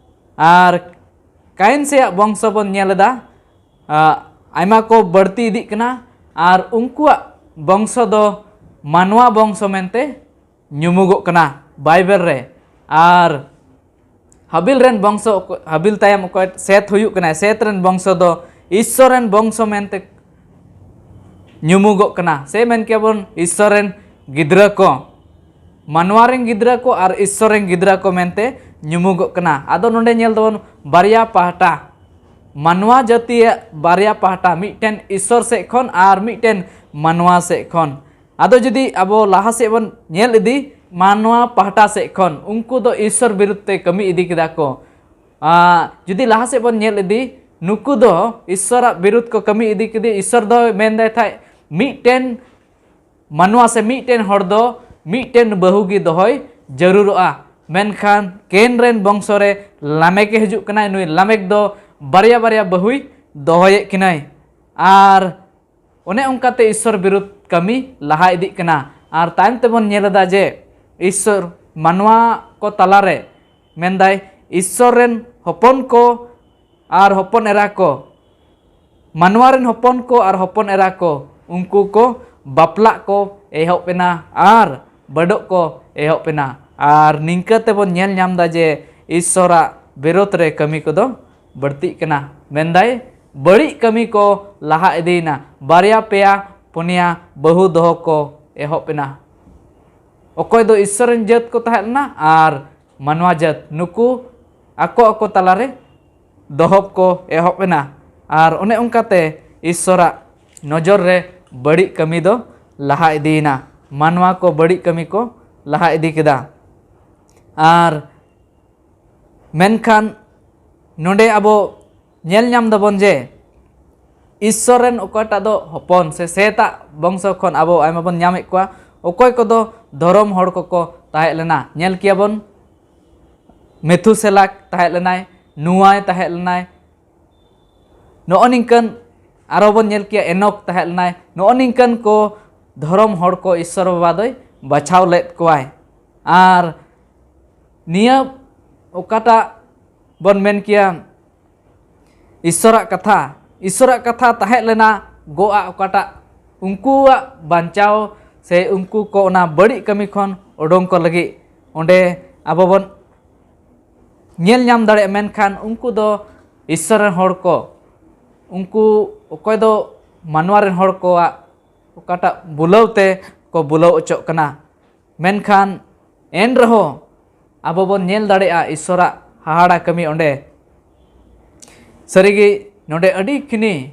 ᱟᱨ ᱠᱟᱭᱤᱱ ᱥᱮᱭᱟᱜ ᱵᱚᱝᱥᱚ ᱵᱚᱱ ᱧᱮᱞ ᱮᱫᱟ, ᱟ, ᱟᱭᱢᱟ ᱠᱚ ᱵᱟᱹᱲᱛᱤ ᱤᱫᱤᱜ ᱠᱟᱱᱟ ᱟᱨ ᱩᱱᱠᱩᱣᱟᱜ ᱵᱚᱝᱥᱚ ᱫᱚ ᱢᱟᱱᱣᱟ ᱵᱚᱝᱥᱚ ᱢᱮᱱᱛᱮ ᱧᱩᱢᱩᱜᱚᱜ ᱠᱟᱱᱟ ᱵᱟᱭᱵᱮᱞ ᱨᱮ᱾ ᱟᱨ ᱦᱟᱵᱤᱞ ᱨᱮᱱ ᱵᱚᱝᱥᱚ ᱚᱠᱚ-, ᱦᱟᱵᱤᱞ ᱛᱟᱭᱚᱢ ᱚᱠᱚᱭ ᱥᱮᱛ ᱦᱩᱭᱩᱜ ᱠᱟᱱᱟᱭ, ᱥᱮᱛ ᱨᱮᱱ ᱵᱚᱝᱥᱚ ᱫᱚ ᱤᱥᱥᱚᱨ ᱨᱮᱱ ᱵᱚᱝᱥᱚ ᱢᱮᱱᱛᱮ ᱧᱩᱢᱩᱜᱚᱜ ᱠᱟᱱᱟ᱾ ᱥᱮ ᱢᱮᱱ ᱠᱮᱭᱟ ᱵᱚᱱ ᱤᱥᱥᱚᱨ ᱨᱮᱱ ᱜᱤᱫᱽᱨᱟᱹ ᱠᱚ, ᱢᱟᱱᱣᱟ ᱨᱮᱱ ᱜᱤᱫᱽᱨᱟᱹ ᱠᱚ ᱟᱨ ᱤᱥᱥᱚᱨ ᱨᱮᱱ ᱜᱤᱫᱽᱨᱟᱹ ᱠᱚ ᱢᱮᱱᱛᱮ ᱧᱩᱢᱩᱜᱚᱜ ᱠᱟᱱᱟ᱾ ᱟᱫᱚ ᱱᱚᱰᱮ ᱧᱮᱞ ᱫᱟᱵᱚᱱ ᱵᱟᱨᱭᱟ ᱯᱟᱦᱴᱟ, ᱢᱟᱱᱣᱟ ᱡᱟᱹᱛᱤᱭᱟᱜ ᱵᱟᱨᱭᱟ ᱯᱟᱦᱴᱟ, ᱢᱤᱫᱴᱮᱱ ᱤᱥᱥᱚᱨ ᱥᱮᱫ ᱠᱷᱚᱱ ᱟᱨ ᱢᱤᱫᱴᱮᱱ ᱢᱟᱱᱣᱟ ᱥᱮᱫ ᱠᱷᱚᱱ᱾ ᱟᱫᱚ ᱡᱩᱫᱤ ᱟᱵᱚ ᱞᱟᱦᱟ ᱥᱮᱫ ᱵᱚᱱ ᱧᱮᱞ ᱤᱫᱤ, ᱢᱟᱱᱣᱟ ᱯᱟᱦᱴᱟ ᱥᱮᱫ ᱠᱷᱚᱱ ᱩᱱᱠᱩ ᱫᱚ ᱤᱥᱥᱚᱨ ᱵᱤᱨᱩᱫᱷ ᱛᱮ ᱠᱟᱹᱢᱤ ᱤᱫᱤ ᱠᱮᱫᱟ ᱠᱚ᱾ ᱟᱨ ᱡᱩᱫᱤ ᱞᱟᱦᱟ ᱥᱮᱫ ᱵᱚᱱ ᱧᱮᱞ ᱤᱫᱤ, ᱱᱩᱠᱩ ᱫᱚ ᱤᱥᱥᱚᱨᱟᱜ ᱵᱤᱨᱩᱫᱷ ᱠᱚ ᱠᱟᱹᱢᱤ ᱤᱫᱤ ᱠᱮᱫᱟ᱾ ᱤᱥᱥᱚᱨ ᱫᱚ ᱢᱮᱱᱫᱟᱭ ᱛᱟᱦᱮᱸᱫ ᱢᱤᱫᱴᱮᱱ ᱢᱟᱱᱣᱟ ᱥᱮ ᱢᱤᱫᱴᱮᱱ ᱦᱚᱲ ᱫᱚ ᱢᱤᱫᱴᱮᱱ ᱵᱟᱹᱦᱩ ᱜᱮ ᱫᱚᱦᱚᱭ ᱡᱟᱹᱨᱩᱲᱚᱜᱼᱟ᱾ ᱢᱮᱱᱠᱷᱟᱱ ᱠᱮᱱ ᱨᱮᱱ ᱵᱚᱝᱥᱚ ᱨᱮ ᱞᱟᱢᱮᱠ ᱮ ᱦᱤᱡᱩᱜ ᱠᱟᱱᱟᱭ᱾ ᱱᱩᱭ ᱞᱟᱢᱮᱠ ᱫᱚ ᱵᱟᱨᱭᱟ ᱵᱟᱨᱭᱟ ᱵᱟᱹᱦᱩᱭ ᱫᱚᱦᱚᱭᱮᱫ ᱠᱤᱱᱟᱹᱭ᱾ ᱟᱨ ᱚᱱᱮ ᱚᱱᱠᱟᱛᱮ ᱤᱥᱥᱚᱨ ᱵᱤᱨᱩᱫᱷ ᱠᱟᱹᱢᱤ ᱞᱟᱦᱟ ᱤᱫᱤᱜ ᱠᱟᱱᱟ᱾ ᱟᱨ ᱛᱟᱭᱚᱢ ᱛᱮᱵᱚᱱ ᱧᱮᱞ ᱮᱫᱟ ᱡᱮ ᱤᱥᱥᱚᱨ ᱢᱟᱱᱣᱟ ᱠᱚ ᱛᱟᱞᱟᱨᱮ, ᱢᱮᱱᱫᱟᱭ ᱤᱥᱥᱚᱨ ᱨᱮᱱ ᱦᱚᱯᱚᱱ ᱠᱚ ᱟᱨ ᱦᱚᱯᱚᱱ ᱮᱨᱟ ᱠᱚ, ᱢᱟᱱᱣᱟ ᱨᱮᱱ ᱦᱚᱯᱚᱱ ᱠᱚ ᱟᱨ ᱦᱚᱯᱚᱱ ᱮᱨᱟ ᱠᱚ, ᱩᱱᱠᱩ ᱠᱚ ᱵᱟᱯᱞᱟᱜ ᱠᱚ ᱮᱦᱚᱵ ᱮᱱᱟ ᱟᱨ ᱵᱟᱹᱰᱚᱜ ᱠᱚ ᱮᱦᱚᱵ ᱮᱱᱟ᱾ ᱟᱨ ᱱᱤᱝᱠᱟᱹ ᱛᱮᱵᱚᱱ ᱧᱮᱞ ᱧᱟᱢ ᱮᱫᱟ ᱡᱮ ᱤᱥᱥᱚᱨᱟᱜ ᱵᱤᱨᱳᱫᱷ ᱨᱮ ᱠᱟᱹᱢᱤ ᱠᱚᱫᱚ ᱵᱟᱹᱲᱛᱤᱜ ᱠᱟᱱᱟ᱾ ᱢᱮᱱᱫᱟᱭ ᱵᱟᱹᱲᱤᱡ ᱠᱟᱹᱢᱤ ᱠᱚ ᱞᱟᱦᱟ ᱤᱫᱤᱭᱮᱱᱟ᱾ ᱵᱟᱨᱭᱟ ᱯᱮᱭᱟ ᱯᱩᱱᱭᱟ ᱵᱟᱹᱦᱩ ᱫᱚᱦᱚ ᱠᱚ ᱮᱦᱚᱵ ᱮᱱᱟ᱾ ᱚᱠᱚᱭ ᱫᱚ ᱤᱥᱥᱚᱨ ᱨᱮᱱ ᱡᱟᱹᱛ ᱠᱚ ᱛᱟᱦᱮᱸ ᱞᱮᱱᱟ ᱟᱨ ᱢᱟᱱᱣᱟ ᱡᱟᱹᱛ, ᱱᱩᱠᱩ ᱟᱠᱚ ᱟᱠᱚ ᱛᱟᱞᱟᱨᱮ ᱫᱚᱦᱚᱵ ᱠᱚ ᱮᱦᱚᱵ ᱮᱱᱟ᱾ ᱟᱨ ᱚᱱᱮ ᱚᱱᱠᱟᱛᱮ ᱤᱥᱥᱚᱨᱟᱜ ᱱᱚᱡᱚᱨ ᱨᱮ ᱵᱟᱹᱲᱤᱡ ᱠᱟᱹᱢᱤ ᱫᱚ ᱞᱟᱦᱟ ᱤᱫᱤᱭᱮᱱᱟ, ᱢᱟᱱᱣᱟ ᱠᱚ ᱵᱟᱹᱲᱤᱡ ᱠᱟᱹᱢᱤ ᱠᱚ ᱞᱟᱦᱟ ᱤᱫᱤ ᱠᱮᱫᱟ᱾ ᱟᱨ ᱢᱮᱱᱠᱷᱟᱱ ᱱᱚᱰᱮ ᱟᱵᱚ ᱧᱮᱞ ᱧᱟᱢ ᱫᱟᱵᱚᱱ ᱡᱮ ᱤᱥᱥᱚᱨ ᱨᱮᱱ ᱚᱠᱚᱭᱴᱟᱜ ᱫᱚ ᱦᱚᱯᱚᱱ ᱥᱮ ᱥᱮᱛᱟᱜ ᱵᱚᱝᱥᱚ ᱠᱷᱚᱱ ᱟᱵᱚ ᱟᱭᱢᱟ ᱵᱚᱱ ᱧᱟᱢᱮᱫ ᱠᱚᱣᱟ, ᱚᱠᱚᱭ ᱠᱚᱫᱚ ᱫᱷᱚᱨᱚᱢ ᱦᱚᱲ ᱠᱚᱠᱚ ᱛᱟᱦᱮᱸ ᱞᱮᱱᱟ᱾ ᱧᱮᱞ ᱠᱮᱭᱟᱵᱚᱱ ᱢᱮᱛᱷᱩᱥᱮᱞᱟ ᱛᱟᱦᱮᱸ ᱞᱮᱱᱟᱭ, ᱱᱩᱣᱟᱭ ᱛᱟᱦᱮᱸ ᱞᱮᱱᱟᱭ, ᱱᱚᱜᱼᱚ ᱱᱤᱝᱠᱟᱹᱱ ᱟᱨᱚ ᱵᱚᱱ ᱧᱮᱞ ᱠᱮᱭᱟ ᱮᱱᱚᱠ ᱛᱟᱦᱮᱸ ᱞᱮᱱᱟᱭ᱾ ᱱᱚᱜᱼᱚ ᱱᱤᱝᱠᱟᱹᱱ ᱠᱚ ᱫᱷᱚᱨᱚᱢ ᱦᱚᱲ ᱠᱚ ᱤᱥᱥᱚᱨ ᱵᱟᱵᱟ ᱫᱚᱭ ᱵᱟᱪᱷᱟᱣ ᱞᱮᱫ ᱠᱚᱣᱟᱭ᱾ ᱟᱨ ᱱᱤᱭᱟᱹ ᱚᱠᱟᱴᱟᱜ ᱵᱚᱱ ᱢᱮᱱ ᱠᱮᱭᱟ ᱤᱥᱥᱚᱨᱟᱜ ᱠᱟᱛᱷᱟ, ᱤᱥᱥᱚᱨᱟᱜ ᱠᱟᱛᱷᱟ ᱛᱟᱦᱮᱸ ᱞᱮᱱᱟ ᱜᱚᱜᱼᱟᱜ ᱚᱠᱟᱴᱟᱜ ᱩᱱᱠᱩᱣᱟᱜ ᱵᱟᱧᱪᱟᱣ ᱥᱮ ᱩᱱᱠᱩ ᱠᱚ ᱚᱱᱟ ᱵᱟᱹᱲᱤᱡ ᱠᱟᱹᱢᱤ ᱠᱷᱚᱱ ᱩᱰᱩᱝ ᱠᱚ ᱞᱟᱹᱜᱤᱫ ᱚᱸᱰᱮ ᱟᱵᱚ ᱵᱚᱱ ᱧᱮᱞ ᱧᱟᱢ ᱫᱟᱲᱮᱭᱟᱜᱼᱟ᱾ ᱢᱮᱱᱠᱷᱟᱱ ᱩᱱᱠᱩ ᱫᱚ ᱤᱥᱥᱚᱨ ᱨᱮᱱ ᱦᱚᱲ ᱠᱚ, ᱩᱱᱠᱩ ᱚᱠᱚᱭ ᱫᱚ ᱢᱟᱱᱣᱟ ᱨᱮᱱ ᱦᱚᱲ ᱠᱚᱣᱟᱜ ᱚᱠᱟᱴᱟᱜ ᱵᱩᱞᱟᱹᱣ ᱛᱮ ᱠᱚ ᱵᱩᱞᱟᱹᱣ ᱚᱪᱚᱜ ᱠᱟᱱᱟ᱾ ᱢᱮᱱᱠᱷᱟᱱ ᱮᱱ ᱨᱮᱦᱚᱸ ᱟᱵᱚ ᱵᱚᱱ ᱧᱮᱞ ᱫᱟᱲᱮᱭᱟᱜᱼᱟ ᱤᱥᱥᱚᱨᱟᱜ ᱦᱟᱦᱟᱲᱟ ᱠᱟᱹᱢᱤ ᱚᱸᱰᱮ᱾ ᱥᱟᱹᱨᱤᱜᱮ ᱱᱚᱰᱮ ᱟᱹᱰᱤ ᱠᱷᱤᱱᱤ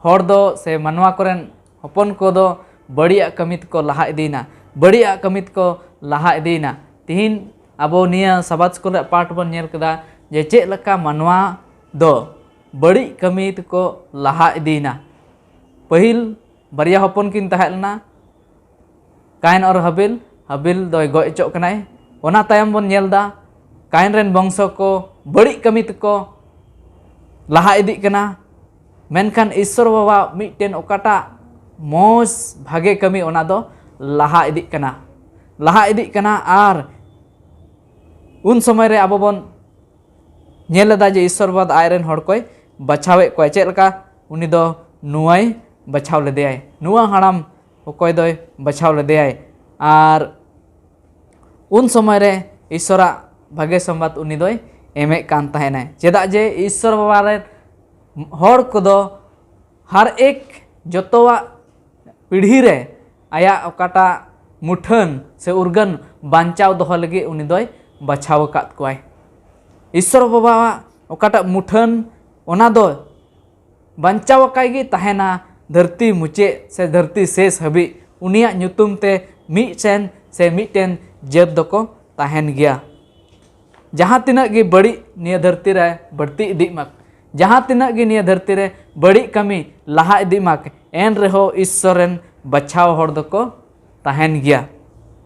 ᱦᱚᱲ ᱫᱚ ᱥᱮ ᱢᱟᱱᱣᱟ ᱠᱚᱨᱮᱱ ᱦᱚᱯᱚᱱ ᱠᱚᱫᱚ ᱵᱟᱹᱲᱤᱡᱟᱜ ᱠᱟᱹᱢᱤ ᱛᱮᱠᱚ ᱞᱟᱦᱟ ᱤᱫᱤᱭᱮᱱᱟ, ᱵᱟᱹᱲᱤᱡᱟᱜ ᱠᱟᱹᱢᱤ ᱛᱮᱠᱚ ᱞᱟᱦᱟ ᱤᱫᱤᱭᱮᱱᱟ᱾ ᱛᱤᱦᱤᱧ ᱟᱵᱚ ᱱᱤᱭᱟᱹ ᱥᱟᱵᱟᱛ ᱥᱠᱩᱞ ᱨᱮᱭᱟᱜ ᱯᱟᱴ ᱵᱚᱱ ᱧᱮᱞ ᱠᱮᱫᱟ ᱡᱮ ᱪᱮᱫ ᱞᱮᱠᱟ ᱢᱟᱱᱣᱟ ᱫᱚ ᱵᱟᱹᱲᱤᱡ ᱠᱟᱹᱢᱤ ᱛᱮᱠᱚ ᱞᱟᱦᱟ ᱤᱫᱤᱭᱮᱱᱟ᱾ ᱯᱟᱹᱦᱤᱞ ᱵᱟᱨᱭᱟ ᱦᱚᱯᱚᱱ ᱠᱤᱱ ᱛᱟᱦᱮᱸ ᱞᱮᱱᱟ, ᱠᱟᱭᱤᱱ ᱟᱨ ᱦᱟᱵᱤᱞ᱾ ᱦᱟᱵᱤᱞ ᱫᱚᱭ ᱜᱚᱡ ᱦᱚᱪᱚᱜ ᱠᱟᱱᱟᱭ᱾ ᱚᱱᱟ ᱛᱟᱭᱚᱢ ᱵᱚᱱ ᱧᱮᱞ ᱮᱫᱟ ᱠᱟᱭᱤᱱ ᱨᱮᱱ ᱵᱚᱝᱥᱚ ᱠᱚ ᱵᱟᱹᱲᱤᱡ ᱠᱟᱹᱢᱤ ᱛᱮᱠᱚ ᱞᱟᱦᱟ ᱤᱫᱤᱜ ᱠᱟᱱᱟ᱾ ᱢᱮᱱᱠᱷᱟᱱ ᱤᱥᱥᱚᱨ ᱵᱟᱵᱟ ᱢᱤᱫᱴᱮᱱ ᱚᱠᱟᱴᱟᱜ ᱢᱚᱡᱽ ᱵᱷᱟᱜᱮ ᱠᱟᱹᱢᱤ ᱚᱱᱟ ᱫᱚ ᱞᱟᱦᱟ ᱤᱫᱤᱜ ᱠᱟᱱᱟ, ᱞᱟᱦᱟ ᱤᱫᱤᱜ ᱠᱟᱱᱟ᱾ ᱟᱨ ᱩᱱ ᱥᱚᱢᱚᱭ ᱨᱮ ᱟᱵᱚ ᱵᱚᱱ ᱧᱮᱞ ᱮᱫᱟ ᱡᱮ ᱤᱥᱥᱚᱨ ᱵᱟᱵᱟ ᱫᱚ ᱟᱡ ᱨᱮᱱ ᱦᱚᱲ ᱠᱚᱭ ᱵᱟᱪᱷᱟᱣᱮᱫ ᱠᱚᱣᱟ᱾ ᱪᱮᱫ ᱞᱮᱠᱟ? ᱩᱱᱤ ᱫᱚ ᱱᱩᱣᱟᱭ ᱵᱟᱪᱷᱟᱣ ᱞᱮᱫᱮᱭᱟᱭ, ᱱᱩᱣᱟ ᱦᱟᱲᱟᱢ ᱚᱠᱚᱭ ᱫᱚᱭ ᱵᱟᱪᱷᱟᱣ ᱞᱮᱫᱮᱭᱟᱭ᱾ ᱟᱨ ᱩᱱ ᱥᱚᱢᱚᱭ ᱨᱮ ᱤᱥᱥᱚᱨᱟᱜ ᱵᱷᱟᱜᱮ ᱥᱚᱢᱵᱟᱫ ᱩᱱᱤ ᱫᱚᱭ ᱮᱢᱮᱫ ᱠᱟᱱ ᱛᱟᱦᱮᱱᱟᱭ᱾ ᱪᱮᱫᱟᱜ ᱡᱮ ᱤᱥᱥᱚᱨ ᱵᱟᱵᱟ ᱨᱮᱱ ᱦᱚᱲ ᱠᱚᱫᱚ ᱦᱟᱨ ᱮᱠ ᱡᱚᱛᱚᱣᱟᱜ ᱯᱤᱲᱦᱤ ᱨᱮ ᱟᱭᱟᱜ ᱚᱠᱟᱴᱟᱜ ᱢᱩᱴᱷᱟᱹᱱ ᱥᱮ ᱩᱨᱜᱟᱹᱱ ᱵᱟᱧᱪᱟᱣ ᱫᱚᱦᱚ ᱞᱟᱹᱜᱤᱫ ᱩᱱᱤ ᱫᱚᱭ ᱵᱟᱪᱷᱟᱣ ᱟᱠᱟᱫ ᱠᱚᱣᱟᱭ᱾ ᱤᱥᱥᱚᱨ ᱵᱟᱵᱟᱣᱟᱜ ᱚᱠᱟᱴᱟᱜ ᱢᱩᱴᱷᱟᱹᱱ, ᱚᱱᱟ ᱫᱚ ᱵᱟᱧᱪᱟᱣ ᱟᱠᱟᱭ ᱜᱮ ᱛᱟᱦᱮᱱᱟ᱾ ᱫᱷᱟᱹᱨᱛᱤ ᱢᱩᱪᱟᱹᱫ ᱥᱮ ᱫᱷᱟᱹᱨᱛᱤ ᱥᱮᱥ ᱦᱟᱹᱵᱤᱡ ᱩᱱᱤᱭᱟᱜ ᱧᱩᱛᱩᱢ ᱛᱮ ᱢᱤᱫ ᱥᱮᱱ ᱥᱮ ᱢᱤᱫᱴᱮᱱ ᱡᱟᱹᱛ ᱫᱚᱠᱚ ᱛᱟᱦᱮᱱ ᱜᱮᱭᱟ᱾ ᱡᱟᱦᱟᱸ ᱛᱤᱱᱟᱹᱜ ᱜᱮ ᱵᱟᱹᱲᱤᱡ ᱱᱤᱭᱟᱹ ᱫᱷᱟᱹᱨᱛᱤ ᱨᱮ ᱵᱟᱹᱲᱛᱤ ᱤᱫᱤᱜ ᱢᱟ, ᱡᱟᱦᱟᱸ ᱛᱤᱱᱟᱹᱜ ᱜᱮ ᱱᱤᱭᱟᱹ ᱫᱷᱟᱹᱨᱛᱤ ᱨᱮ ᱵᱟᱹᱲᱤᱡ ᱠᱟᱹᱢᱤ ᱞᱟᱦᱟ ᱤᱫᱤᱜ ᱢᱟ, ᱮᱱ ᱨᱮᱦᱚᱸ ᱤᱥᱥᱚᱨ ᱨᱮᱱ ᱵᱟᱪᱷᱟᱣ ᱦᱚᱲ ᱫᱚᱠᱚ ᱛᱟᱦᱮᱱ ᱜᱮᱭᱟ᱾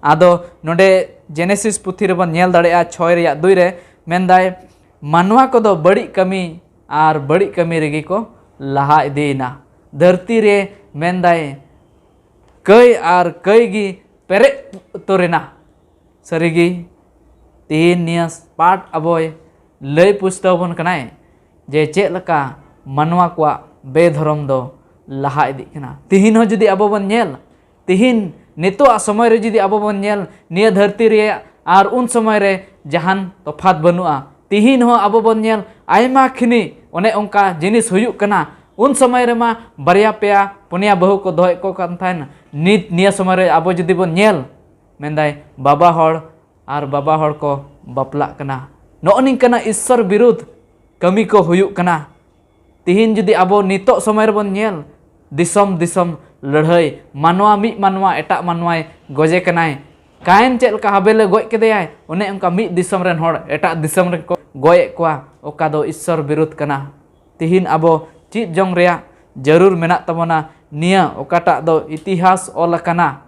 ᱟᱫᱚ ᱱᱚᱰᱮ ᱡᱮᱱᱮᱥᱤᱥ ᱯᱩᱛᱷᱤ ᱨᱮᱵᱚᱱ ᱧᱮᱞ ᱫᱟᱲᱮᱭᱟᱜᱼᱟ, ᱪᱷᱚᱭ ᱨᱮᱭᱟᱜ ᱫᱩᱭ ᱨᱮ ᱢᱮᱱᱫᱟᱭ, ᱢᱟᱱᱣᱟ ᱠᱚᱫᱚ ᱵᱟᱹᱲᱤᱡ ᱠᱟᱹᱢᱤ ᱟᱨ ᱵᱟᱹᱲᱤᱡ ᱠᱟᱹᱢᱤ ᱨᱮᱜᱮ ᱠᱚ ᱞᱟᱦᱟ ᱤᱫᱤᱭᱮᱱᱟ᱾ ᱫᱷᱟᱹᱨᱛᱤ ᱨᱮ ᱢᱮᱱᱫᱟᱭ, ᱠᱟᱹᱭ ᱟᱨ ᱠᱟᱹᱭ ᱜᱮ ᱯᱮᱨᱮᱡ ᱩᱛᱟᱹᱨᱮᱱᱟ᱾ ᱥᱟᱹᱨᱤᱜᱮ, ᱛᱮᱦᱮᱧ ᱱᱤᱭᱟᱹ ᱯᱟᱴ ᱟᱵᱚᱭ ᱞᱟᱹᱭ ᱯᱩᱥᱴᱟᱹᱣ ᱟᱵᱚᱱ ᱠᱟᱱᱟᱭ ᱡᱮ ᱪᱮᱫ ᱞᱮᱠᱟ ᱢᱟᱱᱣᱟ ᱠᱚᱣᱟᱜ ᱵᱮᱫᱷᱚᱨᱚᱢ ᱫᱚ ᱞᱟᱦᱟ ᱤᱫᱤᱜ ᱠᱟᱱᱟ᱾ ᱛᱮᱦᱮᱧ ᱦᱚᱸ ᱡᱩᱫᱤ ᱟᱵᱚ ᱵᱚᱱ ᱧᱮᱞ, ᱛᱤᱦᱤᱧ ᱱᱤᱛᱚᱜᱟᱜ ᱥᱚᱢᱚᱭ ᱨᱮ ᱡᱩᱫᱤ ᱟᱵᱚ ᱵᱚᱱ ᱧᱮᱞ, ᱱᱤᱭᱟᱹ ᱫᱷᱟᱹᱨᱛᱤ ᱨᱮ ᱟᱨ ᱩᱱ ᱥᱚᱢᱚᱭ ᱨᱮ ᱡᱟᱦᱟᱱ ᱛᱚᱯᱷᱟᱛ ᱵᱟᱹᱱᱩᱜᱼᱟ᱾ ᱛᱤᱦᱤᱧ ᱦᱚᱸ ᱟᱵᱚ ᱵᱚᱱ ᱧᱮᱞ, ᱟᱭᱢᱟ ᱠᱷᱤᱱᱤ ᱚᱱᱮ ᱚᱱᱠᱟ ᱡᱤᱱᱤᱥ ᱦᱩᱭᱩᱜ ᱠᱟᱱᱟ᱾ ᱩᱱ ᱥᱚᱢᱚᱭ ᱨᱮᱢᱟ ᱵᱟᱨᱭᱟ ᱯᱮᱭᱟ ᱯᱩᱱᱭᱟ ᱵᱟᱹᱦᱩ ᱠᱚ ᱫᱚᱦᱚᱭᱮᱫ ᱠᱚ ᱠᱟᱱ ᱛᱟᱦᱮᱱ᱾ ᱱᱤᱛ ᱱᱤᱭᱟᱹ ᱥᱚᱢᱚᱭ ᱨᱮ ᱟᱵᱚ ᱡᱩᱫᱤ ᱵᱚᱱ ᱧᱮᱞ, ᱢᱮᱱᱫᱟᱭ ᱵᱟᱵᱟ ᱦᱚᱲ ᱟᱨ ᱵᱟᱵᱟ ᱦᱚᱲ ᱠᱚ ᱵᱟᱯᱞᱟᱜ ᱠᱟᱱᱟ᱾ ᱱᱚᱜᱼᱚ ᱱᱤᱝᱠᱟᱱᱟᱜ ᱤᱥᱥᱚᱨ ᱵᱤᱨᱩᱫᱷ ᱠᱟᱹᱢᱤ ᱠᱚ ᱦᱩᱭᱩᱜ ᱠᱟᱱᱟ᱾ ᱛᱤᱦᱤᱧ ᱡᱩᱫᱤ ᱟᱵᱚ ᱱᱤᱛᱚᱜ ᱥᱚᱢᱚᱭ ᱨᱮᱵᱚᱱ ᱧᱮᱞ, ᱫᱤᱥᱚᱢ ᱫᱤᱥᱚᱢ ᱞᱟᱹᱲᱦᱟᱹᱭ, ᱢᱟᱱᱣᱟ ᱢᱤᱫ ᱢᱟᱱᱣᱟ ᱮᱴᱟᱜ ᱢᱟᱱᱣᱟᱭ ᱜᱚᱡᱮ ᱠᱟᱱᱟᱭ᱾ ᱠᱟᱭᱮᱱ ᱪᱮᱫ ᱞᱮᱠᱟ ᱦᱟᱵᱮᱞᱮ ᱜᱚᱡ ᱠᱮᱫᱮᱭᱟᱭ, ᱚᱱᱮ ᱚᱱᱠᱟ ᱢᱤᱫ ᱫᱤᱥᱚᱢ ᱨᱮᱱ ᱦᱚᱲ ᱮᱴᱟᱜ ᱫᱤᱥᱚᱢ ᱨᱮᱠᱚ ᱜᱚᱡᱮᱫ ᱠᱚᱣᱟ᱾ ᱚᱠᱟ ᱫᱚ ᱤᱥᱥᱚᱨ ᱵᱤᱨᱩᱫᱷ ᱠᱟᱱᱟ᱾ ᱛᱤᱦᱤᱧ ᱟᱵᱚ ᱪᱮᱫ ᱡᱚᱝ ᱨᱮᱭᱟᱜ ᱡᱟᱹᱨᱩᱲ ᱢᱮᱱᱟᱜ ᱛᱟᱵᱚᱱᱟ, ᱱᱤᱭᱟᱹ ᱚᱠᱟᱴᱟᱜ ᱫᱚ ᱤᱛᱤᱦᱟᱥ ᱚᱞ ᱟᱠᱟᱱᱟ,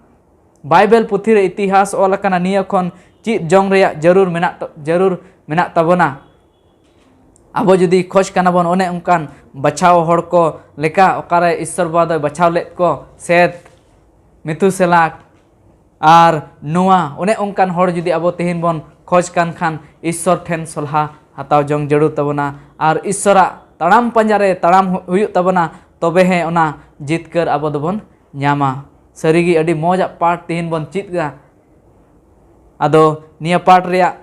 ᱵᱟᱭᱵᱮᱞ ᱯᱩᱛᱷᱤ ᱨᱮ ᱤᱛᱤᱦᱟᱥ ᱚᱞ ᱟᱠᱟᱱᱟ, ᱱᱤᱭᱟᱹ ᱠᱷᱚᱱ ᱪᱮᱫ ᱡᱚᱝ ᱨᱮᱭᱟᱜ ᱡᱟᱹᱨᱩᱲ ᱢᱮᱱᱟᱜ ᱛᱟ-, ᱡᱟᱹᱨᱩᱲ ᱢᱮᱱᱟᱜ ᱛᱟᱵᱚᱱᱟ᱾ ᱟᱵᱚ ᱡᱩᱫᱤ ᱠᱷᱚᱡᱽ ᱠᱟᱱᱟ ᱵᱚᱱ ᱚᱱᱮ ᱚᱱᱠᱟᱱ ᱵᱟᱪᱷᱟᱣ ᱦᱚᱲ ᱠᱚ ᱞᱮᱠᱟ, ᱚᱠᱟᱨᱮ ᱤᱥᱥᱚᱨ ᱵᱟᱵᱟ ᱫᱚᱭ ᱵᱟᱪᱷᱟᱣ ᱞᱮᱫ ᱠᱚ, ᱥᱮᱛ, ᱢᱮᱛᱷᱩᱥᱮᱞᱟ, ᱟᱨ ᱱᱚᱣᱟ ᱚᱱᱮ ᱚᱱᱠᱟᱱ ᱦᱚᱲ ᱡᱩᱫᱤ ᱟᱵᱚ ᱛᱮᱦᱮᱧ ᱵᱚᱱ ᱠᱷᱚᱡᱽ ᱠᱟᱱ ᱠᱷᱟᱱ, ᱤᱥᱥᱚᱨ ᱴᱷᱮᱱ ᱥᱚᱞᱦᱟ ᱦᱟᱛᱟᱣ ᱡᱚᱝ ᱡᱟᱹᱨᱩᱲ ᱛᱟᱵᱚᱱᱟ᱾ ᱟᱨ ᱤᱥᱥᱚᱨᱟᱜ ᱛᱟᱲᱟᱢ ᱯᱟᱸᱡᱟ ᱨᱮ ᱛᱟᱲᱟᱢ ᱦᱩ-, ᱦᱩᱭᱩᱜ ᱛᱟᱵᱚᱱᱟ, ᱛᱚᱵᱮ ᱦᱮᱸ ᱚᱱᱟ ᱡᱤᱛᱠᱟᱹᱨ ᱟᱵᱚ ᱫᱚᱵᱚᱱ ᱧᱟᱢᱟ᱾ ᱥᱟᱹᱨᱤᱜᱮ ᱟᱹᱰᱤ ᱢᱚᱡᱽ ᱟᱜ ᱯᱟᱴ ᱛᱮᱦᱮᱧ ᱵᱚᱱ ᱪᱮᱫ ᱠᱮᱫᱟ᱾ ᱟᱫᱚ ᱱᱤᱭᱟᱹ ᱯᱟᱴ ᱨᱮᱭᱟᱜ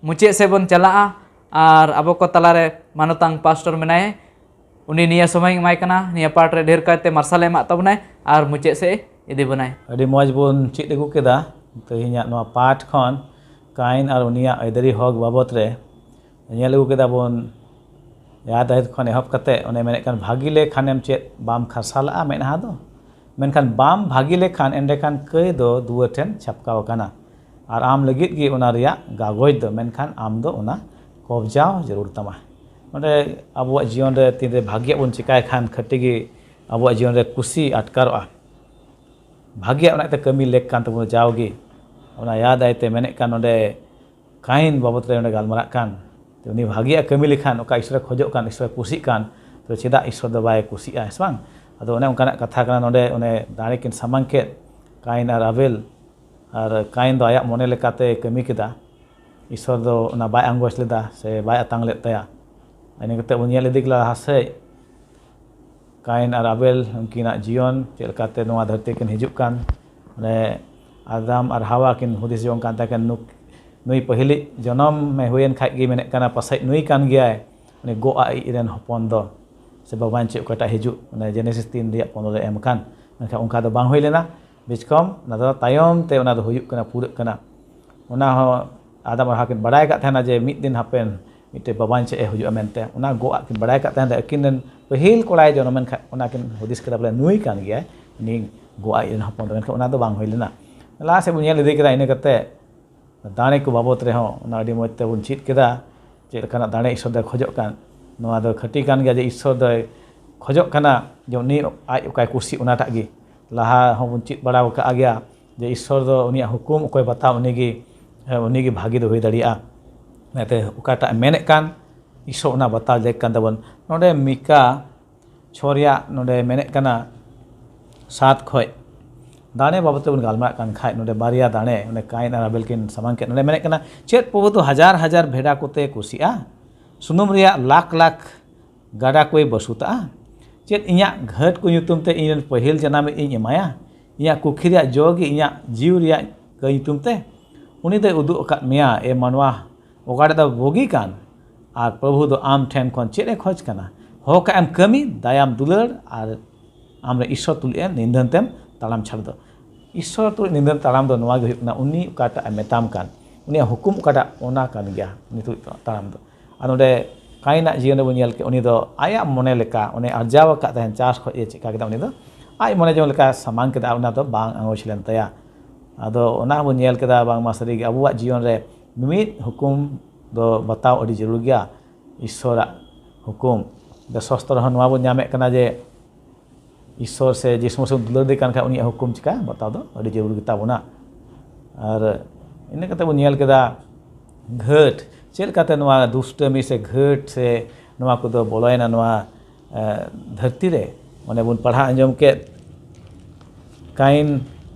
ᱢᱩᱪᱟᱹᱫ ᱥᱮᱫ ᱵᱚᱱ ᱪᱟᱞᱟᱜᱼᱟ᱾ ᱟᱨ ᱟᱵᱚ ᱠᱚ ᱛᱟᱞᱟᱨᱮ ᱢᱟᱱᱚᱛᱟᱝ ᱯᱟᱥᱴᱚᱨ ᱢᱮᱱᱟᱭᱟ, ᱩᱱᱤ ᱱᱤᱭᱟᱹ ᱥᱚᱢᱚᱭ ᱮᱢᱟᱭ ᱠᱟᱱᱟ, ᱱᱤᱭᱟᱹ ᱯᱟᱴ ᱨᱮ ᱰᱷᱮᱨ ᱠᱟᱭᱛᱮ ᱢᱟᱨᱥᱟᱞᱮ ᱮᱢᱟᱜ ᱛᱟᱵᱚᱱᱟᱭ ᱟᱨ ᱢᱩᱪᱟᱹᱫ ᱥᱮᱫ ᱮ ᱤᱫᱤ ᱵᱚᱱᱟᱭ᱾ ᱟᱹᱰᱤ ᱢᱚᱡᱽ ᱵᱚᱱ ᱪᱮᱫ ᱟᱹᱜᱩ ᱠᱮᱫᱟ ᱛᱮᱦᱮᱧᱟᱜ ᱱᱚᱣᱟ ᱯᱟᱴ ᱠᱷᱚᱱ, ᱠᱟᱭᱤᱱ ᱟᱨ ᱩᱱᱤᱭᱟᱜ ᱟᱹᱭᱫᱟᱹᱨᱤ ᱦᱚᱠ ᱵᱟᱵᱚᱛ ᱨᱮ᱾ ᱧᱮᱞ ᱟᱹᱜᱩ ᱠᱮᱫᱟ ᱵᱚᱱ ᱭᱟᱫ ᱟᱭᱮᱛ ᱠᱷᱚᱱ ᱮᱦᱚᱵ ᱠᱟᱛᱮ ᱚᱱᱮ ᱢᱮᱱᱮᱫ ᱠᱟᱱ, ᱵᱷᱟᱹᱜᱤ ᱞᱮᱠᱷᱟᱱᱮᱢ ᱪᱮᱫ ᱵᱟᱢ ᱠᱷᱟᱨᱥᱟᱞᱟᱜᱼᱟ ᱢᱮᱫᱦᱟ ᱫᱚ? ᱢᱮᱱᱠᱷᱟᱱ ᱵᱟᱢ ᱵᱷᱟᱹᱜᱤ ᱞᱮᱠᱷᱟᱱ ᱮᱸᱰᱮᱠᱷᱟᱱ ᱠᱟᱹᱭ ᱫᱚ ᱫᱩᱣᱟᱹᱨ ᱴᱷᱮᱱ ᱪᱷᱟᱯᱠᱟᱣ ᱟᱠᱟᱱᱟ᱾ ᱟᱨ ᱟᱢ ᱞᱟᱹᱜᱤᱫ ᱜᱮ ᱚᱱᱟ ᱨᱮᱭᱟᱜ ᱜᱟᱜᱚᱡᱽ ᱫᱚ, ᱢᱮᱱᱠᱷᱟᱱ ᱟᱢ ᱫᱚ ᱚᱱᱟ ᱠᱚᱵᱽᱡᱟᱣ ᱡᱟᱹᱨᱩᱲ ᱛᱟᱢᱟ᱾ ᱱᱚᱰᱮ ᱟᱵᱚᱣᱟᱜ ᱡᱤᱭᱚᱱ ᱨᱮ ᱛᱤᱱᱨᱮ ᱵᱷᱟᱹᱜᱤᱭᱟᱜ ᱵᱚᱱ ᱪᱮᱠᱟᱭ ᱠᱷᱟᱱ ᱠᱷᱟᱹᱴᱤ ᱜᱮ ᱟᱵᱚᱣᱟᱜ ᱡᱤᱭᱚᱱ ᱨᱮ ᱠᱩᱥᱤ ᱟᱴᱠᱟᱨᱚᱜᱼᱟ᱾ ᱵᱷᱟᱹᱜᱤᱭᱟᱜ ᱚᱱᱟ ᱛᱮ ᱠᱟᱹᱢᱤ ᱞᱮᱠ ᱠᱟᱱ ᱛᱟᱵᱚᱱᱟ ᱡᱟᱣᱜᱮ᱾ ᱚᱱᱟ ᱭᱟᱫ ᱟᱭᱛᱮ ᱢᱮᱱᱮᱫ ᱠᱟᱱ ᱱᱚᱰᱮ ᱠᱟᱭᱤᱱ ᱵᱟᱵᱚᱫ ᱨᱮ ᱚᱸᱰᱮ ᱜᱟᱞᱢᱟᱨᱟᱜ ᱠᱟᱱ, ᱩᱱᱤ ᱵᱷᱟᱹᱜᱤᱭᱟᱜ ᱠᱟᱹᱢᱤ ᱞᱮᱠᱷᱟᱱ ᱚᱠᱟ ᱤᱥᱚᱨᱮ ᱠᱷᱚᱡᱚᱜ ᱠᱟᱱ, ᱤᱥᱚᱨᱮ ᱠᱩᱥᱤᱜ ᱠᱟᱱ, ᱛᱚ ᱪᱮᱫᱟᱜ ᱤᱥᱚᱨ ᱫᱚ ᱵᱟᱭ ᱠᱩᱥᱤᱜᱼᱟ, ᱦᱮᱸ ᱥᱮ ᱵᱟᱝ? ᱟᱫᱚ ᱚᱱᱮ ᱚᱱᱠᱟᱱᱟᱜ ᱠᱟᱛᱷᱟ ᱠᱟᱱᱟ ᱱᱚᱰᱮ, ᱚᱱᱮ ᱫᱟᱲᱮ ᱠᱤᱱ ᱥᱟᱢᱟᱝ ᱠᱮᱫ, ᱠᱟᱭᱤᱱ ᱟᱨ ᱟᱵᱮᱞ᱾ ᱟᱨ ᱠᱟᱭᱤᱱ ᱫᱚ ᱟᱭᱟᱜ ᱢᱚᱱᱮ ᱞᱮᱠᱟᱛᱮ ᱠᱟᱹᱢᱤ ᱠᱮᱫᱟ, ᱤᱥᱚᱨ ᱫᱚ ᱚᱱᱟ ᱵᱟᱭ ᱟᱸᱜᱚᱪ ᱞᱮᱫᱟ ᱥᱮ ᱵᱟᱭ ᱟᱛᱟᱝ ᱞᱮᱫ ᱛᱟᱭᱟ᱾ ᱤᱱᱟᱹ ᱠᱟᱛᱮ ᱵᱚᱱ ᱧᱮᱞ ᱤᱫᱤ ᱠᱮᱫᱟ ᱞᱟᱦᱟ ᱥᱮᱫ, ᱠᱟᱭᱤᱱ ᱟᱨ ᱟᱵᱮᱞ ᱩᱱᱠᱤᱱᱟᱜ ᱡᱤᱭᱚᱱ ᱪᱮᱫ ᱞᱮᱠᱟᱛᱮ ᱱᱚᱣᱟ ᱫᱷᱟᱹᱨᱛᱤ ᱠᱤᱱ ᱦᱤᱡᱩᱜ ᱠᱟᱱ, ᱢᱟᱱᱮ ᱟᱫᱟᱢ ᱟᱨ ᱦᱟᱣᱟ ᱠᱤᱱ ᱦᱩᱫᱤᱥ ᱡᱚᱝ ᱠᱟᱱ ᱛᱟᱦᱮᱸ ᱠᱟᱱᱟ, ᱱᱩᱠ-, ᱱᱩᱭ ᱯᱟᱹᱦᱤᱞᱤᱡ ᱡᱚᱱᱚᱢ ᱮ ᱦᱩᱭᱮᱱ ᱠᱷᱟᱡ ᱜᱮ ᱢᱮᱱᱮᱫ ᱠᱟᱱᱟ ᱯᱟᱥᱮᱡ ᱱᱩᱭ ᱠᱟᱱ ᱜᱮᱭᱟᱭ, ᱩᱱᱤ ᱜᱚᱜ ᱟᱜ ᱤᱡ ᱨᱮᱱ ᱦᱚᱯᱚᱱ ᱫᱚ, ᱥᱮ ᱵᱟᱵᱟᱧᱪᱮ ᱚᱠᱟᱴᱟᱜ ᱦᱤᱡᱩᱜ, ᱚᱱᱟ ᱡᱮᱱᱮᱥᱤᱥ ᱛᱤᱱ ᱨᱮᱭᱟᱜ ᱯᱚᱱᱨᱚ ᱨᱮ ᱮᱢ ᱠᱟᱱ᱾ ᱢᱮᱱᱠᱷᱟᱱ ᱚᱱᱠᱟ ᱫᱚ ᱵᱟᱝ ᱦᱩᱭ ᱞᱮᱱᱟ᱾ ᱵᱤᱪᱠᱚᱢ ᱚᱱᱟ ᱫᱚ ᱛᱟᱭᱚᱢ ᱛᱮ ᱚᱱᱟ ᱫᱚ ᱦᱩᱭᱩᱜ ᱠᱟᱱᱟ, ᱯᱩᱨᱟᱹᱜ ᱠᱟᱱᱟ᱾ ᱚᱱᱟ ᱦᱚᱸ ᱟᱫᱟᱢ ᱟᱨ ᱦᱟᱣᱟ ᱠᱤᱱ ᱵᱟᱲᱟᱭ ᱟᱠᱟᱫ ᱛᱟᱦᱮᱱᱟ ᱡᱮ ᱢᱤᱫ ᱫᱤᱱ ᱦᱟᱯᱮᱱ ᱢᱤᱫᱴᱮᱡ ᱵᱟᱵᱟᱧᱪᱮ ᱮ ᱦᱤᱡᱩᱜᱼᱟ ᱢᱮᱱᱛᱮ᱾ ᱚᱱᱟ ᱜᱚᱜ ᱟᱜ ᱠᱤᱱ ᱵᱟᱲᱟᱭ ᱟᱠᱟᱫ ᱛᱟᱦᱮᱱᱟ, ᱟᱹᱠᱤᱱ ᱨᱮᱱ ᱯᱟᱹᱦᱤᱞ ᱠᱚᱲᱟᱭ ᱡᱚᱱᱚᱢᱮᱱ ᱠᱷᱟᱡ ᱚᱱᱟ ᱠᱤᱱ ᱦᱩᱫᱤᱥ ᱠᱮᱫᱟ ᱵᱚᱞᱮ ᱱᱩᱭ ᱠᱟᱱ ᱜᱮᱭᱟᱭ, ᱩᱱᱤ ᱜᱚᱜ ᱟᱜ ᱤᱡ ᱨᱮᱱ ᱦᱚᱯᱚᱱ ᱫᱚ᱾ ᱢᱮᱱᱠᱷᱟᱱ ᱚᱱᱟ ᱫᱚ ᱵᱟᱝ ᱦᱩᱭ ᱞᱮᱱᱟ᱾ ᱞᱟᱦᱟ ᱥᱮᱫ ᱵᱚᱱ ᱧᱮᱞ ᱤᱫᱤ ᱠᱮᱫᱟ᱾ ᱤᱱᱟᱹ ᱠᱟᱛᱮ ᱫᱟᱲᱮ ᱠᱚ ᱵᱟᱵᱚᱫ ᱨᱮᱦᱚᱸ ᱚᱱᱟ ᱟᱹᱰᱤ ᱢᱚᱡᱽ ᱛᱮᱵᱚᱱ ᱪᱮᱫ ᱠᱮᱫᱟ, ᱪᱮᱫ ᱞᱮᱠᱟᱱᱟᱜ ᱫᱟᱲᱮ ᱤᱥᱚᱨ ᱫᱚᱭ ᱠᱷᱚᱡᱚᱜ ᱠᱟᱱ᱾ ᱱᱚᱣᱟ ᱫᱚ ᱠᱷᱟᱹᱴᱤ ᱠᱟᱱ ᱜᱮᱭᱟ ᱡᱮ ᱤᱥᱚᱨ ᱫᱚᱭ ᱠᱷᱚᱡᱚᱜ ᱠᱟᱱᱟ ᱡᱮ ᱩᱱᱤ ᱟᱡ ᱚᱠᱟᱭ ᱠᱩᱥᱤ ᱚᱱᱟᱴᱟᱜ ᱜᱮ᱾ ᱞᱟᱦᱟ ᱦᱚᱸᱵᱚᱱ ᱪᱮᱫ ᱵᱟᱲᱟ ᱟᱠᱟᱫ ᱜᱮᱭᱟ ᱡᱮ ᱤᱥᱚᱨ ᱫᱚ ᱩᱱᱤᱭᱟᱜ ᱦᱩᱠᱩᱢ ᱚᱠᱚᱭ ᱵᱟᱛᱟᱣ ᱩᱱᱤᱜᱮ, ᱩᱱᱤᱜᱮ ᱵᱷᱟᱹᱜᱤ ᱫᱚ ᱦᱩᱭ ᱫᱟᱲᱮᱭᱟᱜᱼᱟ᱾ ᱚᱱᱟᱛᱮ ᱚᱠᱟᱴᱟᱜ ᱮ ᱢᱮᱱᱮᱫ ᱠᱟᱱ ᱤᱥᱚᱨ ᱚᱱᱟ ᱵᱟᱛᱟᱣ ᱞᱮᱠ ᱠᱟᱱ ᱛᱟᱵᱚᱱ᱾ ᱱᱚᱰᱮ ᱢᱤᱠᱟ ᱪᱷᱚ ᱨᱮᱭᱟᱜ ᱱᱚᱰᱮ ᱢᱮᱱᱮᱫ ᱠᱟᱱᱟ ᱥᱟᱛ ᱠᱷᱚᱡ ᱫᱟᱲᱮ ᱵᱟᱵᱚᱫ ᱛᱮᱵᱚᱱ ᱜᱟᱞᱢᱟᱨᱟᱜ ᱠᱟᱱ ᱠᱷᱟᱡ, ᱱᱚᱰᱮ ᱵᱟᱨᱭᱟ ᱫᱟᱲᱮ, ᱚᱱᱮ ᱠᱟᱭᱤᱱ ᱟᱨ ᱟᱵᱮᱞ ᱠᱤᱱ ᱥᱟᱢᱟᱝ ᱠᱮᱫ, ᱱᱚᱰᱮ ᱢᱮᱱᱮᱫ ᱠᱟᱱᱟ, ᱪᱮᱫ ᱯᱨᱚᱵᱷᱩ ᱫᱚ ᱦᱟᱡᱟᱨ ᱦᱟᱡᱟᱨ ᱵᱷᱮᱰᱟ ᱠᱚᱛᱮ ᱠᱩᱥᱤᱜᱼᱟ? ᱥᱩᱱᱩᱢ ᱨᱮᱭᱟᱜ ᱞᱟᱠᱷ ᱞᱟᱠᱷ ᱜᱟᱰᱟ ᱠᱚᱭ ᱵᱟᱹᱥᱩᱛᱟᱜᱼᱟ? ᱪᱮᱫ ᱤᱧᱟᱹᱜ ᱜᱷᱟᱹᱴ ᱠᱚ ᱧᱩᱛᱩᱢ ᱛᱮ ᱤᱧ ᱨᱮᱱ ᱯᱟᱹᱦᱤᱞ ᱡᱟᱱᱟᱢᱤᱡ ᱤᱧ ᱮᱢᱟᱭᱟ? ᱤᱧᱟᱹᱜ ᱠᱩᱠᱷᱤ ᱨᱮᱭᱟᱜ ᱡᱚ ᱜᱮ ᱤᱧᱟᱹᱜ ᱡᱤᱣᱤ ᱨᱮᱭᱟᱜ ᱠᱟᱹᱭ ᱧᱩᱛᱩᱢ ᱛᱮ? ᱩᱱᱤ ᱫᱚᱭ ᱩᱫᱩᱜ ᱟᱠᱟᱫ ᱢᱮᱭᱟ, ᱮ ᱢᱟᱱᱣᱟ, ᱚᱠᱟᱴᱟᱜ ᱫᱚ ᱵᱩᱜᱤ ᱠᱟᱱ, ᱟᱨ ᱯᱨᱚᱵᱷᱩ ᱫᱚ ᱟᱢ ᱴᱷᱮᱱ ᱠᱷᱚᱱ ᱪᱮᱫ ᱮ ᱠᱷᱚᱡᱽ ᱠᱟᱱᱟ? ᱦᱚᱠ ᱟᱜ ᱮᱢ ᱠᱟᱹᱢᱤ, ᱫᱟᱭᱟᱢ ᱫᱩᱞᱟᱹᱲ, ᱟᱨ ᱟᱢᱨᱮ ᱤᱥᱥᱚᱨ ᱛᱩᱞᱩᱡ ᱮ ᱱᱤᱱᱫᱷᱟᱹᱱ ᱛᱮᱢ ᱛᱟᱲᱟᱢ ᱪᱷᱟᱲ ᱫᱚ᱾ ᱤᱥᱥᱚᱨ ᱛᱩᱞᱩᱡ ᱱᱤᱱᱫᱷᱟᱹᱱ ᱛᱟᱲᱟᱢ ᱫᱚ ᱱᱚᱣᱟ ᱜᱮ ᱦᱩᱭᱩᱜ ᱠᱟᱱᱟ, ᱩᱱᱤ ᱚᱠᱟᱴᱟᱜ ᱮ ᱢᱮᱛᱟᱢ ᱠᱟᱱ, ᱩᱱᱤᱭᱟᱜ ᱦᱩᱠᱩᱢ ᱚᱠᱟᱴᱟᱜ, ᱚᱱᱟ ᱠᱟᱱ ᱜᱮᱭᱟ ᱩᱱᱤ ᱛᱩᱞᱩᱡ ᱛᱟᱲᱟᱢ ᱫᱚ᱾ ᱟᱨ ᱱᱚᱰᱮ ᱠᱟᱭᱤᱱᱟᱜ ᱡᱤᱭᱚᱱ ᱨᱮᱵᱚᱱ ᱧᱮᱞ ᱠᱮᱫ, ᱩᱱᱤ ᱫᱚ ᱟᱭᱟᱜ ᱢᱚᱱᱮ ᱞᱮᱠᱟ, ᱩᱱᱤ ᱟᱨᱡᱟᱣ ᱟᱠᱟᱫ ᱛᱟᱦᱮᱱ ᱪᱟᱥ ᱠᱷᱚᱱ ᱮ ᱪᱮᱠᱟ ᱠᱮᱫᱟ, ᱩᱱᱤ ᱫᱚ ᱟᱡ ᱢᱚᱱᱮ ᱡᱚᱝ ᱞᱮᱠᱟ ᱥᱟᱢᱟᱝ ᱠᱮᱫᱟ, ᱚᱱᱟ ᱫᱚ ᱵᱟᱝ ᱟᱸᱜᱚᱪ ᱞᱮᱱ ᱛᱟᱭᱟ᱾ ᱟᱫᱚ ᱚᱱᱟ ᱦᱚᱸᱵᱚᱱ ᱧᱮᱞ ᱠᱮᱫᱟ, ᱵᱟᱝᱢᱟ ᱥᱟᱹᱨᱤᱜᱮ ᱟᱵᱚᱣᱟᱜ ᱡᱤᱭᱚᱱ ᱨᱮ ᱢᱤᱢᱤᱫ ᱦᱩᱠᱩᱢ ᱫᱚ ᱵᱟᱛᱟᱣ ᱟᱹᱰᱤ ᱡᱟᱹᱨᱩᱲ ᱜᱮᱭᱟ, ᱤᱥᱥᱚᱨᱟᱜ ᱦᱩᱠᱩᱢ᱾ ᱥᱚᱥᱛᱨᱚ ᱨᱮᱦᱚᱸ ᱱᱚᱣᱟ ᱵᱚᱱ ᱧᱟᱢᱮᱫ ᱠᱟᱱᱟ ᱡᱮ ᱤᱥᱥᱚᱨ ᱥᱮ ᱡᱤᱥᱩ ᱢᱟᱥᱤ ᱵᱚᱱ ᱫᱩᱞᱟᱹᱲ ᱫᱮ ᱠᱟᱱ ᱠᱷᱟᱱ, ᱩᱱᱤᱭᱟᱜ ᱦᱩᱠᱩᱢ ᱪᱤᱠᱟ ᱵᱟᱛᱟᱣ ᱫᱚ ᱟᱹᱰᱤ ᱡᱟᱹᱨᱩᱲ ᱜᱮᱛᱟ ᱵᱚᱱᱟ᱾ ᱟᱨ ᱤᱱᱟᱹ ᱠᱟᱛᱮ ᱵᱚᱱ ᱧᱮᱞ ᱠᱮᱫᱟ ᱜᱷᱟᱹᱴ, ᱪᱮᱫ ᱞᱮᱠᱟᱛᱮ ᱱᱚᱣᱟ ᱫᱩᱥᱴᱟᱹᱢᱤ ᱥᱮ ᱜᱷᱟᱹᱴ ᱥᱮ ᱱᱚᱣᱟ ᱠᱚᱫᱚ ᱵᱚᱞᱚᱭᱮᱱᱟ ᱱᱚᱣᱟ, ᱮ, ᱫᱷᱟᱹᱨᱛᱤ ᱨᱮ᱾ ᱚᱱᱮ ᱵᱚᱱ ᱯᱟᱲᱦᱟᱣ ᱟᱸᱡᱚᱢ ᱠᱮᱫ, ᱠᱟᱭᱤᱱ,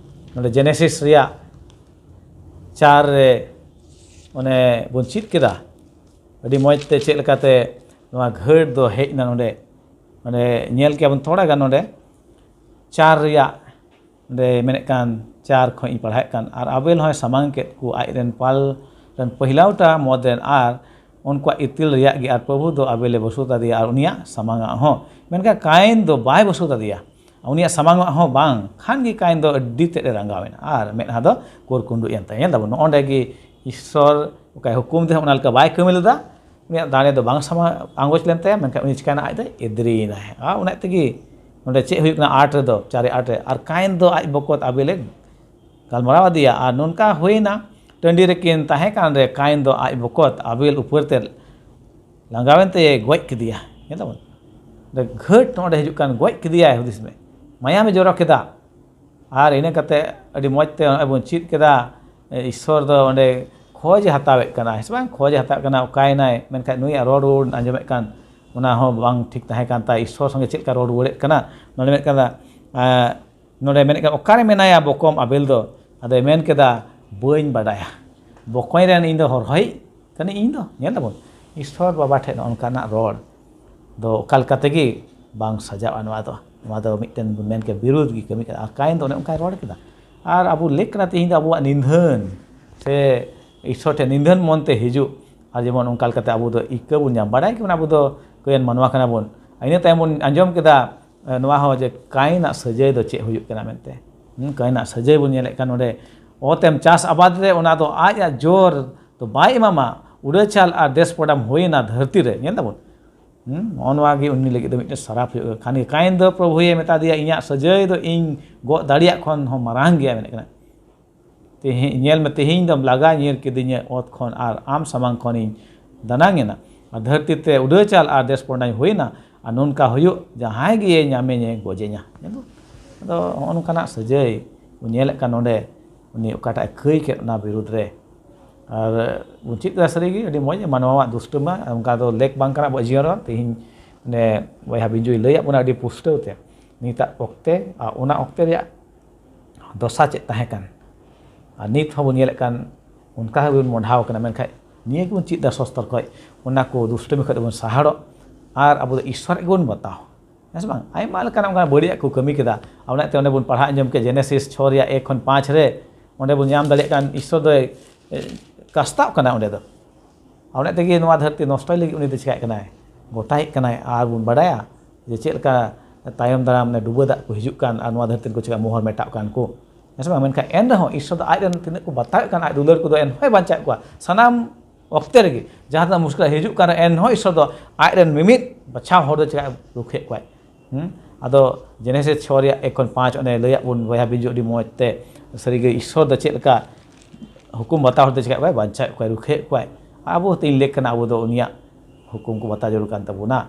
ᱱᱚᱰᱮ ᱡᱮᱱᱮᱥᱤᱥ ᱨᱮᱭᱟᱜ ᱪᱟᱨ ᱨᱮ ᱚᱱᱮ ᱵᱚᱱ ᱪᱮᱫ ᱠᱮᱫᱟ ᱟᱹᱰᱤ ᱢᱚᱡᱽ ᱛᱮ, ᱪᱮᱫ ᱞᱮᱠᱟᱛᱮ ᱱᱚᱣᱟ ᱜᱷᱟᱹᱴ ᱫᱚ ᱦᱮᱡ ᱮᱱᱟ ᱱᱚᱰᱮ᱾ ᱱᱚᱰᱮ ᱧᱮᱞ ᱠᱮᱭᱟ ᱵᱚᱱ ᱛᱷᱚᱲᱟ ᱜᱟᱱ ᱱᱚᱰᱮ ᱪᱟᱨ ᱨᱮᱭᱟᱜ, ᱱᱚᱰᱮ ᱢᱮᱱᱮᱫ ᱠᱟᱱ, ᱪᱟᱨ ᱠᱷᱚᱱ ᱤᱧ ᱯᱟᱲᱦᱟᱣᱮᱫ ᱠᱟᱱ, "ᱟᱨ ᱟᱵᱮᱞ ᱦᱚᱸᱭ ᱥᱟᱢᱟᱝ ᱠᱮᱫ ᱠᱚ ᱟᱡ ᱨᱮᱱ ᱯᱟᱞ ᱨᱮᱱ ᱯᱟᱹᱦᱤᱞᱟᱣᱴᱟ ᱢᱚᱫ ᱨᱮᱱ ᱟᱨ ᱩᱱᱠᱩᱣᱟᱜ ᱤᱛᱤᱞ ᱨᱮᱭᱟᱜ ᱜᱮ, ᱟᱨ ᱯᱨᱚᱵᱷᱩ ᱫᱚ ᱟᱵᱮᱞᱮ ᱵᱚᱥᱩᱫ ᱟᱫᱮᱭᱟ ᱟᱨ ᱩᱱᱤᱭᱟᱜ ᱥᱟᱢᱟᱝᱟᱜ ᱦᱚᱸ, ᱢᱮᱱᱠᱷᱟᱱ ᱠᱟᱭᱤᱱ ᱫᱚ ᱵᱟᱭ ᱵᱚᱥᱩᱫ ᱟᱫᱮᱭᱟ, ᱩᱱᱤᱭᱟᱜ ᱥᱟᱢᱟᱝᱟᱜ ᱦᱚᱸ ᱵᱟᱝ, ᱠᱷᱟᱱ ᱜᱮ ᱠᱟᱭᱤᱱ ᱫᱚ ᱟᱹᱰᱤ ᱛᱮᱫ ᱮ ᱨᱟᱸᱜᱟᱣ ᱮᱱᱟ ᱟᱨ ᱢᱮᱫᱦᱟ ᱫᱚ ᱠᱩᱨᱠᱩᱸᱰᱩ ᱮᱱ ᱛᱟᱭᱟ᱾" ᱧᱮᱞ ᱫᱟᱵᱚᱱ, ᱱᱚᱜᱼᱚ ᱱᱚᱰᱮ ᱜᱮ ᱤᱥᱥᱚᱨ ᱚᱠᱟᱭ ᱦᱩᱠᱩᱢ ᱫᱮ ᱚᱱᱟ ᱞᱮᱠᱟ ᱵᱟᱭ ᱠᱟᱹᱢᱤ ᱞᱮᱫᱟ, ᱩᱱᱤᱭᱟᱜ ᱫᱟᱲᱮ ᱫᱚ ᱵᱟᱝ ᱥᱟᱢᱟ ᱟᱸᱜᱚᱪ ᱞᱮᱱ ᱛᱟᱭᱟ, ᱢᱮᱱᱠᱷᱟᱱ ᱩᱱᱤ ᱪᱤᱠᱟᱭᱱᱟ? ᱟᱡ ᱫᱚᱭ ᱮᱫᱽᱨᱤᱭᱮᱱᱟᱭ᱾ ᱟᱨ ᱚᱱᱟ ᱛᱮᱜᱮ ᱱᱚᱰᱮ ᱪᱮᱫ ᱦᱩᱭᱩᱜ ᱠᱟᱱᱟ ᱟᱴ ᱨᱮᱫᱚ, ᱪᱟᱨᱮ ᱟᱴ ᱨᱮ, ᱟᱨ ᱠᱟᱭᱤᱱ ᱫᱚ ᱟᱡ ᱵᱚᱠᱚᱛ ᱟᱵᱮᱞᱮ ᱜᱟᱞᱢᱟᱨᱟᱣ ᱟᱫᱮᱭᱟ, ᱟᱨ ᱱᱚᱝᱠᱟ ᱦᱩᱭᱱᱟ, ᱴᱟᱺᱰᱤ ᱨᱮᱠᱤᱱ ᱛᱟᱦᱮᱸ ᱠᱟᱱ ᱨᱮ ᱠᱟᱭᱤᱱ ᱫᱚ ᱟᱡ ᱵᱚᱠᱚᱛ ᱟᱵᱮᱞ ᱩᱯᱟᱹᱨ ᱛᱮ ᱞᱟᱸᱜᱟᱣᱮᱱ ᱛᱮ ᱜᱚᱡ ᱠᱮᱫᱮᱭᱟ᱾ ᱧᱮᱞ ᱛᱟᱵᱚᱱ, ᱚᱸᱰᱮ ᱜᱷᱟᱹᱴ ᱱᱚᱰᱮ ᱦᱤᱡᱩᱜ ᱠᱟᱱ, ᱜᱚᱡ ᱠᱮᱫᱮᱭᱟᱭ, ᱦᱩᱫᱤᱥ ᱢᱮ, ᱢᱟᱭᱟᱢᱮ ᱡᱚᱨᱚ ᱠᱮᱫᱟ᱾ ᱟᱨ ᱤᱱᱟᱹ ᱠᱟᱛᱮ ᱟᱹᱰᱤ ᱢᱚᱡᱽ ᱛᱮ ᱱᱚᱜᱼᱚᱭ ᱵᱚᱱ ᱪᱮᱫ ᱠᱮᱫᱟ, ᱤᱥᱥᱚᱨ ᱫᱚ ᱚᱸᱰᱮ ᱠᱷᱚᱡᱽ ᱮ ᱦᱟᱛᱟᱣᱮᱫ ᱠᱟᱱᱟ, ᱦᱮᱸ ᱥᱮ ᱵᱟᱝ? ᱠᱷᱚᱡᱽ ᱮ ᱦᱟᱛᱟᱣᱮᱫ ᱠᱟᱱᱟ, ᱚᱠᱟᱭᱮᱱᱟᱭ? ᱢᱮᱱᱠᱷᱟᱱ ᱱᱩᱭᱟᱜ ᱨᱚᱲ ᱨᱩᱣᱟᱹᱲ ᱟᱸᱡᱚᱢᱮᱫ ᱠᱟᱱ, ᱚᱱᱟ ᱦᱚᱸ ᱵᱟᱝ ᱴᱷᱤᱠ ᱛᱟᱦᱮᱸ ᱠᱟᱱ ᱛᱟᱭ᱾ ᱤᱥᱥᱚᱨ ᱥᱚᱸᱜᱮ ᱪᱮᱫ ᱞᱮᱠᱟ ᱨᱚᱲ ᱨᱩᱣᱟᱹᱲᱮᱫ ᱠᱟᱱᱟ, ᱱᱚᱰᱮ ᱢᱮᱱᱮᱫ ᱠᱟᱱᱟ, ᱮᱸ, ᱱᱚᱰᱮ ᱢᱮᱱᱮᱫ ᱠᱟᱱᱟ, "ᱚᱠᱟᱨᱮ ᱢᱮᱱᱟᱭᱟ ᱵᱚᱠᱚᱢ ᱟᱵᱮᱞ ᱫᱚ?" ᱟᱫᱚᱭ ᱢᱮᱱ ᱠᱮᱫᱟ, "ᱵᱟᱹᱧ ᱵᱟᱰᱟᱭᱟ, ᱵᱚᱠᱚᱧ ᱨᱮᱱ ᱤᱧ ᱫᱚ ᱦᱚᱨᱦᱚᱭᱤᱡ ᱠᱟᱹᱱᱟᱹᱧ ᱤᱧ ᱫᱚ?" ᱧᱮᱞ ᱫᱟᱵᱚᱱ, ᱤᱥᱥᱚᱨ ᱵᱟᱵᱟ ᱴᱷᱮᱱ ᱱᱚᱜᱼᱚ ᱱᱚᱝᱠᱟᱱᱟᱜ ᱨᱚᱲ ᱫᱚ ᱚᱠᱟ ᱞᱮᱠᱟ ᱛᱮᱜᱮ ᱵᱟᱝ ᱥᱟᱡᱟᱜᱼᱟ᱾ ᱱᱚᱣᱟ ᱫᱚ, ᱱᱚᱣᱟ ᱫᱚ ᱢᱤᱫᱴᱮᱱ ᱵᱚᱱ ᱢᱮᱱ ᱠᱮᱭᱟ ᱵᱤᱨᱩᱫᱷ ᱜᱮ ᱠᱟᱹᱢᱤ ᱠᱟᱱᱟ᱾ ᱟᱨ ᱠᱟᱭᱤᱱ ᱫᱚ ᱚᱱᱮ ᱚᱱᱠᱟᱭ ᱨᱚᱲ ᱠᱮᱫᱟ᱾ ᱟᱨ ᱟᱵᱚ ᱞᱮᱠ ᱠᱟᱱᱟ ᱛᱮᱦᱮᱧ ᱫᱚ ᱟᱵᱚᱣᱟᱜ ᱱᱤᱫᱷᱟᱹᱱ ᱥᱮ ᱤᱥᱥᱚᱨ ᱴᱷᱮᱱ ᱱᱤᱫᱷᱟᱹᱱ ᱢᱚᱱ ᱛᱮ ᱦᱤᱡᱩᱜ, ᱟᱨ ᱡᱮᱢᱚᱱ ᱚᱱᱠᱟ ᱞᱮᱠᱟᱛᱮ ᱟᱵᱚ ᱫᱚ ᱤᱠᱟᱹ ᱵᱚᱱ ᱧᱟᱢ, ᱵᱟᱲᱟᱭ ᱜᱮᱵᱚᱱ ᱟᱵᱚ ᱫᱚ ᱠᱟᱹᱭᱟᱱ ᱢᱟᱱᱣᱟ ᱠᱟᱱᱟ ᱵᱚᱱ᱾ ᱤᱱᱟᱹ ᱛᱟᱭᱚᱢ ᱵᱚᱱ ᱟᱸᱡᱚᱢ ᱠᱮᱫᱟ, ᱮ, ᱱᱚᱣᱟ ᱦᱚᱸ ᱡᱮ ᱠᱟᱭᱤᱱᱟᱜ ᱥᱟᱹᱡᱟᱹᱭ ᱫᱚ ᱪᱮᱫ ᱦᱩᱭᱩᱜ ᱠᱟᱱᱟ ᱢᱮᱱᱛᱮ᱾ ᱦᱩᱸ, ᱠᱟᱭᱤᱱᱟᱜ ᱥᱟᱹᱡᱟᱹᱭ ᱵᱚᱱ ᱧᱮᱞᱮᱫ ᱠᱟᱱ ᱱᱚᱰᱮ, ᱚᱛᱮᱢ ᱪᱟᱥ ᱟᱵᱟᱫ ᱨᱮ ᱚᱱᱟ ᱫᱚ ᱟᱡᱟᱜ ᱡᱳᱨ ᱫᱚ ᱵᱟᱭ ᱮᱢᱟᱢᱟ, ᱩᱰᱟᱹᱪᱟᱞ ᱟᱨ ᱫᱮᱥ ᱯᱚᱰᱟᱢ ᱦᱩᱭᱮᱱᱟ ᱫᱷᱟᱹᱨᱛᱤ ᱨᱮ, ᱧᱮᱞ ᱫᱟᱵᱚᱱ᱾ ᱦᱩᱸ, ᱱᱚᱜᱼᱚ ᱱᱚᱣᱟ ᱜᱮ ᱩᱱᱤ ᱞᱟᱹᱜᱤᱫ ᱫᱚ ᱢᱤᱫᱴᱮᱱ ᱥᱟᱨᱟᱯ ᱦᱩᱭᱩᱜᱼᱟ᱾ ᱠᱷᱟᱱ ᱠᱟᱭᱤᱱ ᱫᱚ ᱯᱨᱚᱵᱷᱩᱭᱮ ᱢᱮᱛᱟ ᱫᱮᱭᱟ, "ᱤᱧᱟᱹᱜ ᱥᱟᱹᱡᱟᱹᱭ ᱫᱚ ᱤᱧ ᱜᱚᱜ ᱫᱟᱲᱮᱭᱟᱜ ᱠᱷᱚᱱ ᱦᱚᱸ ᱢᱟᱨᱟᱝ ᱜᱮᱭᱟ", ᱢᱮᱱᱮᱫ ᱠᱟᱱᱟ᱾ "ᱛᱮᱦᱮᱧ ᱧᱮᱞ ᱢᱮ, ᱛᱮᱦᱮᱧ ᱫᱚᱢ ᱞᱟᱜᱟ ᱧᱤᱨ ᱠᱤᱫᱤᱧᱟ ᱚᱛ ᱠᱷᱚᱱ, ᱟᱨ ᱟᱢ ᱥᱟᱢᱟᱝ ᱠᱷᱚᱱᱤᱧ ᱫᱟᱱᱟᱝ ᱮᱱᱟ, ᱟᱨ ᱫᱷᱟᱹᱨᱛᱤ ᱛᱮ ᱩᱰᱟᱹᱪᱟᱞ ᱟᱨ ᱫᱮᱥ ᱯᱚᱰᱟᱧ ᱦᱩᱭᱮᱱᱟ, ᱟᱨ ᱱᱚᱝᱠᱟ ᱦᱩᱭᱩᱜ, ᱡᱟᱦᱟᱸᱭ ᱜᱮ ᱧᱟᱢᱮᱧᱮ ᱜᱚᱡᱮᱧᱟ᱾" ᱧᱮᱞ ᱫᱚ, ᱟᱫᱚ ᱦᱚᱸᱜᱼᱚ ᱱᱚᱝᱠᱟᱱᱟᱜ ᱥᱟᱹᱡᱟᱹᱭ ᱵᱚᱱ ᱧᱮᱞᱮᱫ ᱠᱟᱱ ᱱᱚᱰᱮ, ᱩᱱᱤ ᱚᱠᱟᱴᱟᱜ ᱮ ᱠᱟᱹᱭ ᱠᱮᱫ ᱚᱱᱟ ᱵᱤᱨᱩᱫᱽ ᱨᱮ᱾ ᱟᱨ ᱵᱚᱱ ᱪᱮᱫ ᱠᱮᱫᱟ ᱥᱟᱹᱨᱤᱜᱮ ᱟᱹᱰᱤ ᱢᱚᱡᱽ, ᱢᱟᱱᱣᱟᱣᱟᱜ ᱫᱩᱥᱴᱟᱹᱢᱟ ᱚᱱᱠᱟ ᱫᱚ ᱞᱮᱠ ᱵᱟᱝ ᱠᱟᱱᱟ ᱟᱵᱚᱣᱟᱜ ᱡᱤᱭᱚᱱ ᱨᱮ᱾ ᱛᱮᱦᱮᱧ ᱚᱱᱮ ᱵᱚᱭᱦᱟ ᱵᱤᱧᱡᱩᱭ ᱞᱟᱹᱭᱟᱫ ᱵᱚᱱᱟ ᱟᱹᱰᱤ ᱯᱩᱥᱴᱟᱹᱣ ᱛᱮ ᱱᱤᱛᱟᱜ ᱚᱠᱛᱮ ᱟᱨ ᱚᱱᱟ ᱚᱠᱛᱮ ᱨᱮᱭᱟᱜ ᱫᱚᱥᱟ ᱪᱮᱫ ᱛᱟᱦᱮᱸ ᱠᱟᱱ, ᱟᱨ ᱱᱤᱛ ᱦᱚᱸᱵᱚᱱ ᱧᱮᱞᱮᱫ ᱠᱟᱱ ᱚᱱᱠᱟ ᱜᱮᱵᱚᱱ ᱢᱚᱰᱷᱟᱣ ᱠᱟᱱᱟ᱾ ᱢᱮᱱᱠᱷᱟᱱ ᱱᱤᱭᱟᱹ ᱜᱮᱵᱚᱱ ᱪᱮᱫ ᱮᱫᱟ ᱥᱚᱥᱛᱚᱨ ᱠᱷᱚᱱ, ᱚᱱᱟ ᱠᱚ ᱫᱩᱥᱴᱟᱹᱢᱤ ᱠᱷᱚᱱ ᱫᱚᱵᱚᱱ ᱥᱟᱦᱟᱲᱚᱜ ᱟᱨ ᱟᱵᱚ ᱫᱚ ᱤᱥᱥᱚᱨ ᱜᱮᱵᱚᱱ ᱵᱟᱛᱟᱣ᱾ ᱦᱮᱸ ᱥᱮ ᱵᱟᱝ? ᱟᱭᱢᱟ ᱞᱮᱠᱟᱱᱟᱜ ᱚᱱᱠᱟ ᱵᱟᱹᱲᱤᱡᱟᱜ ᱠᱚ ᱠᱟᱹᱢᱤ ᱠᱮᱫᱟ᱾ ᱟᱨ ᱚᱱᱟᱛᱮ ᱚᱸᱰᱮ ᱵᱚᱱ ᱯᱟᱲᱦᱟᱣ ᱟᱸᱡᱚᱢ ᱠᱮᱫ ᱡᱮᱱᱮᱥᱤᱥ ᱪᱷᱚ ᱨᱮᱭᱟᱜ ᱮᱠ ᱠᱷᱚᱱ ᱯᱟᱸᱪ ᱨᱮ, ᱚᱸᱰᱮ ᱵᱚᱱ ᱧᱟᱢ ᱫᱟᱲᱮᱭᱟᱜ ᱠᱟᱱ ᱤᱥᱥᱚᱨ ᱫᱚᱭ, ᱮ, ᱠᱟᱥᱛᱟᱜ ᱠᱟᱱᱟ ᱚᱸᱰᱮ ᱫᱚ᱾ ᱟᱨ ᱚᱱᱟ ᱛᱮᱜᱮ ᱱᱚᱣᱟ ᱫᱷᱟᱹᱨᱛᱤ ᱱᱚᱥᱴᱚᱭ ᱞᱟᱹᱜᱤᱫ ᱩᱱᱤ ᱫᱚ ᱪᱮᱠᱟᱜ ᱠᱟᱱᱟᱭ? ᱜᱚᱴᱟᱭᱮᱫ ᱠᱟᱱᱟᱭ᱾ ᱟᱨ ᱵᱚᱱ ᱵᱟᱲᱟᱭᱟ ᱡᱮ ᱪᱮᱫ ᱞᱮᱠᱟ ᱛᱟᱭᱚᱢ ᱫᱟᱨᱟᱢ ᱰᱩᱵᱟᱹ ᱫᱟᱜ ᱠᱚ ᱦᱤᱡᱩᱜ ᱠᱟᱱ ᱟᱨ ᱱᱚᱣᱟ ᱫᱷᱟᱹᱨᱛᱤ ᱨᱮᱠᱚ ᱪᱮᱠᱟ ᱢᱚᱦᱚᱨ ᱢᱮᱴᱟᱜ ᱠᱟᱱ ᱠᱚ᱾ ᱦᱮᱸ ᱥᱮ ᱵᱟᱝ? ᱢᱮᱱᱠᱷᱟᱱ ᱮᱱ ᱨᱮᱦᱚᱸ ᱤᱥᱥᱚᱨ ᱫᱚ ᱟᱡ ᱨᱮᱱ ᱛᱤᱱᱟᱹᱜ ᱠᱚ ᱵᱟᱛᱟᱣᱮᱫ ᱠᱟᱱ ᱟᱡ ᱫᱩᱞᱟᱹᱲ ᱠᱚᱫᱚ ᱮᱱᱦᱚᱸᱭ ᱵᱟᱧᱪᱟᱣᱮᱫ ᱠᱚᱣᱟ᱾ ᱥᱟᱱᱟᱢ ᱚᱠᱛᱮ ᱨᱮᱜᱮ ᱡᱟᱦᱟᱸ ᱛᱤᱱᱟᱹᱜ ᱢᱩᱥᱠᱤᱞ ᱦᱤᱡᱩᱜ ᱠᱟᱱ ᱨᱮᱦᱚᱸ ᱮᱱᱦᱚᱸ ᱤᱥᱥᱚᱨ ᱫᱚ ᱟᱡ ᱨᱮᱱ ᱢᱤᱢᱤᱫ ᱵᱟᱪᱷᱟᱣ ᱦᱚᱲ ᱫᱚ ᱪᱮᱠᱟ ᱨᱩᱠᱷᱤᱭᱮᱫ ᱠᱚᱣᱟᱭ᱾ ᱦᱩᱸ? ᱟᱫᱚ ᱡᱮᱱᱮᱥᱤᱥ ᱪᱷᱚ ᱨᱮᱭᱟᱜ ᱮᱠ ᱠᱷᱚᱱ ᱯᱟᱸᱪ ᱚᱱᱮ ᱞᱟᱹᱭᱟᱫ ᱵᱚᱱ ᱵᱚᱭᱦᱟ ᱵᱤᱧᱡᱩ ᱟᱹᱰᱤ ᱢᱚᱡᱽ ᱛᱮ, ᱥᱟᱹᱨᱤᱜᱮ ᱤᱥᱥᱚᱨ ᱫᱚ ᱪᱮᱫ ᱞᱮᱠᱟ ᱦᱩᱠᱩᱢ ᱵᱟᱛᱟᱣ ᱦᱚᱲ ᱫᱚ ᱪᱮᱠᱟᱭᱮᱫ ᱠᱚᱣᱟᱭ? ᱵᱟᱧᱪᱟᱣᱮᱫ ᱠᱚᱣᱟᱭ, ᱨᱩᱠᱷᱤᱭᱮᱫ ᱠᱚᱣᱟᱭ᱾ ᱟᱵᱚ ᱛᱤᱧ ᱞᱮᱠ ᱠᱟᱱᱟ, ᱟᱵᱚ ᱫᱚ ᱩᱱᱤᱭᱟᱜ ᱦᱩᱠᱩᱢ ᱠᱚ ᱵᱟᱛᱟᱣ ᱡᱟᱹᱨᱩᱲ ᱠᱟᱱ ᱛᱟᱵᱚᱱᱟ᱾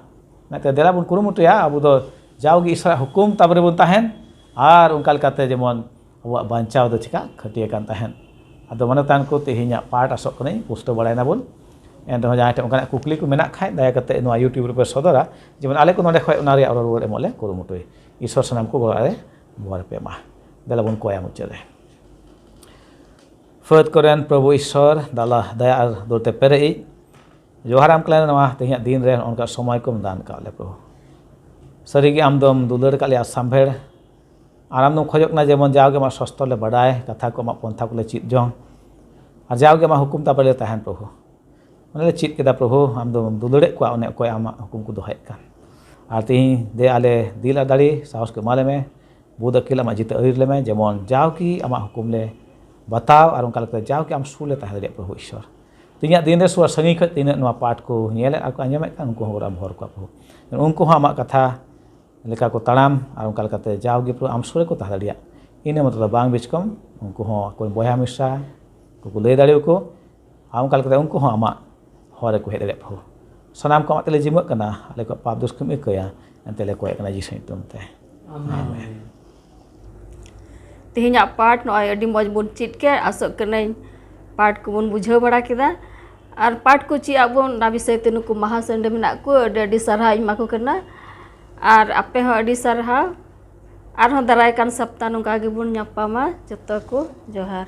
ᱚᱱᱟᱛᱮ ᱫᱮᱞᱟ ᱵᱚᱱ ᱠᱩᱨᱩᱢᱩᱴᱩᱭᱟ, ᱟᱵᱚ ᱫᱚ ᱡᱟᱣᱜᱮ ᱤᱥᱥᱚᱨᱟᱜ ᱦᱩᱠᱩᱢ ᱛᱟᱵ ᱨᱮᱵᱚᱱ ᱛᱟᱦᱮᱱ, ᱟᱨ ᱚᱱᱠᱟ ᱞᱮᱠᱟᱛᱮ ᱡᱮᱢᱚᱱ ᱟᱵᱚᱣᱟᱜ ᱵᱟᱧᱪᱟᱣ ᱫᱚ ᱪᱮᱠᱟ ᱠᱷᱟᱹᱴᱤᱭᱟᱹ ᱠᱟᱱ ᱛᱟᱦᱮᱸᱫ᱾ ᱟᱫᱚ ᱢᱟᱱᱚᱛᱟᱱ ᱠᱚ, ᱛᱮᱦᱮᱧᱟᱜ ᱯᱟᱴ ᱟᱥᱚᱜ ᱠᱟᱹᱱᱟᱹᱧ ᱯᱩᱥᱴᱟᱹᱣ ᱵᱟᱲᱟᱭ ᱱᱟᱵᱚᱱ᱾ ᱮᱱ ᱨᱮᱦᱚᱸ ᱡᱟᱦᱟᱸᱭ ᱴᱷᱮᱱ ᱚᱱᱠᱟᱱᱟᱜ ᱠᱩᱠᱞᱤ ᱠᱚ ᱢᱮᱱᱟᱜ ᱠᱷᱟᱡ, ᱫᱟᱭᱟ ᱠᱟᱛᱮ ᱱᱚᱣᱟ YouTube ᱨᱮᱯᱮ ᱥᱚᱫᱚᱨᱟ, ᱡᱮᱢᱚᱱ ᱟᱞᱮ ᱠᱚ ᱱᱚᱰᱮ ᱠᱷᱚᱡ ᱚᱱᱟ ᱨᱮᱭᱟᱜ ᱨᱚᱲ ᱨᱩᱣᱟᱹᱲ ᱮᱢᱚᱜ ᱞᱮ ᱠᱩᱨᱩᱢᱩᱴᱩᱭ᱾ ᱤᱥᱥᱚᱨ ᱥᱟᱱᱟᱢ ᱠᱚ ᱜᱚᱲᱚ ᱨᱮ ᱵᱚᱨ ᱯᱮ ᱮᱢᱟ᱾ ᱫᱮᱞᱟ ᱵᱚᱱ ᱠᱚᱭᱟ ᱢᱩᱪᱟᱹᱫ ᱨᱮ᱾ ᱯᱷᱟᱹᱫ ᱠᱚᱨᱮᱱ ᱯᱨᱚᱵᱷᱩ ᱤᱥᱥᱚᱨ, ᱫᱟᱞᱟ ᱫᱟᱭᱟ ᱟᱨ ᱫᱩᱞᱟᱹᱲ ᱛᱮ ᱯᱮᱨᱮᱡ ᱤᱡ, ᱡᱚᱦᱟᱨ ᱟᱢ ᱠᱟᱱᱟ ᱱᱚᱣᱟ ᱛᱮᱦᱮᱧᱟᱜ ᱫᱤᱱ ᱨᱮ ᱱᱚᱜᱼᱚ ᱱᱚᱝᱠᱟ ᱥᱚᱢᱚᱭ ᱠᱚᱢ ᱫᱟᱱ ᱠᱟᱜ ᱞᱮ ᱯᱨᱚᱵᱷᱩ᱾ ᱥᱟᱹᱨᱤᱜᱮ ᱟᱢ ᱫᱚᱢ ᱫᱩᱞᱟᱹᱲ ᱠᱟᱜ ᱞᱮᱭᱟ ᱥᱟᱢᱵᱷᱮᱲ, ᱟᱨ ᱟᱢ ᱫᱚᱢ ᱠᱷᱚᱡᱚᱜ ᱠᱟᱱᱟ ᱡᱮᱢᱚᱱ ᱡᱟᱣᱜᱮ ᱟᱢᱟᱜ ᱥᱚᱥᱛᱚᱨ ᱞᱮ ᱵᱟᱰᱟᱭ, ᱠᱟᱛᱷᱟ ᱠᱚ ᱟᱢᱟᱜ ᱯᱚᱱᱛᱷᱟ ᱠᱚᱞᱮ ᱪᱮᱫ ᱡᱚᱝ, ᱟᱨ ᱡᱟᱣᱜᱮ ᱟᱢᱟᱜ ᱦᱩᱠᱩᱢ ᱛᱟᱯᱮ ᱞᱮ ᱛᱟᱦᱮᱱ ᱯᱨᱚᱵᱷᱩ᱾ ᱚᱱᱮ ᱞᱮ ᱪᱮᱫ ᱠᱮᱫᱟ ᱯᱨᱚᱵᱷᱩ, ᱟᱢ ᱫᱚᱢ ᱫᱩᱞᱟᱹᱲᱮᱫ ᱠᱚᱣᱟ ᱚᱱᱮ ᱚᱠᱚᱭ ᱟᱢᱟᱜ ᱦᱩᱠᱩᱢ ᱠᱚ ᱫᱚᱦᱚᱭᱮᱫ ᱠᱟᱱ᱾ ᱟᱨ ᱛᱮᱦᱮᱧ ᱫᱮ ᱟᱞᱮ ᱫᱤᱞ ᱟᱨ ᱫᱟᱲᱮ ᱥᱟᱦᱚᱥ ᱠᱚ ᱮᱢᱟ ᱞᱮᱢᱮ, ᱵᱩᱫ ᱟᱹᱠᱤᱞ ᱟᱢᱟᱜ ᱡᱤᱛᱟᱹ ᱟᱹᱨᱤ ᱞᱮᱢᱮ, ᱡᱮᱢᱚᱱ ᱡᱟᱣᱜᱮ ᱟᱢᱟᱜ ᱦᱩᱠᱩᱢ ᱞᱮ ᱵᱟᱛᱟᱣ ᱟᱨ ᱚᱱᱠᱟ ᱞᱮᱠᱟᱛᱮ ᱡᱟᱣᱜᱮ ᱟᱢ ᱥᱩᱨ ᱞᱮ ᱛᱟᱦᱮᱸ ᱫᱟᱲᱮᱭᱟᱜ ᱯᱨᱚᱵᱷᱩ ᱤᱥᱥᱚᱨ᱾ ᱤᱧᱟᱹᱜ ᱫᱤᱱ ᱨᱮ ᱥᱩᱨ ᱥᱟᱺᱜᱤᱧ ᱠᱷᱚᱱ ᱛᱤᱱᱟᱹᱜ ᱱᱚᱣᱟ ᱯᱟᱴ ᱠᱚ ᱧᱮᱞᱮᱫ ᱟᱨ ᱠᱚ ᱟᱸᱡᱚᱢᱮᱫ ᱠᱟᱱ, ᱩᱱᱠᱩ ᱦᱚᱸ ᱜᱚᱨᱟᱢ ᱦᱚᱨ ᱠᱚᱣᱟ ᱠᱚ᱾ ᱩᱱᱠᱩ ᱦᱚᱸ ᱟᱢᱟᱜ ᱠᱟᱛᱷᱟ ᱞᱮᱠᱟ ᱠᱚ ᱛᱟᱲᱟᱢ ᱟᱨ ᱚᱱᱠᱟ ᱞᱮᱠᱟᱛᱮ ᱡᱟᱣᱜᱮ ᱯᱩᱨᱟᱹ ᱟᱢ ᱥᱩᱨ ᱨᱮᱠᱚ ᱛᱟᱦᱮᱸ ᱫᱟᱲᱮᱭᱟᱜ, ᱤᱱᱟᱹ ᱢᱚᱛᱚ ᱫᱚ ᱵᱟᱝ ᱵᱤᱪᱠᱚᱢ, ᱩᱱᱠᱩ ᱦᱚᱸ ᱟᱠᱚᱨᱮᱱ ᱵᱚᱭᱦᱟ ᱢᱤᱥᱨᱟ ᱠᱚᱠᱚ ᱞᱟᱹᱭ ᱫᱟᱲᱮᱭᱟᱠᱚ᱾ ᱟᱨ ᱚᱱᱠᱟ ᱞᱮᱠᱟᱛᱮ ᱩᱱᱠᱩ ᱦᱚᱸ ᱟᱢᱟᱜ ᱦᱚᱨ ᱨᱮᱠᱚ ᱦᱮᱡ ᱫᱟᱲᱮᱭᱟᱜ ᱯᱨᱚᱵᱷᱩ᱾ ᱥᱟᱱᱟᱢ ᱠᱚ ᱟᱢᱟᱜ ᱛᱮᱞᱮ ᱡᱤᱢᱟᱹᱜ ᱠᱟᱱᱟ, ᱟᱞᱮ ᱠᱚᱣᱟᱜ ᱯᱟᱯ ᱫᱳᱥ ᱠᱚᱢ ᱤᱠᱟᱹᱭᱟ, ᱮᱱᱛᱮ ᱞᱮ ᱠᱚᱭᱮᱜ ᱠᱟᱱᱟ ᱡᱤᱥᱩ ᱧᱩᱛᱩᱢ ᱛᱮ᱾ ᱟᱢᱮᱱ᱾ ᱛᱮᱦᱮᱧᱟᱜ ᱯᱟᱴ ᱱᱚᱜᱼᱚᱭ ᱟᱹᱰᱤ ᱢᱚᱡᱽ ᱵᱚᱱ ᱪᱮᱫ ᱠᱮᱫ᱾ ᱟᱥᱚᱜ ᱠᱟᱹᱱᱟᱹᱧ ᱯᱟᱴ ᱠᱚᱵᱚᱱ ᱵᱩᱡᱷᱟᱹᱣ ᱵᱟᱲᱟ ᱠᱮᱫᱟ᱾ ᱟᱨ ᱯᱟᱴ ᱠᱚ ᱪᱮᱫ ᱟᱵᱚᱱ, ᱚᱱᱟ ᱵᱤᱥᱚᱭ ᱛᱮ ᱱᱩᱠᱩ ᱢᱟᱦᱟ ᱥᱟᱱᱰᱮ ᱢᱮᱱᱟᱜ ᱠᱚ, ᱟᱹᱰᱤ ᱟᱹᱰᱤ ᱥᱟᱨᱦᱟᱣ ᱤᱧ ᱮᱢᱟ ᱠᱚ ᱠᱟᱱᱟ᱾ ᱟᱨ ᱟᱯᱮ ᱦᱚᱸ ᱟᱹᱰᱤ ᱥᱟᱨᱦᱟᱣ᱾ ᱟᱨᱦᱚᱸ ᱫᱟᱨᱟᱭ ᱠᱟᱱ ᱥᱚᱯᱛᱟ ᱱᱚᱝᱠᱟ ᱜᱮᱵᱚᱱ ᱧᱟᱯᱟᱢᱟ᱾ ᱡᱚᱛᱚ ᱠᱚ ᱡᱚᱦᱟᱨ᱾